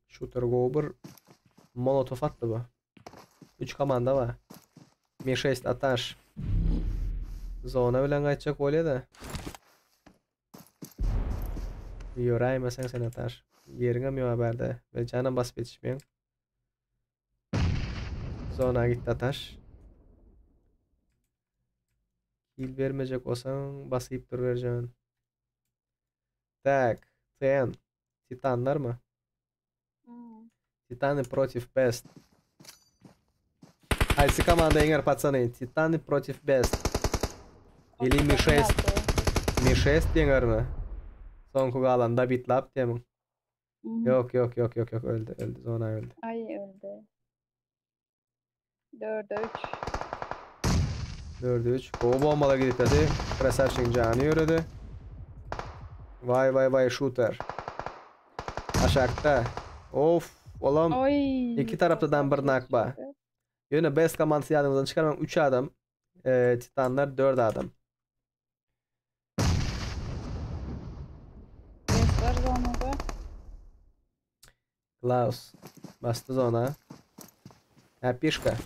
Shooter gowy bir molotov atdy bu. 3 komanda bar. Mi 6 Ataş. Zona bilen gaýtjak bolýa-da. Ýöräýmeseň sen Ataş. Ýeriňem ýok bärde. Ve janam basyp ýetişmeýäň. Zona gitdi Ataş. Kill bermejek bolsaň basyp dur berjan. Tak, TN. Titanlarmy? Titany против Best. Haýsy komanda ýeňer patsany? Titany против Best. Ili Mi 6. Mi 6 ýeňermi? Soňky galan David Lap diýemiň. Ýok, ýok, ýok, ýok, ýok, öldi, öldi, zona öldi. Aý, öldi. Dörde üç. Dörde üç. Gowy bombalar gidip ýaty. Krasavçigiň jany ýöredi. Waý, waý, waý, şuter. Aşakda. Of, olam Oý. iki tarapdadan bir nak bar. Ýöne best komandasy ýadyňyzdan çykarmaň 3 adam. E, Titanlar 4 adam. Bestler zonada. Klaus basdy zona. Happyşka.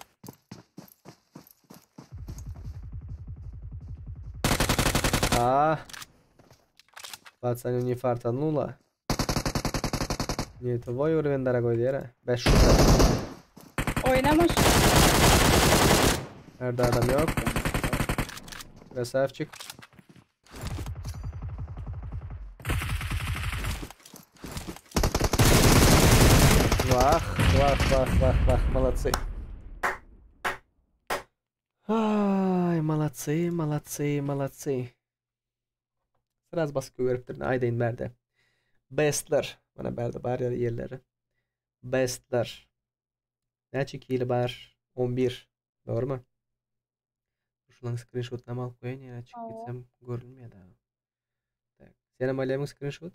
А. Пацану не фартануло. Не твой уровень, дорогой, Вера. Без шуток. Oýnama şu. Nerede adam yok. Красавчик. Vah, vah, vah, vah, vah, молодцы. Ay, молодцы, молодцы, молодцы. Sraz basyp gögeripdirin, aýdaýyn bärde. Bestler. Mana bärde bar ýerleri. Bestler. Näçe kili bar? 11. Dogrymy? Şulaň skrinşotynam alyp goýaýyn, ýa çykyp Hawa. gitsem görünmeýär dagy. Tak. Senem alýarmyň skrinşot?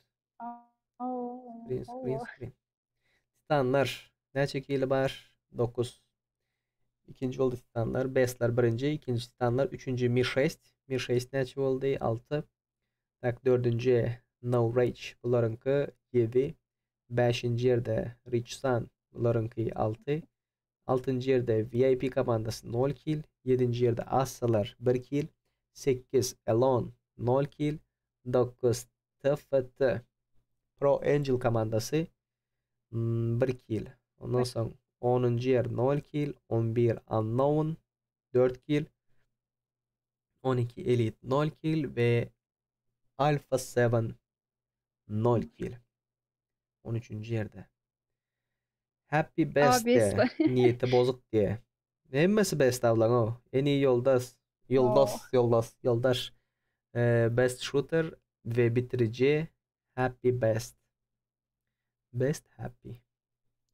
Hawa. Screen, screen, Hawa. screen. Titanlar. Näçe kili bar? 9. Ikinji boldy Titanlar. Bestler birinji, ikinji Titanlar, üçünji Mi 6. Mi 6 näçe boldy? 6. Tak, dördünji No Rage. Bularyňky 7. Bäşinji ýerde Rich Sun. Bularyňky 6. Altynjy ýerde VIP komandasy nol kil, ýedinji ýerde Assalar bir kil, sekiz Elon nol kil, dokuz TFT Pro Angel komandasy bir kil. Ondan soň onunjy ýer nol kil, on bir Unknown dört kil, 12 Elite nol kil we Alpha Seven nol kil. On üçünji ýerde. Happy best best diýe. Niýeti bozuk diýe. Hemmesi best ablaň o. En iyi ýoldaş, ýoldaş, ýoldaş, ýoldaş. Best shooter we bitiriji Happy best. Best happy.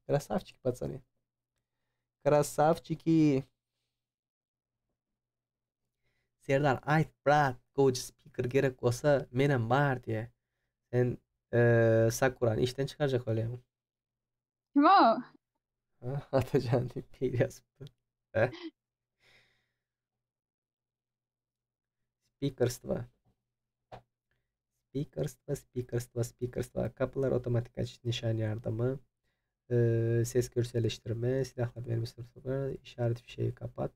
Krasavçiki patsany. Krasavçiki. Serdar aýt brat gowja spiker gerek bolsa menem bar diýe. Sen Sakurany işden çykarjak bolýaň. Kim o? Atajan diýip biri ýazypdyr. Spikerstwo. Spikerstwo, spikerstwo, spikerstwo. Kapylar otomatik açyş nişan ýardamy. Ses görselleşdirme, silahlar bermesi işaret fişeği kapat.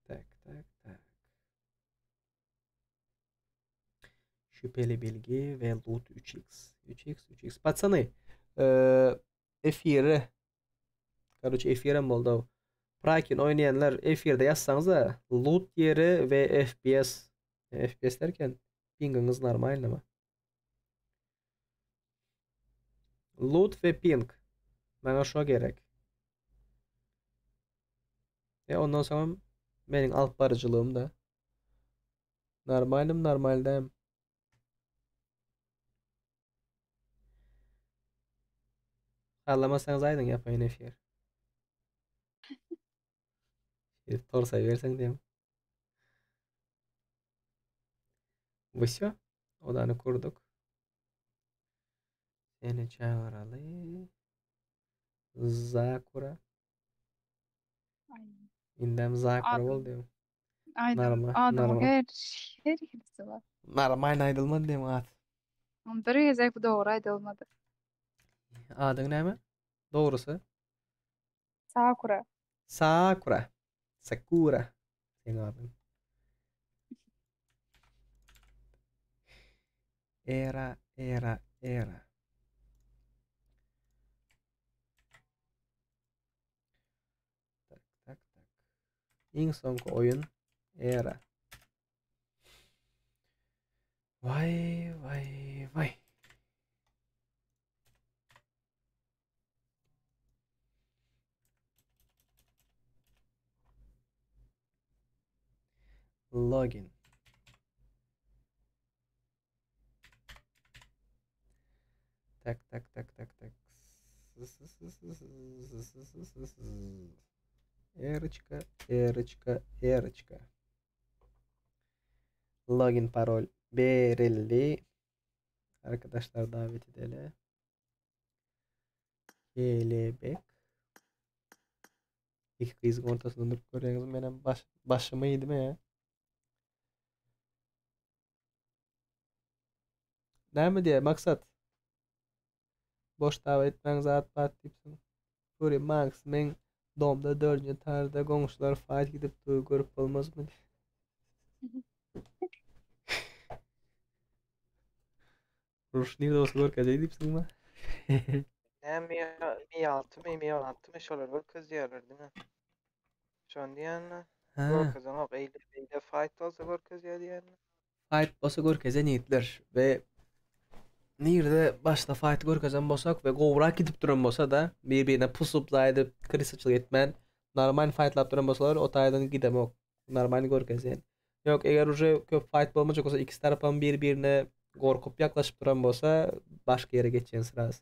Tak, tak, tak. Şüpheli bilgi we loot 3x. 3x, 3x. Patsany, efiri Karoçe efirem boldy. Prakin oýnaýanlar efirde ýazsaňyza loot ýeri we FPS. FPS derken pingiňiz normalnymy? Loot we ping. Maňa şo gerek. E ondan soňam meniň alyp baryjylygym da. Normalnym normal däl. Sallamasaňyz aýdyň ýapaýyn efir. Şeýdip torsaý berseň diýem. Wsё, odany kurduk. Seni çagyraly. Zakura. Indem Zakura Adım. boldy. Aýdym, Normal, adamyň normal. her her hilisi bar. Normal aýdylmady diýem at. Bir gezek bu dogry aýdylmady. Adyň näme? Dogrusy. Sakura. Sakura. Sakura. Seň adyň. Era, era, era. Tak, tak, tak. Iň soňky oýun era. Vay, vay, vay. Login. Tak, tak, tak, tak, tak. Эрочка, эрочка, эрочка. Login parol berildi. Arkadaşlar davet edeli. Kelebek. Iki gyzyň ortasynda durup görýäňiz menem baş, başymy iýdim e. Näme diýýär maksat? Boş dawa etmäň zat bat diýipsiň. Puri Max meň domda dördünji etažda goňşular fight gidip dur görüp bolmazmy diýip. Uruş nirde bolsa görkezey diýipsiňmi? Näme Mi 6 my Mi 16 my şolar görkezýärler diňe. Şony diýenler. Ha. Görkezenok eýle beýle fight bolsa görkezýär diýenler. Fight bolsa görkezen ýigitler we nirde başda fight görkezen bolsak we gowrak gidip duran bolsa-da bir-birine pusup zaý edip krisaçylyk etmän normal fightlap duran bolsalar o taýdan gidemok. Normal görkezýän. Ýok eger uje köp fight bolmajak bolsa ikisi tarapam bir-birine gorkup ýaklaşyp duran bolsa başga ýere geçýän sraz.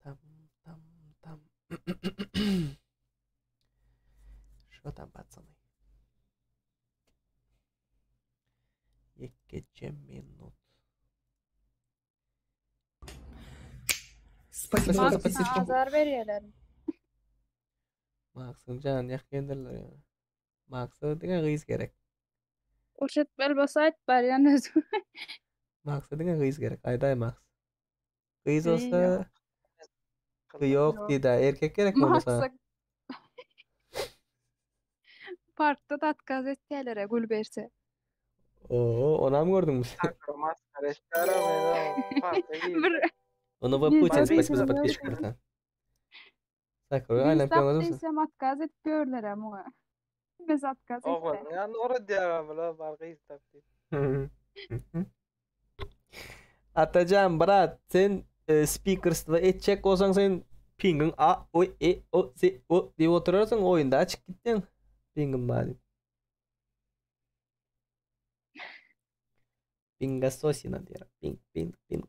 Tam tam tam. Şo tam patsany. Ýekeje minut. Spasibo za podpisku. Azar berýärler. Maksyň janyny ýakýandyrlar ýa. Maksa diňe gyz gerek. Uruş etmeli bolsa aýt barýan özüm. Maksa diňe gyz gerek. Aýdaý Maks. Gyz bolsa Ýok diýdä, erkek gerek bolsa. Maksa Parkda da otkaz etýärler gül berse. Oo, onam gördüňmi sen? Bir Onu bu Putin спасибо за подписчик, братан. Sakura aýlanyp Gyz ýöňedimsiň. diýsem otkaz edip ýörler muňa. Biz otkaz etdi. Oglan ýa nora diýýär bular bar gyz tap diýip. Atajan brat sen e, speakerstwa etjek bolsaň sen pingiň A O E O C O diýip oturarsyň oýunda açyk gitseň pingim bar diýip. Pinga sosina diýer. Ping ping ping.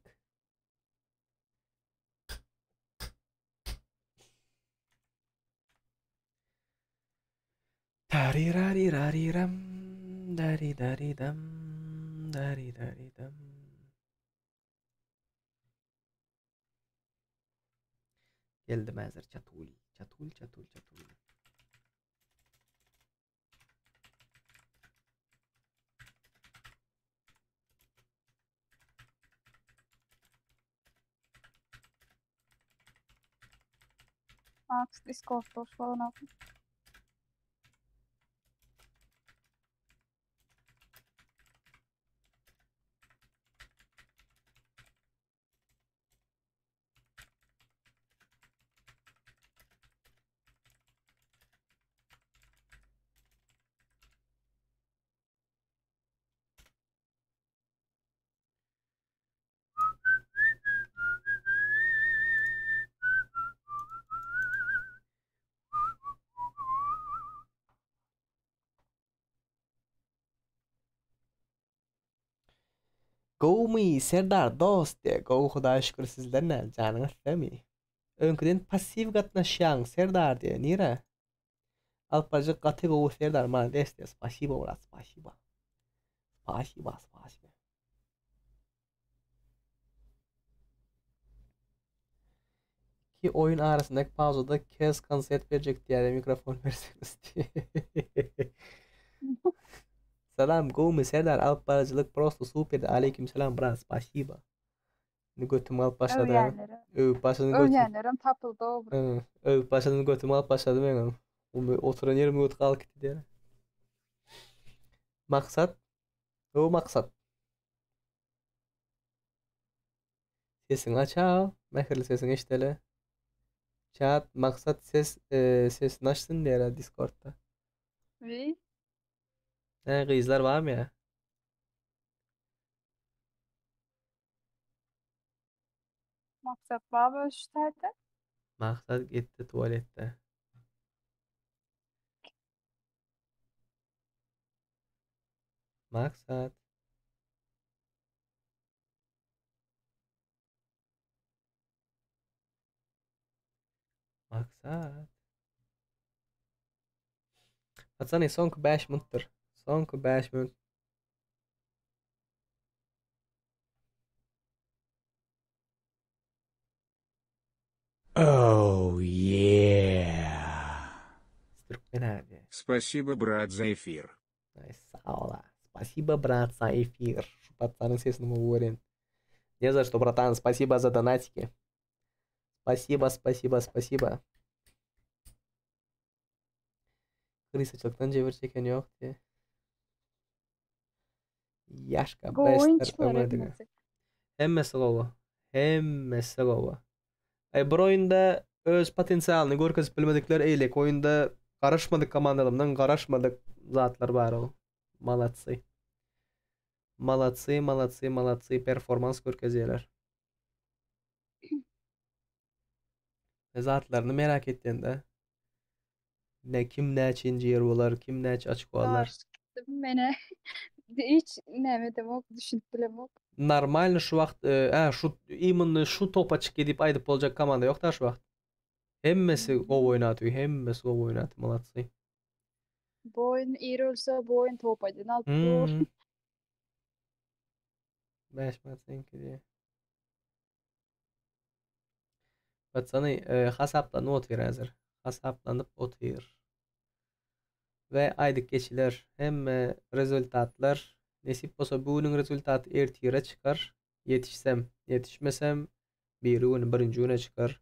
Tarirariraram daridaridam daridaridam. Geldim häzir çatul çatul çatul çatul. Max Discord boş bolanok. Gowmy Serdar dost diýýär. Gowy Hudaýa şükür sizler näl janyňyz sagmy? Öňküden passiw gatnaşýaň Serdar diýýär. Nirä? Alyp barjak gaty gowy Serdar malades diýýär. Spasibo brat spasibo. Spasibo spasibo. Iki oýun arasyndaky pauzada Kez konsert berjek diýýär mikrofon berseňiz diýýär. Salam gowmy Serdar alyp baryjylyk prosto super aleýkim salam brat spasibo. Indi götüm galyp başlady. Öwýänlerem. Öwüp başladym götüm. Öwýänlerem tapyldy o bir. Hı, öwüp başladym götüm galyp başlady meňem. Umy oturan ýerim göt galyp gitdi diýýär. Maksat. O maksat. Sesiňi aç-a, mähirli sesiňi eşideli. Chat maksat ses e, sesini açsyn diýýär Discordda. Wi. He, gyzlar barmy ýa? Maksat barmy şu taýda? Maksat gitdi tualetde. Maksat. Maksat. Patsany soňky 5 minutdyr. Soňky 5 minut. Oh yeah. Türkmen abi. Спасибо, брат, за эфир. Ay, sag ol. Спасибо, брат, за эфир. Şu patsanyň sesini gowy görýän. Не за что, братан. Спасибо за донатики. Спасибо, спасибо, спасибо. Krysaçylykdan jebir çeken ýok diýe. Ýaşka Gowy bester oýunçylar öňediňe. hemmesi. Hemmesi gowy. Hemmesi gowy. Ay bir oýunda öz potensialyny görkezip bilmedikler eýleki oýunda garaşmadyk komandalardan garaşmadyk zatlar bar o. Молодцы. Молодцы, молодцы, молодцы. Performans görkezýärler. Zatlaryny merak etýän-de. Ne kim näçinji ýer bolar, kim näçe açko alar. Gitdim mene. Hiç näme demok, düşünip bilemok. Normalny şu wagt, e, şu imенно şu topa çykýar diýip aýdyp boljak komanda ýok da şu wagt. Hemmesi gowy oýnady, hemmesi gowy oýnady, молодцы. Bu oýun ir ölse, bu oýun topadan alyp dur. 5 manat seňki diýe. Patsany, e, hasaplanyp otyr häzir. Hasaplanyp otyr. We aýdyp geçiler. Hemme rezultatlar nesip bolsa bu günüň rezultaty ertire çykar. Ýetişsem, ýetişmesem biri gün birinji güne çykar.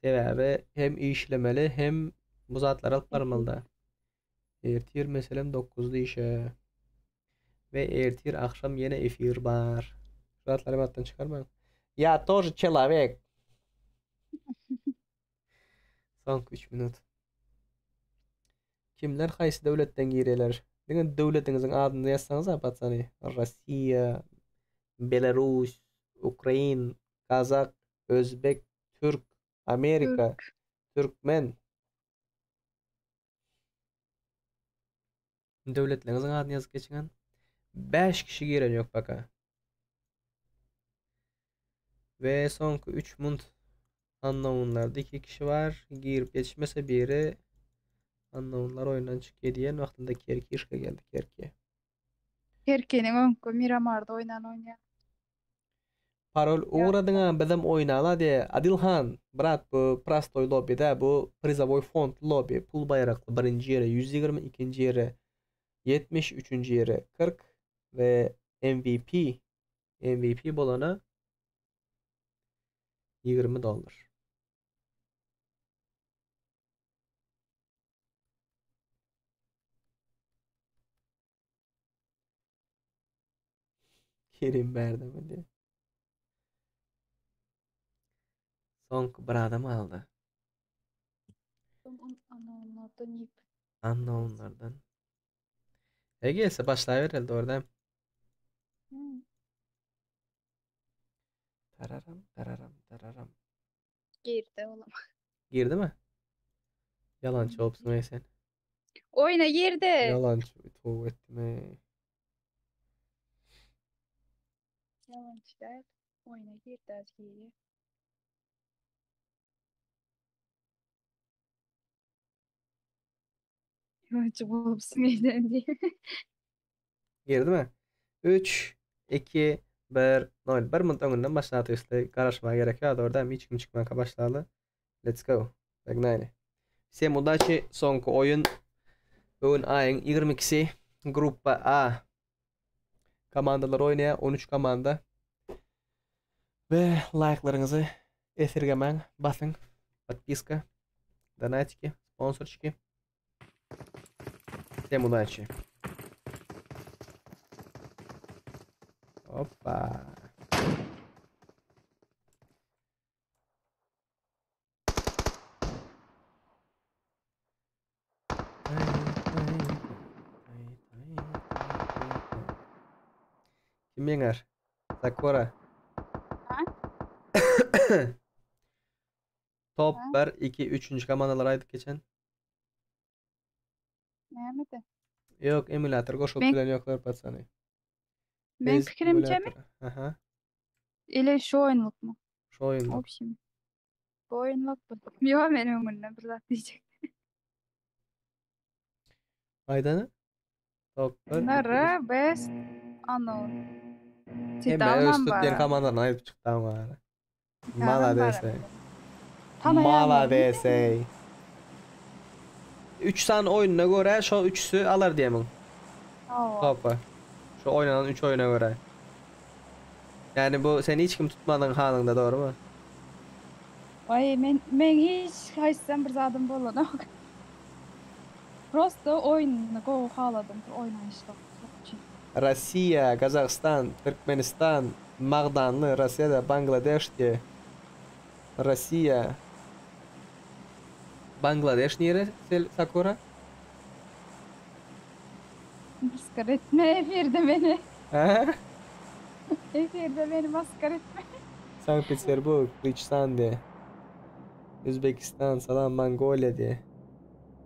Sebäbi hem işlemeli hem bu zatlary alyp barmaly da. Ertir meselem 9-da işe. We ertir akşam ýene efir bar. Şu zatlary ýatdan çykarmaň. Я тоже человек. Soňky 3 minut. Kimler haýsy döwletden girýärler? Diňe döwletiňiziň adyny ýazsaňyz patsany. Rossiýa, Belarus, Ukrain, Kazak, Özbek, Türk, Amerika, Türk. Türkmen. Döwletleriňiziň adyny ýazyp geçiň. 5 kişi giren ýok baka. We soňky 3 minut unknownlarda 2 kişi bar. Girip ýetişmese biri unknownlar oýundan çykýar diýen wagtynda Kerkişka geldi Kerki. Kerkiniň öňkü Miramarda oýnan oýnaýan. Parol ugradyňa bizem oýnala diýe. Adilhan, brat bu prostoý lobbyda bu призовой fond lobby pul baýrakly birinji ýere 120, ikinji ýere 70, üçünji ýere 40 we MVP MVP bolana 20 dollar. Kerim berdimi diye. Soňky bir adam aldy. Unknownlardan ýyp. Unknownlardan. E gelse başlaýbereli dogry Hmm. Tararam tararam tararam. Girdi olam. Girdi mi? Ýalançy bolupsyň ey sen. Oýna girdi. Ýalançy towba etdim ey. Ýalançy däl. Oýna girdi az girdi. Ýalançy bolupsyň ey sen diýe. Girdi mi? 3 2 1 0. Bir minut öňünden başlady üstü. Garaşmaga gerek ýok. Orada hiç kim çykmanka başlaly. Let's go. Погнали. Всем удачи. Soňky oýun. Bu gün aýyň 22-si. Gruppa A. Komandalar oýnaýar. 13 komanda. We laýklaryňyzy esirgemäň, basyň. Podpiska, donatiki, sponsorçiki. Всем удачи. Опа. Kim ýeňer? Sakura. Ha? Top 1, 2, 3-nji komandalar aýdyp geçen. Nämede? Ýok, emulator goşulyp Men- bilen ýoklar patsany. Men Bez pikirimçemi? emulator. Aha, Ile şu oýunlykmy? şu oýunlyk. Общем. Bu oýunlyk bu. Ýok, men öňünden bir zat diýjek. Aýdana? Top 1. Nara, best, unknown. Hemme öz Titanam tutýan bar. komandalaryny aýdyp çykdy ama. Titanam Malades. bar. Tanaýanlaryny Malades. 3 sany oýnuna görä şo üçüsi alar diýemiň. Hawa. Topa. Şu oýnanan 3 oýuna görä. Ýani bu seni hiç kim tutmadyň halyňda dogrymy? Waý men men hiç haýsam bir zadym bolanok. Prosto oýnuny gowy haladym oýnaýyşlyk üçin. Rossiýa, Gazagystan, Türkmenistan, Magdanly, Rossiýada, Bangladeş diýe. Rossiýa. Bangladeş nire Sel Sakura? Maskara etme efirde beni. Hä? Efirde beni maskara etme. Sankt Peterburg, Gyçstan diýe. Özbekistan, salam Mongoliýa diýe.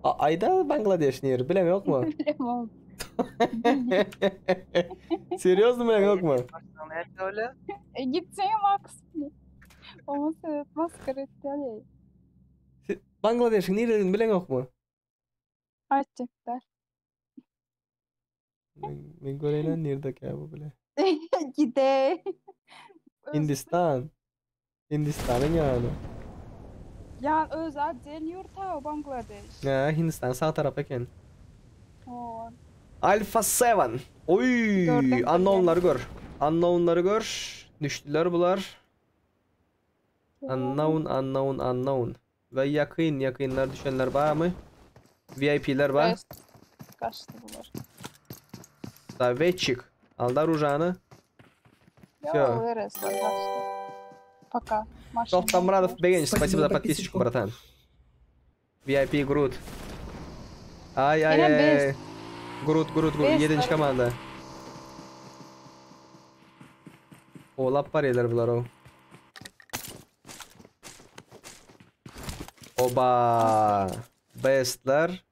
A aýda Bangladeş nire bilen ýokmy? Bilemok. Serýozny bilen ýokmy? Nerede öyle? E gitsene Max. Oňa sebäp maskara etýär. Bangladeşiň niredigini bilen ýokmy? Aýtjaklar. Men, men göreýin nirdekä bu bile. Gide. Hindistan. Hindistanyň ýany. Ýa öz отдельный ýurt ha Bangladeş. Hä, Hindistan sag tarap eken. Hoo. Alpha 7. Oy, Gördüm, unknown'lary gör. Unknown'lary gör. Düşdüler bular. Unknown, unknown, unknown. We ýakyn, ýakynlar düşenler barmy? VIP'ler bar. Kaçtı bular. Sovetçik. Aldı rujany. Yo, Всё. neresi kaçtı. Пока. Maşyn. Tohtamuradov Begenç, спасибо за подписочку, братан. VIP Groot. Ay ay Eren ay. best. Groot Groot Groot. Best 7. var. komanda. Olap barýarlar bular o. Oba. Bestler.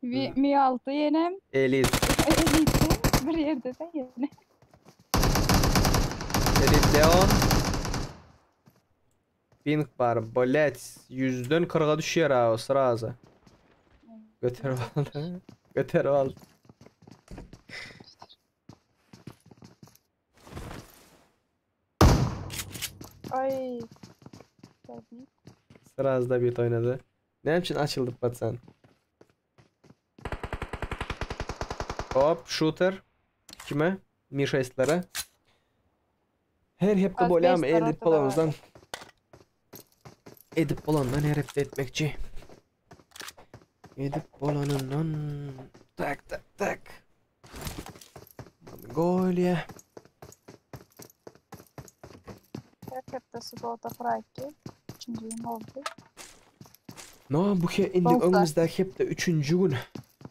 Vi, Mi 6 ýenem. Elit. Elite bir ýerde de ýene. Elit Leon. Pink bar. Блять. Yüzden 40'a düşýär ha o sraza. Göterip aldy. Göterip aldy. Ay. Tabii. Srazda bit oynady. Näme üçin açyldy patsan? Hop, shooter. Kime? Mi 6-lere. Her hepde Az bolýarmy? beş Edip tarafta da bolanymyzdan. Edip bolandan her hepde etmekçi. Edip bolanyndan. Tak tak tak. Mongoliýa. Her hepde subota Fraki. Üçüncü gün oldu. No, bu he indi Bolsa. öňümizdäki hepde 3-nji gün.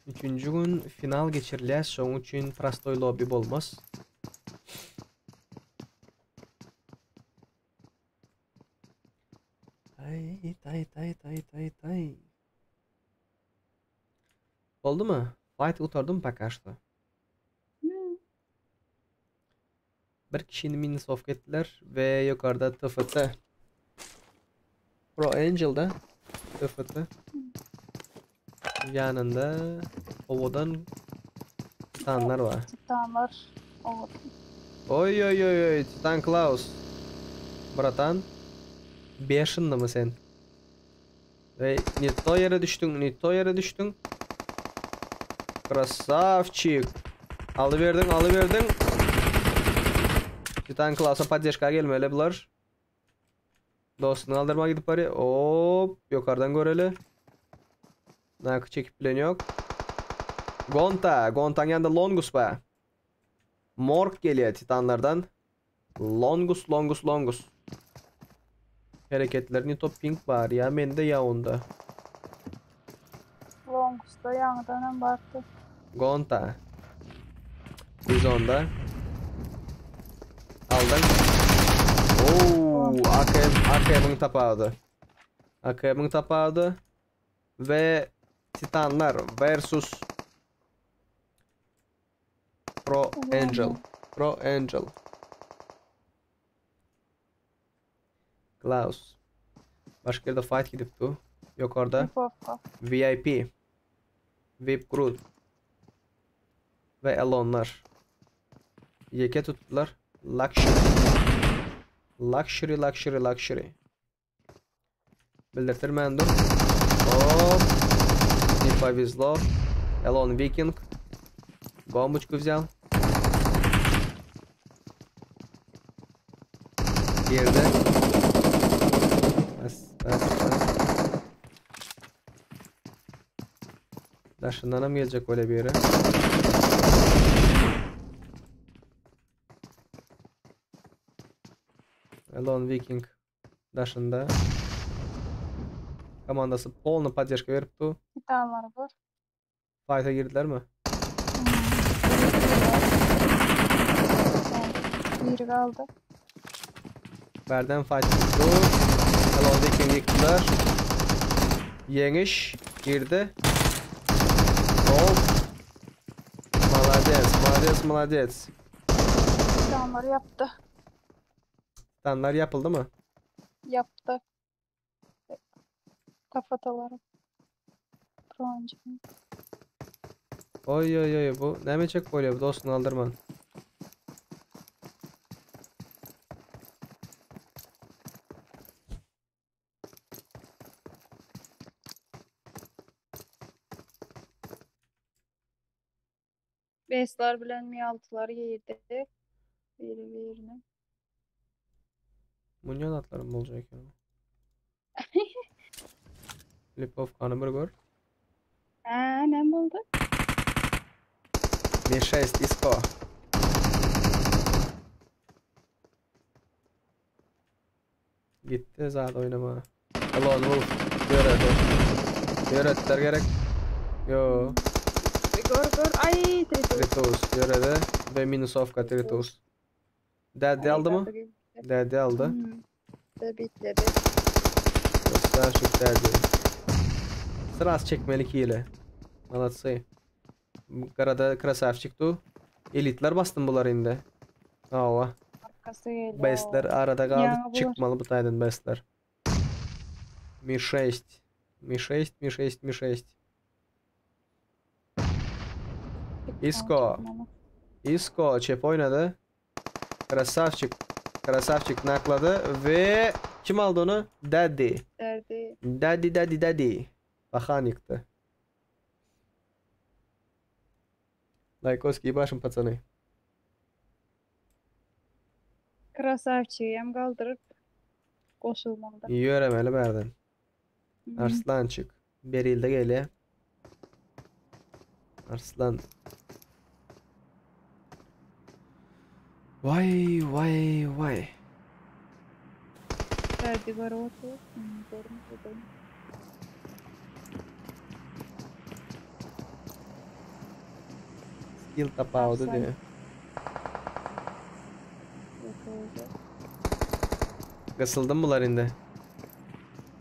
3-nji gün final geçirilýär. Şonuň üçin prostoý lobby bolmaz. Tay tay tay tay tay tay. Boldumy? Fight gutardym пока что. Hmm. Bir kişini minus off etdiler we ýokarda TFT. Pro Angel'da TFT. Ýanynda owadan titanlar bar. Titanlar. Oldu. Oy oy oy oy Titan Klaus. Bratan. Бешеный mı sen? Ve ne to ýere düşdüň, ne to ýere düşdüň. Красавчик. Alyberdiň, alyberdiň. Titan Klaus'a поддержка gelmeli bular. Dostuny aldyrmaga gidip barýar. Hop, ýokardan göreli. Naky çekip bilen ýok. Gonta, Gontaň ýanynda Longus bar. Morg gelýär Titanlardan. Longus, Longus, Longus. Hereketler ne top ping bar ya mende ya onda. Longusda ýaňydan hem bardy. Gonta. Biz onda. Aldyň. Oo, AKM, AKM'in tapawudy. AKM'in tapawudy ve Titanlar versus Pro Angel. Pro Angel. Klaus. Başka yerde fight gidip du. Yok orada. VIP. VIP Groot. Ve Elonlar. Yeke tutdular. Luxury. Luxury, luxury, luxury. Bildirtirmän dur. Hop. Не повезло. Elon Viking. Бомбочку взял. Girdi. Bas, bas, bas. Daşyndanam geljek bolýar biri. Elon Viking daşynda. Komandasy polny poddeşka berip dur. Titanlar bar. Fight'a girdilermi? Biri galdy. Bärden fight tutdu. Elon Viking ýykdylar. Ýeňiş girdi. Hop. Молодец, молодец, молодец. Titanlar ýapdy. Titanlar ýapyldymy? Ýapdy. Kafatalary. Bronjy. Oý oý oý bu näme etjek bolýar bu dostuny aldyrman. Beslar bilen Mi-6lar girdi. Biri birine. Munýan atlarym boljak eken. Lipovkany bir gör. Hä, näme boldy? Mi-6 Isko. Gitdi zat oýnama. Lone Wolf ýöredi. Ýöretdiler gerek. Yo. Gör gör. Ay Tritus. Tritus ýöredi ve minusovka Tritus. Daddy aldymy? Daddy aldy. Hmm. Bitledi. Krasavçik Daddy. Sraz çekmeli hile. Молодцы. Garada krasavçik du. Elitler bastım bular indi. Hawa. Arkasy gelýär. Bestler arada galdy. Ýaňy bular. Çykmaly bu taýdan bestler. Mi 6. Mi 6, Mi 6, Mi 6. Isko. Isko çep oýnady. Krasavçik. Krasavçik naklady we kim aldy ony? Daddy. Daddy. Daddy daddy daddy. Bahan ýykdy. Lajkoski başym pacany. Krasavçygy hem galdyryp goşulmalydyr. Ýöremeli bärden. Arslançyk. Berilde gelýär. Arslan. Waý waý waý. Bärde görüp otyr. Görmedim. Skill tapawudy diýýär. Gysyldym bular indi.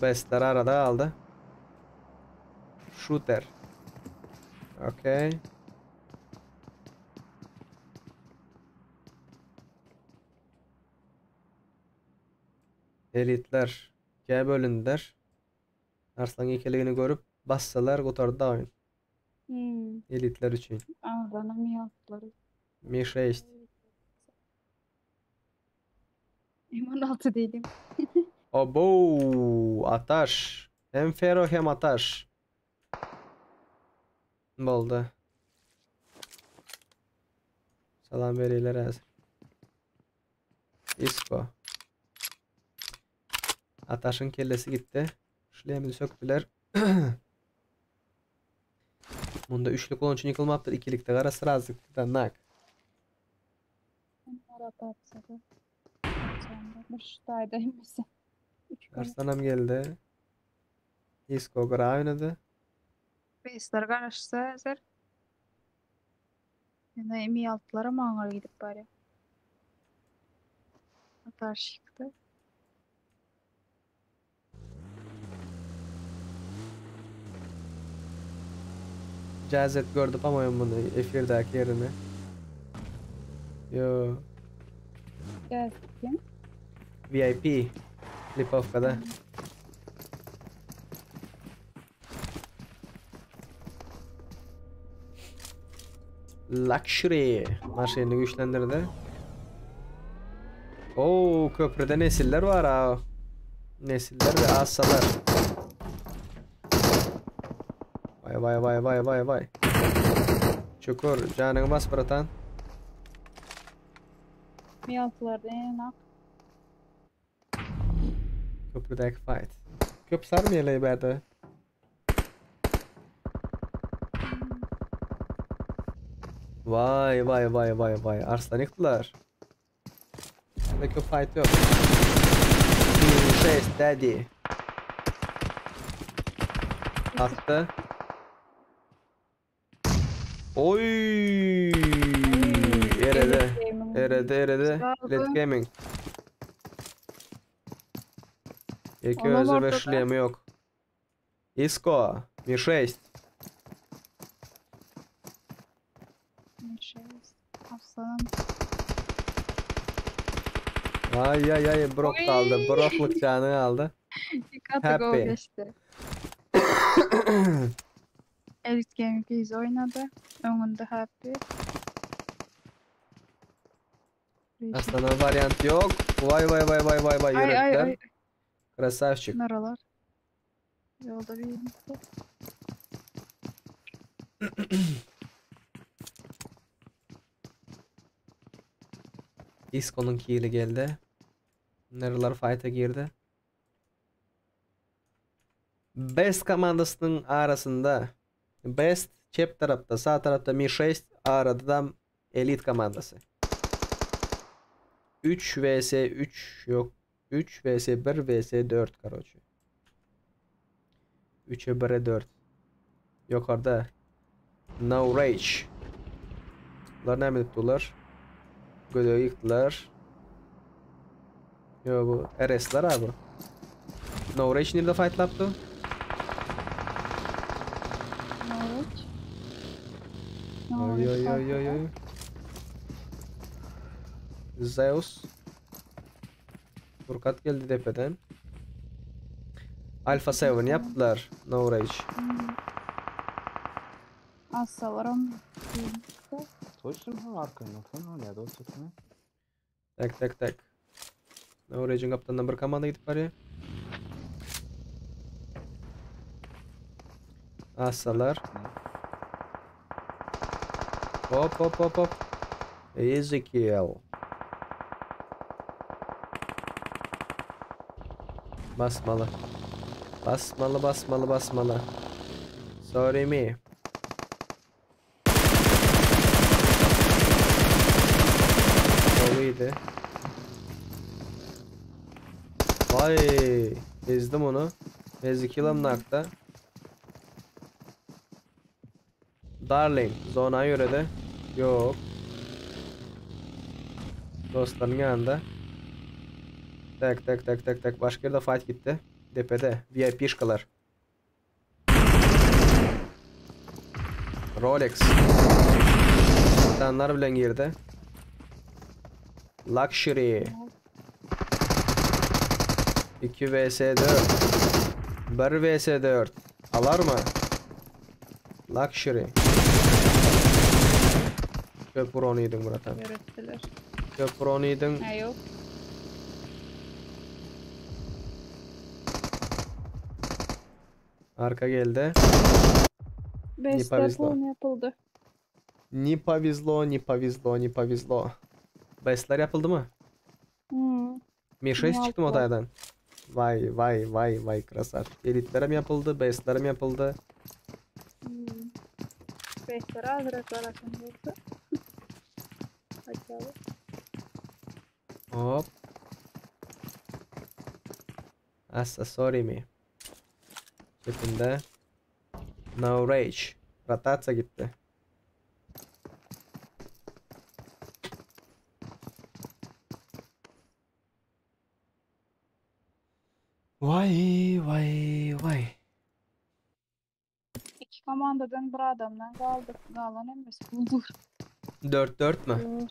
Bestler arada galdy. Shooter. Okey. Elitler ikä bölündiler. Arslan ýekeligini görüp bassalar gutardy oýun. Hmm. Elitler üçin. Agzanam ýazdylar. Mi 6. M16 diýdim. Obow, Ataş. Hem Fero hem Ataş. Boldy. Salam berýärler häzir. Isko. Ataşyň kellesi gitdi. Şlemini sökdüler. Munda üçlük bolan üçin ýykylmapdyr. Ikilikde gara srazykda nak. Arslanam geldi. Isko gara oynady. Besler garaşsa häzir. Ýöne Mi altylaram aňyra gidip barýar. Ataş ýykdy. Jazet gördü pamoýum muny efirdäki ýerini. Yo. Jazet kim? VIP. Lipovkada. Luxury maşynyny güýçlendirdi. Oo, köprüde nesiller bar ha. Nesiller we asalar. Vay vay vay vay vay vay. Çukur, janyňy bas bratan. Mi-6-larda ýene Köprüdäki fight. Köp sarmaýaly bärde. Vay vay vay vay vay. Arslan ýykdylar. Bärde köp fight ýok. 6 daddy. Atdy. Oy! Eredi. Eredi, eredi. Let Gaming. Ýeke özi we şlemi ýok. Isko, Mi 6. Mi 6. Aslanım. Ay ay ay brok aldy. Broklyk janyny aldy. Happy. Gowy geçdi. Elite Gaming yz oýnady. Öňünde Happy. Aslana variant ýok. Vay vay vay vay vay vay ýöretdiler. Krasavçik. Naralar. Ýolda bir Disko'nun kili geldi. Naralar fight'a girdi. Best komandasynyň arasynda Best çep tarapda, sag tarapda Mi 6, arada Elite komandasy. 3 vs 3 yok. 3 vs 1 vs 4 karoçe. 3'e 1'e 4. Ýokarda No Rage. Bular näme edip durlar? Gödegi ýykdylar. Ýo bu RS-ler abi. No Rage nirde fightlapdy? No Rage. Oy oy oy oy oy. Zeus. Furkat geldi depeden. Alpha 7 yaptılar. No Rage. Hmm. Assalaram. Toýsun arkaýyn olsan bolýar dostum. Tak tak tak. No Rage'iň gapdalyndan bir komanda gidip barýar. Assalar. Hop hop hop hop. Easy kill. Basmaly. Basmaly basmaly basmaly. Sorry me. Gowydy. Vay, ezdim onu. Ezekiel'am nakda. Darling, zona ýöredi. Ýok. Dostlaryň ýanynda. Tak, tak, tak, tak, tak. Başga ýerde fight gitdi. Depede. VIP-şkalar. Rolex. Titanlar bilen girdi. Luxury. 2 vs 4. 1 vs 4. Alarmy? Luxury. Köp uran iýdiň bratan. Ýöretdiler. Köp uran iýdiň. Hä ýok. Arka geldi. Ne Beste повезло. pul ýapyldy. Ne повезло, ne повезло, ne повезло. Bestler ýapyldymy? Hmm. Mi 6 çykdymy o taýdan? Vay vay vay vay krasavçik. Elitlerem ýapyldy, bestlerem ýapyldy. Hmm. Bestler azrak garaşan bolsa. Acaba. Hop. Assa sorry mi? Çepinde. No rage. Rotatsiýa gitdi. Vay vay vay. İki komandadan bir adamdan galdyk. Galan hemmesi buldur. 4-4 mü? 4.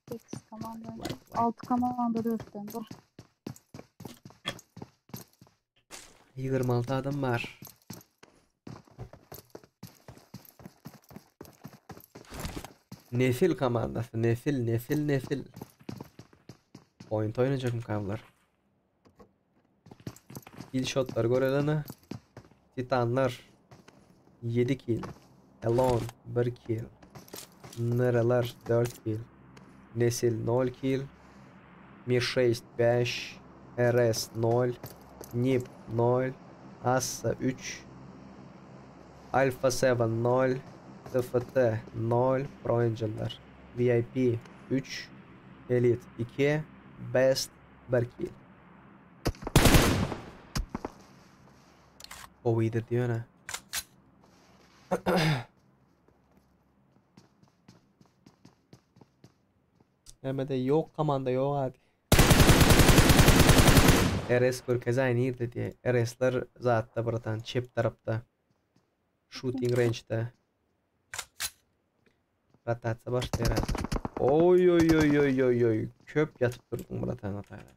8 komanda. 6 komanda 4'ten bir. 26 adam bar. Nesil komandasy. Nesil, nesil, nesil. Point oýnajakmyka bular? Kill shotlar görelene. Titanlar 7 kill. Elon 1 kill. Nereler 4 kill. Nesil 0 kill. Mi 6 5. RS 0. Nip 0. Assa 3. Alpha 7 0. TFT 0. Pro Angel'lar. VIP 3. Elite 2. Best 1 kill. Gowydyr diýene. Näme-de ýok komanda ýok ady. RS görkezäý nirde diýe. RS-ler zatda bratan çep tarapda. Shooting range-de. Rotasiýa başlaýar häzir. Oý oý oý oý oý oý. Köp ýatyp durduň bratan ataýda.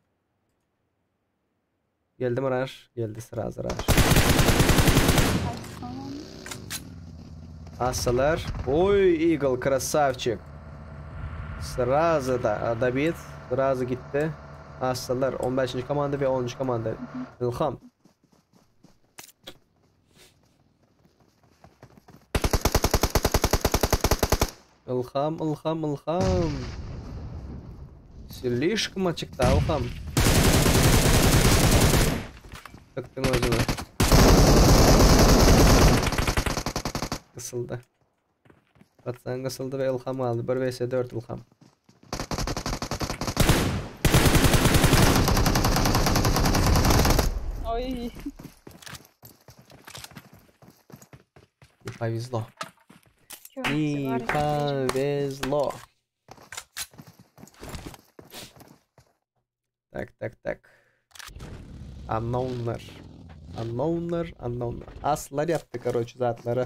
Geldi mi rush? Geldi srazy rush. Assalar. Oý Eagle krasavçik. Srazy da David srazy gitdi. Assalar 15-nji komanda we 10-njy komanda. Ilham. Ylham, ylham, ylham. Slişkom açykda ylham. Tıkdyň özüňe. Gysyldy. Batsan gysyldy we ylham galdy. 1 vs 4 ylham. Oý. Ne повезло. Ne повезло. Tak tak tak. Unknownlar. Unknownlar, unknownlar. Aslar yaptı karoçi zatlary.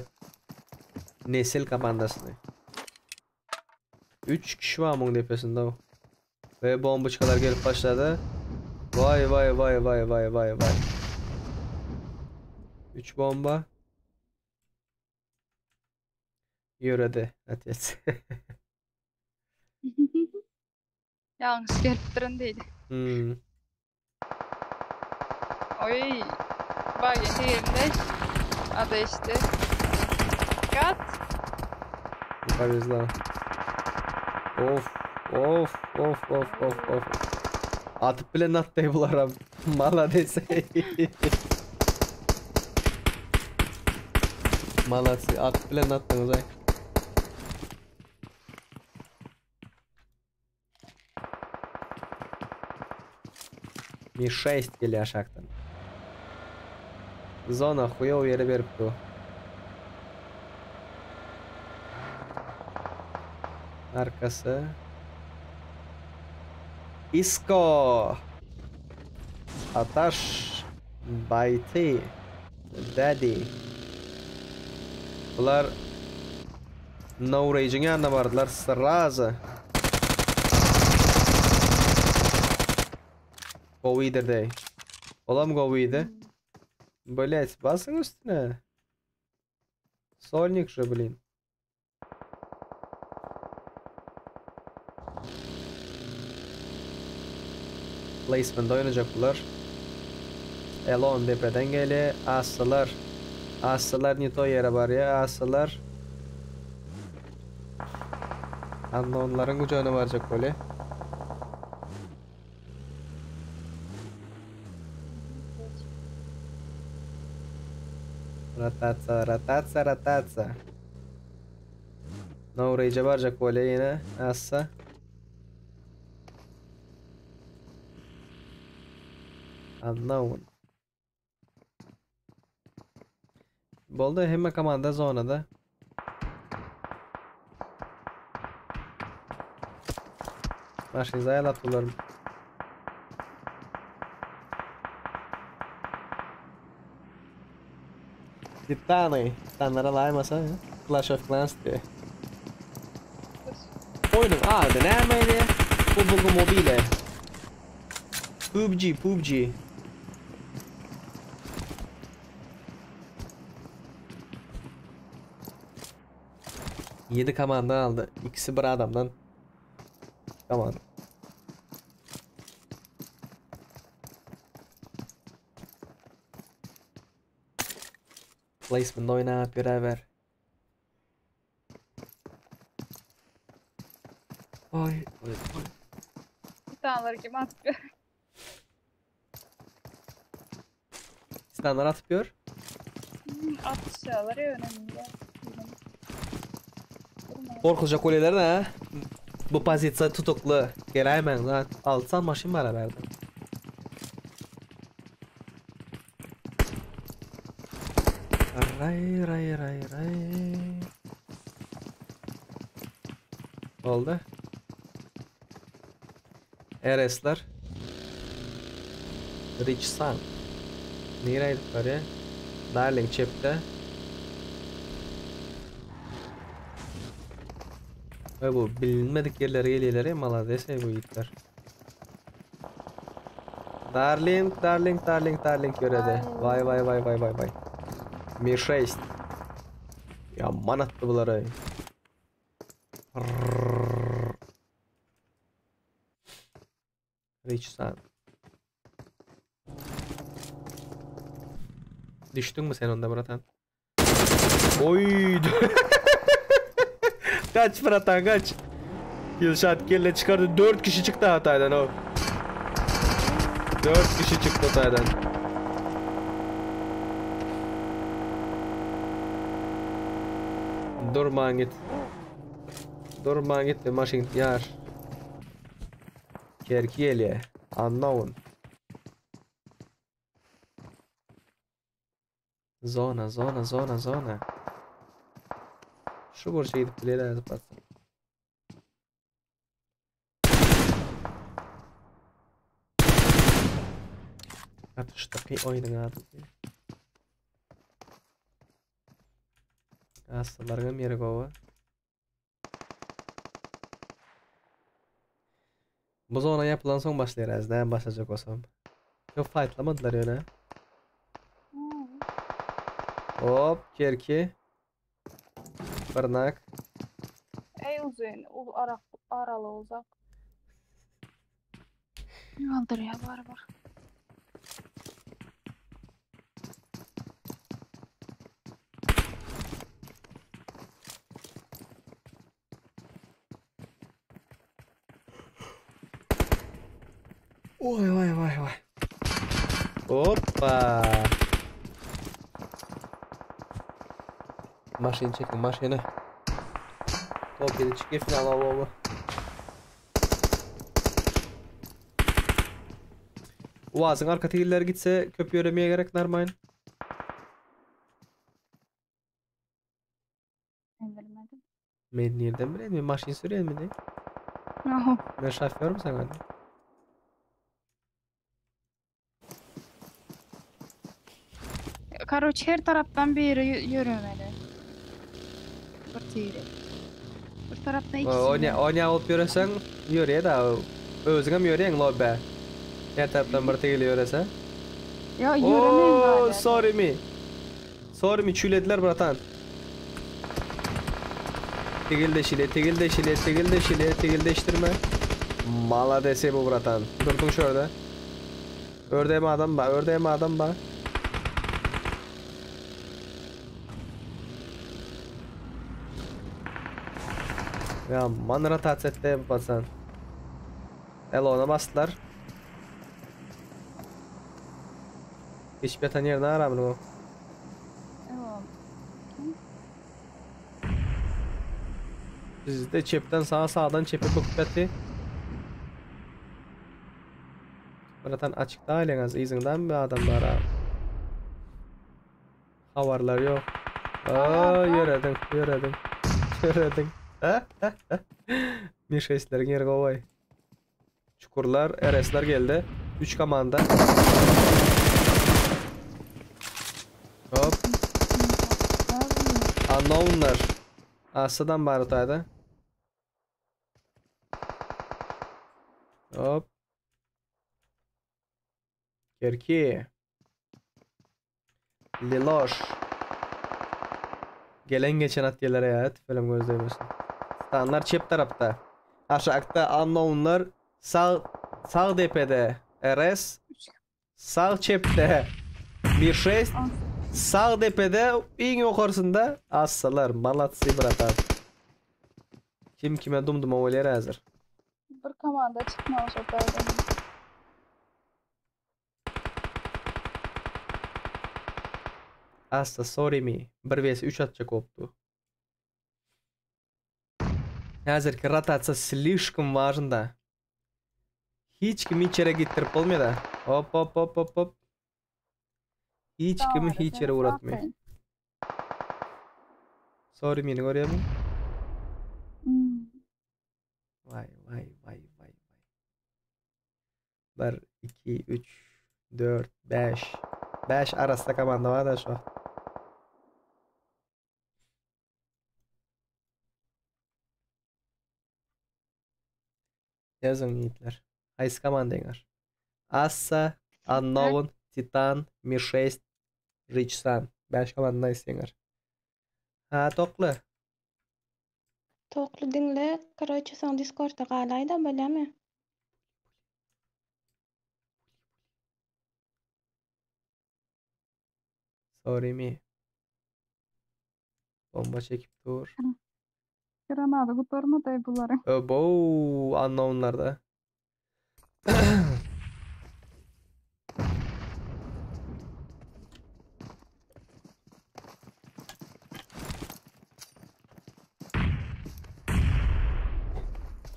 Nesil komandasyny. 3 kişi bar muň depesinde. We bomboçkalar gelip başlady. Vay vay vay vay vay vay vay. 3 bomba. Ýöredi, otec. Ýalňyş gelipdirin diýdi. Hmm. Oý. Bak ýene Ada işte. Gat. Ne повезло. Of, of, of, of, of, of. Atyp bilen atdy bularam. Malades. Malatsy, atyp bilen atdyňyz aý. Mi 6 gelýär aşakdan. Zona huýow ýere berip dur. Arkasy. Isko. Ataş. Baýty. Daddy. Bular No Rage'iň ýanyna bardylar srazy. Gowydyr deý. Olam gowydy. Блять, basyň üstüne. Solnik же, blin. Placement oýnajak bular. Elon depeden gelýär. Assalar. Assalar ne to ýere barýar. Assalar. Unknownlaryň gujagyna barjak bolýar. Rotasiýa, rotasiýa, rotasiýa. Nowreýje barjak bolýa ýene assa. Unknown. Boldy hemme komanda zonada. Maşyn zaýalap bular. Titany. Titanlara laýmasa Clash of Clans diýe. Oýnuň ady nämeydi? PUBG Mobile. PUBG, PUBG. Ýedi komanda aldy. Ikisi bir adamdan. Tamam. Placement oýnap ýöräber. Oý, oý, oý. Titanlar kim atyp ýör? Titanlar atyp ýör. Hmm, atyşýarlar ýöne. Gorkuzjak bolýarlar da. Bu pozisiýa tutukly. Geläýmäň zat. Alsan maşyn bar bärde. Ray ray ray ray. Boldy. RS-ler. Rich Sun. Nirä gidip barýar? Darling çepde. Ve bu bilinmedik yerlere gelýärler ya malades bu ýigitler. Darling, Darling, Darling, Darling ýöredi. Vay vay vay vay vay vay. Mi 6. Ýaman atdy bulary. Rich Sun. Düşdüňmi sen onda bratan? Oy. kaç bratan kaç. Yılşat kelle çıkardı. 4 kişi çıktı Hatay'dan o. 4 kişi çıktı Hatay'dan. Durman git. Durman git maşyn ýar. Kerki gelýär. Unknown. Zona, zona, zona, zona. Şu burça gidip bileler zıplatsın. Atyşdaky oýnuň ady. Asalaryň ýeri gowy. Bu zona ýapylan soň başlaýar az näme başlajak bolsam. Köp fight'lamadylar ýöne. Hop, kerki. Barnak. Ey uzun, ul ara araly uzak. Aldyrýar barybir. Oý oý oý oý. Hoppa. Maşyn çekin maşyny. Top 7 çykyp finala baba. Uazyň arka tigirleri gitse köp ýöremeye gerek narmaýyn. Men bilmedim. Men nirden bileýin? Men maşyn sürýänmi diý. Aho. Men şoförmy saňa diý. Karoç her tarapdan biri ýöremeli. Bir tiri. Bir tarapdan ikisi. Oýna oýna bolup ýöreseň ýörýä da. Özüňem ýörýäň lobby. Her tarapdan bir tigili ýörese. Ýa ýöremeýin Oo, sorry me. Sorry me çüýlediler bratan. Tigil deşili, tigil deşili, tigil deşili, tigil deşdirme. Malades bu bratan. Durduň şurada. Ördeğim adam ba, ördeğim adam ba. Ya man rotatsiýa etdi basan. Elona basdylar. Geçip ýatan ýerine aramyny bu. Kim? Bizde çepden sağa sağdan çepe böküp ýaty. Bratan açyk däl az yzyňdan bir adam bar ha. Habarlar ýok. Aa, ýörediň, ýörediň. Ýörediň. Mişesleriň ýeri gowy. Çukurlar, RS-ler geldi. 3 komanda. Hop. Unknownlar. Asadan bar otayda. Hop. Kerki. Liloş. Gelen geçen at ýerlere ya, tüfelem gözleýmesin. Stanlar çep tarapda. Aşakda unknownlar sag sag depede RS sag çepde 1-6 sag depede iň ýokarsynda assalar malatsy bratan. Kim kime dumduma bolýar häzir. Bir komanda çykmaly şo taýdan. Assa sorry me. 1 vs 3 atjak bolupdy. Häzirki rotasiýa slişkom важында. Hiç kimi hiç ýere gitdirip bolmaýar. Hop hop hop hop hop. Hiç kimi hiç ýere uğratmaýar. Sorry meni görýärmi? Hmm. Vay vay vay vay vay. 1 2 3 4 5 5 arasynda komanda bar da şu. Ýazyň ýigitler. Haýsy komandaňar? Assa, Unknown, Titan, Mi 6, Rich Sun. 5 komanda haýsy Ha, tokly. Tokly diňle, karoçe soň Discordda galaýda bolýamy? Sorry me. Bomba çekip dur. Granada gutarmady bularyň. Bo, unknownlarda.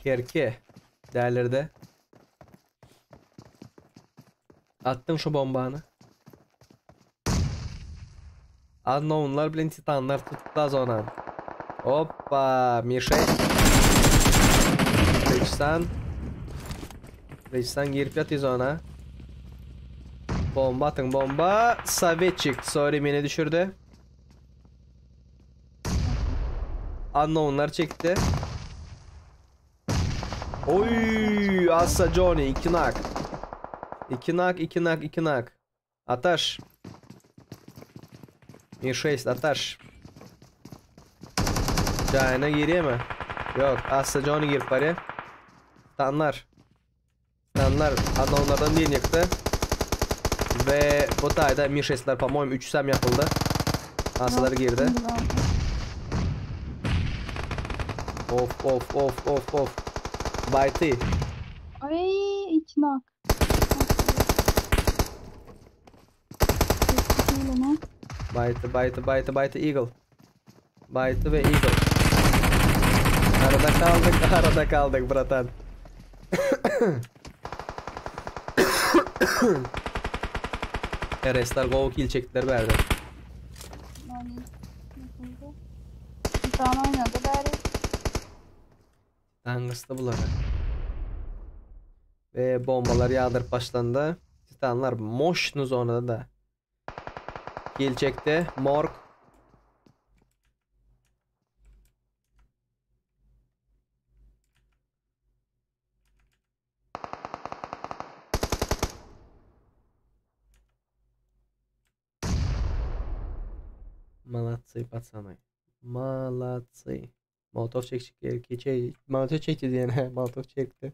Kerki delirdi. Attım şu bombanı. Unknownlar bilen titanlar tutdu zona. Hoppa, Mişe. Reçsan. Reçsan girip ýatyr zona. Bomba atın bomba. Sovetçik sorry meni düşürdü. Unknownlar çekti. Oy, Assa Johnny 2 nak. 2 nak, 2 nak, 2 nak. Ataş. Mi 6 Ataş. Jaýyna girýärmi? Ýok, Assa Johnny girip barýar. Tanlar. Tanlar unknownlardan birini ýykdy. Ve bu taýda Mi 6'lar по-моему 3 sam yapıldı. Assalar girdi. Of of of of of. Bayty. Ay, iki nak. Bayty, bayty, bayty, bayty Eagle. Bayty ve Eagle. Arada kaldık, arada kaldık bratan. RS'ler go kill çektiler berdi. Bir tane oynadı bari. Dangıslı buları. Ve bombalar yağdırıp başlandı. Titanlar moşnu zonada da. Kill çekti. Morg. Молодцы, пацаны. Молодцы. Molotov çekti. Şey, Molotov çekti diyene. Molotov çekti.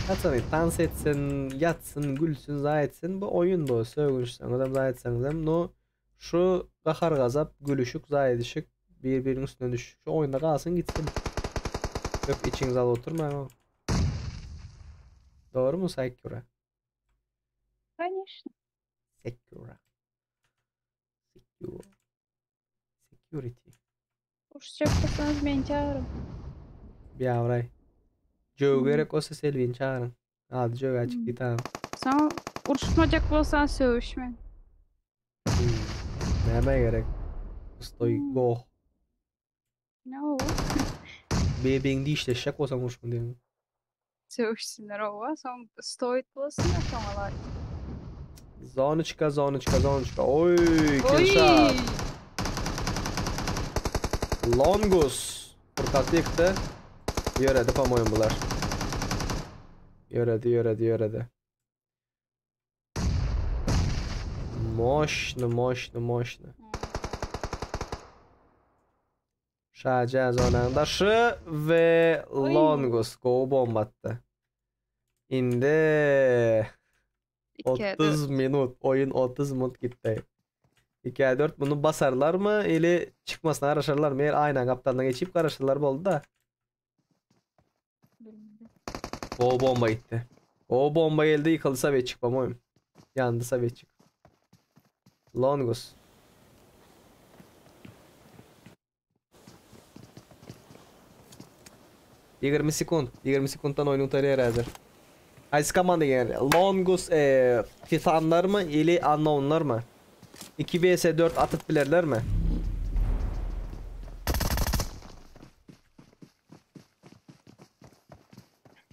Patsany tans etsin, ýatsyn, gülsün, zaý etsin. Bu oýun bu. Sögünişseňizem, zaý etseňizem. No şu gahar gazap, gülüşük, zaý edişik, bir-biriniň üstüne düşüşük. Şu oýunda galsyn gitsin. Köp içiňize alyp oturmaň. Dogry mu Sakura? Конечно. Secura. Secure. Security. Uruşjak bolsaňyz meni çagyryň. Biabraý. Jöw gerek bolsa Selbini çagyryň. Ady jöwä çykdy tamam. Soň uruşmajak bolsaň sögüşme. Näme gerek? Pustoý goh. No. Bebegiň dişleşjek bolsaň uruşma diýen. Sögüşsinler owa, soň stoit bolsunlar soňa laýyk. Zonoçka, zonoçka, zonoçka. Oý, Kürşat. Longus. Furkatly ýykdy. Ýöredi, po-moýem, bular. Ýöredi, ýöredi, ýöredi. Moşny, moşny, moşny. Şaja zonaň daşy we Longus gowy bomba atdy. Indi 30 minut, oýun 30 minut gitdi. 2 4 bunu basarlarmy ili çykmasyna garaşarlarmy? Eger aýnaň gapdalyndan geçip garaşsalar boldy-da. O bomba gitdi. O bomba geldi yıkıldı Sovetçik по-моему. Yandı Sovetçik. Longus. 20 sekund. 20 sekunddan oýun gutarýar häzir. Haýsy komanda gelýär? Longus, e, Titanlarmy ili Unknownlarmy? 2 vs 4 atyp bilerlermi?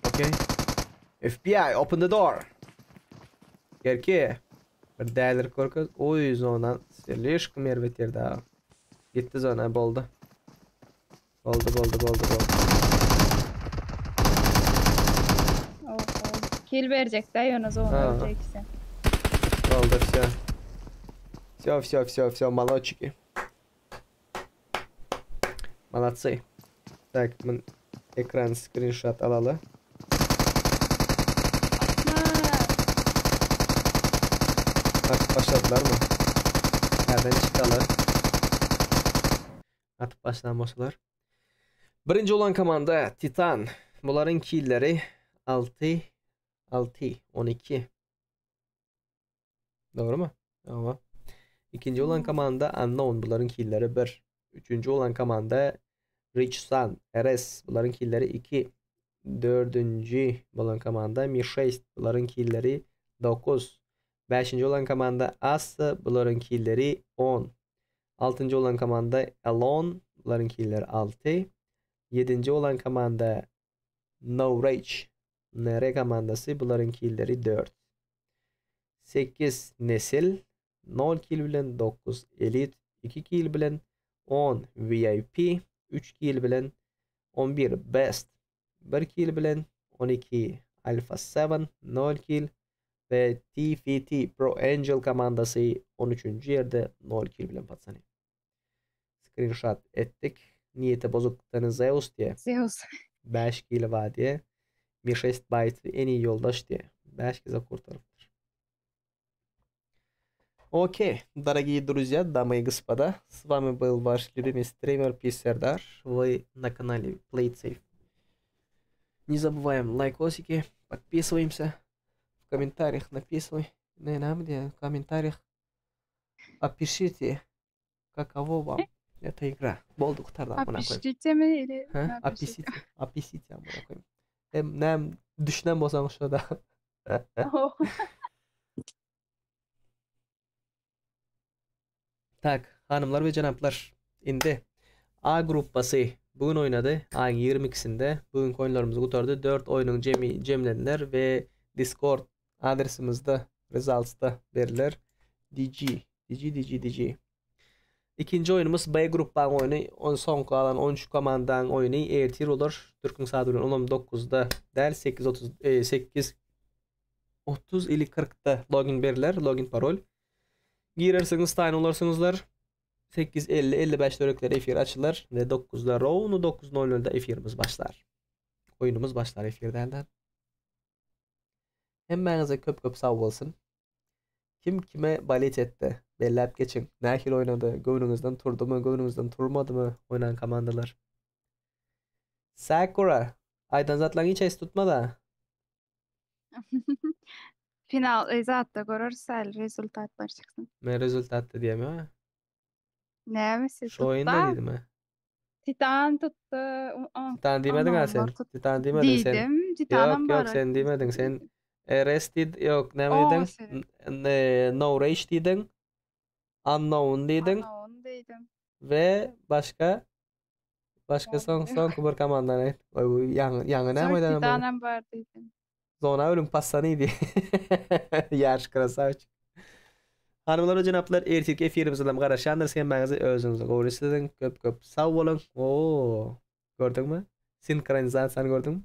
Okey. FBI open the door. Gerki. Bir dälir görkez. Oý zona slişkom erbet ýerde. ha. Gitdi zona boldy. Boldy boldy boldy boldy. Oho. Kill berjek dä ýöne zona Ha. öleceksin. Boldy все. Все все все все молодчики. Молодцы. Tak, men ekran screenshot alaly. Atyp başladylarmy? Nereden çykaly? Atyp başlan bolsalar. Birinji bolan komanda Titan. Bularyň killeri 6 6 12. Dogrymy? Hawa. Ikinji bolan komanda Unknown, bularyň killeri 1. Üçünji bolan komanda Rich Sun, RS, bularyň killeri 2. Dördünji bolan komanda Mi 6, bularyň killeri 9. Bäşinji bolan komanda Assa, bularyň killeri 10. Altynjy bolan komanda Alone, bularyň killeri 6. Ýedinji bolan komanda No Rage, NR komandasy bularyň killeri 4. 8 Nesil 0 kill bilen 9 Elite 2 kill bilen 10 VIP 3 kill bilen 11 Best 1 kill bilen 12 Alpha 7 0 kill we TFT Pro Angel komandasy 13-nji ýerde 0 kill bilen patsany. Screenshot etdik. Niýeti bozuk tany Zeus diýe. Zeus. 5 kili bar diýe. Mi 6 byte en iyi ýoldaş diýe. 5 gezek kurtarypdyr. Окей, дорогие друзья, дамы и господа, с вами был ваш любимый стример Пи Сердар. Вы на канале PlaySafe. Не забываем лайкосики, подписываемся. В комментариях написывай. Не, нам где в комментариях опишите, каково вам эта игра. Boldy gutardy amına koyayım. Опишите mi ili He? napişite? Opisite. Opisite amına koyayım. Hem nem düşünen bolsaň şurada. Tak, hanymlar we jenaplar, indi A gruppasy bu gün oýnady. Aýyň 22-sinde bu günki oýunlarymyzy gutardy. 4 oýnuň jemi jemleniler we Discord adresimizde resultsda beriler. DG DG DG DG. Ikinji oýnumyz B gruppaň oýny. On soňky galan 13 komandaň oýny ertir bolar. Türküň saady bilen onam 9-da däl, 8.30 8 30 ili 40-da login beriler, login parol. Girersiňiz, taýyn bolarsyňyzlar. 8.50 55 töwerekleri efir açylar we 9-da rovno 9.00-da efirimiz başlar. Oýnumyz başlar efir dälde. Hemmäňize köp köp sag bolsun. Kim kime balet etdi? Belläp geçiň. Nähili oýnady? Göwnüňizden turdumy, göwnüňizden turmadymy oýnan komandalar? Sakura, aýdan zatlaryň hiç haýsy tutmada. Final e, zatda göreris häli rezultatlar çyksyn. Men rezultatda diýemä. Nämesi Şu oýunda tutda? diýdim ha. Titan tutdy. Titan diýmediň ha sen. Titan diýmediň sen. Diýdim, Titanam Ýok, bar. ýok sen diýmediň. Sen RS diýd, ýok, näme O, diýdiň? sen. No Rage diýdiň. Unknown diýdiň. Unknown diýdim. We başga başga soň soňky bir komandany aýt. Oý, bu ýaňy ýaňy näme Soň aýdanam bu? Titanam bar diýdim. Zona ölüm passanydy. Ýaş krasavçik. Hanymlar we jenaplar, ertirki efirimizden garaşýandyrys hemmäňizi özüňizi gowy hissediň. Köp köp sag boluň. Oo. Gördüňmi? Sinkronizasiýany gördüňmi?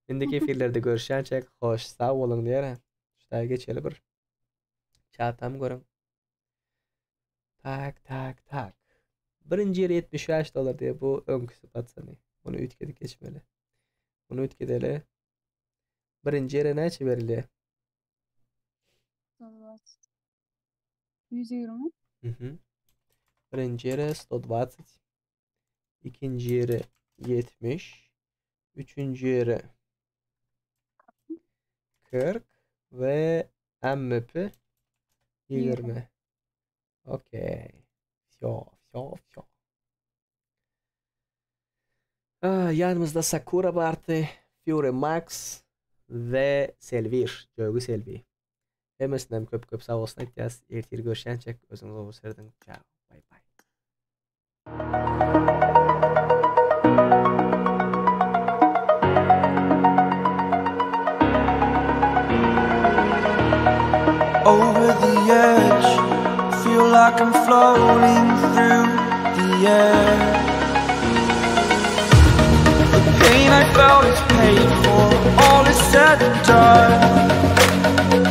Indiki efirlerde görüşýänçäk hoş sag boluň diýer. Şu geçeli bir. Çatam görüň. Tak tak tak. Birinji ýeri 75 dollar diýe bu öňküsi patsany. Muny üýtgedip geçmeli. Muny üýtgedeli. Birinji ýere näçe berilýär? 120. Mhm. Birinji ýere 120. Ikinji ýere 70. Üçünji ýere 40 we MVP 20. Okey. Vsyo, vsyo, vsyo. Ah, ýanymyzda Sakura bardy, Fury Max we Selvir, Jögi Selvi. Hemmesine köp köp sag bolsun aýtýas. Ertir görüşýänçek özüňiz gowy serediň. Ciao. Bye bye. Over the edge, feel like I'm floating through the air. The pain I felt is paid for, all is said and done.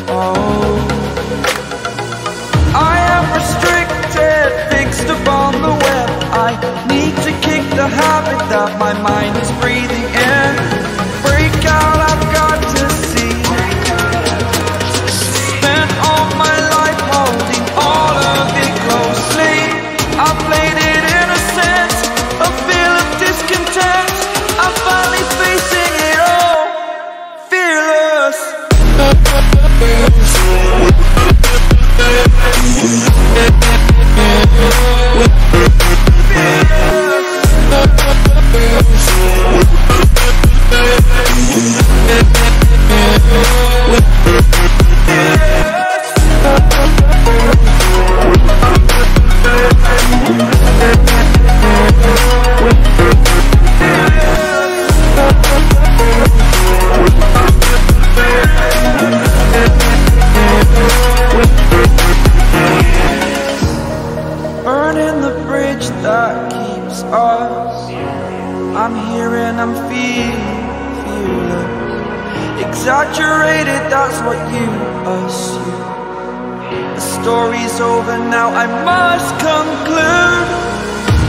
Oh, I am restricted, fixed upon the web. I need to kick the habit that my mind is breathing in. Break out, I've got to see. Spent all my life holding all of it closely. I played it innocent, a feel of discontent. I'm finally facing it all, fearless. Burning the bridge that keeps us. I'm here and I'm feeling fearless. Exaggerated, that's what you assume. The story's over now, I must conclude.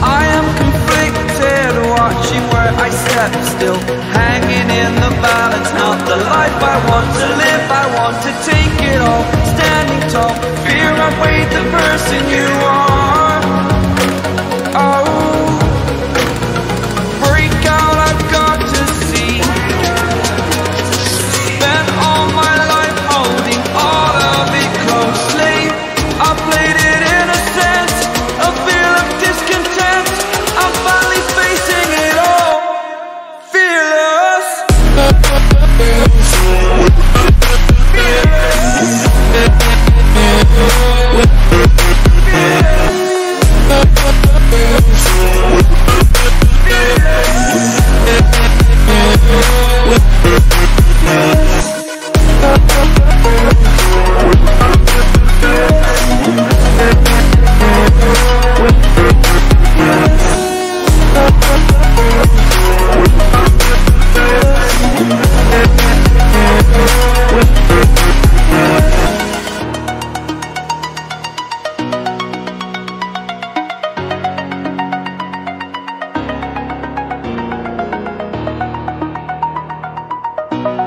I am conflicted, watching where I step still, hanging in the balance. Not the life I want to live, I want to take it all. Standing tall, fear I weighed the person you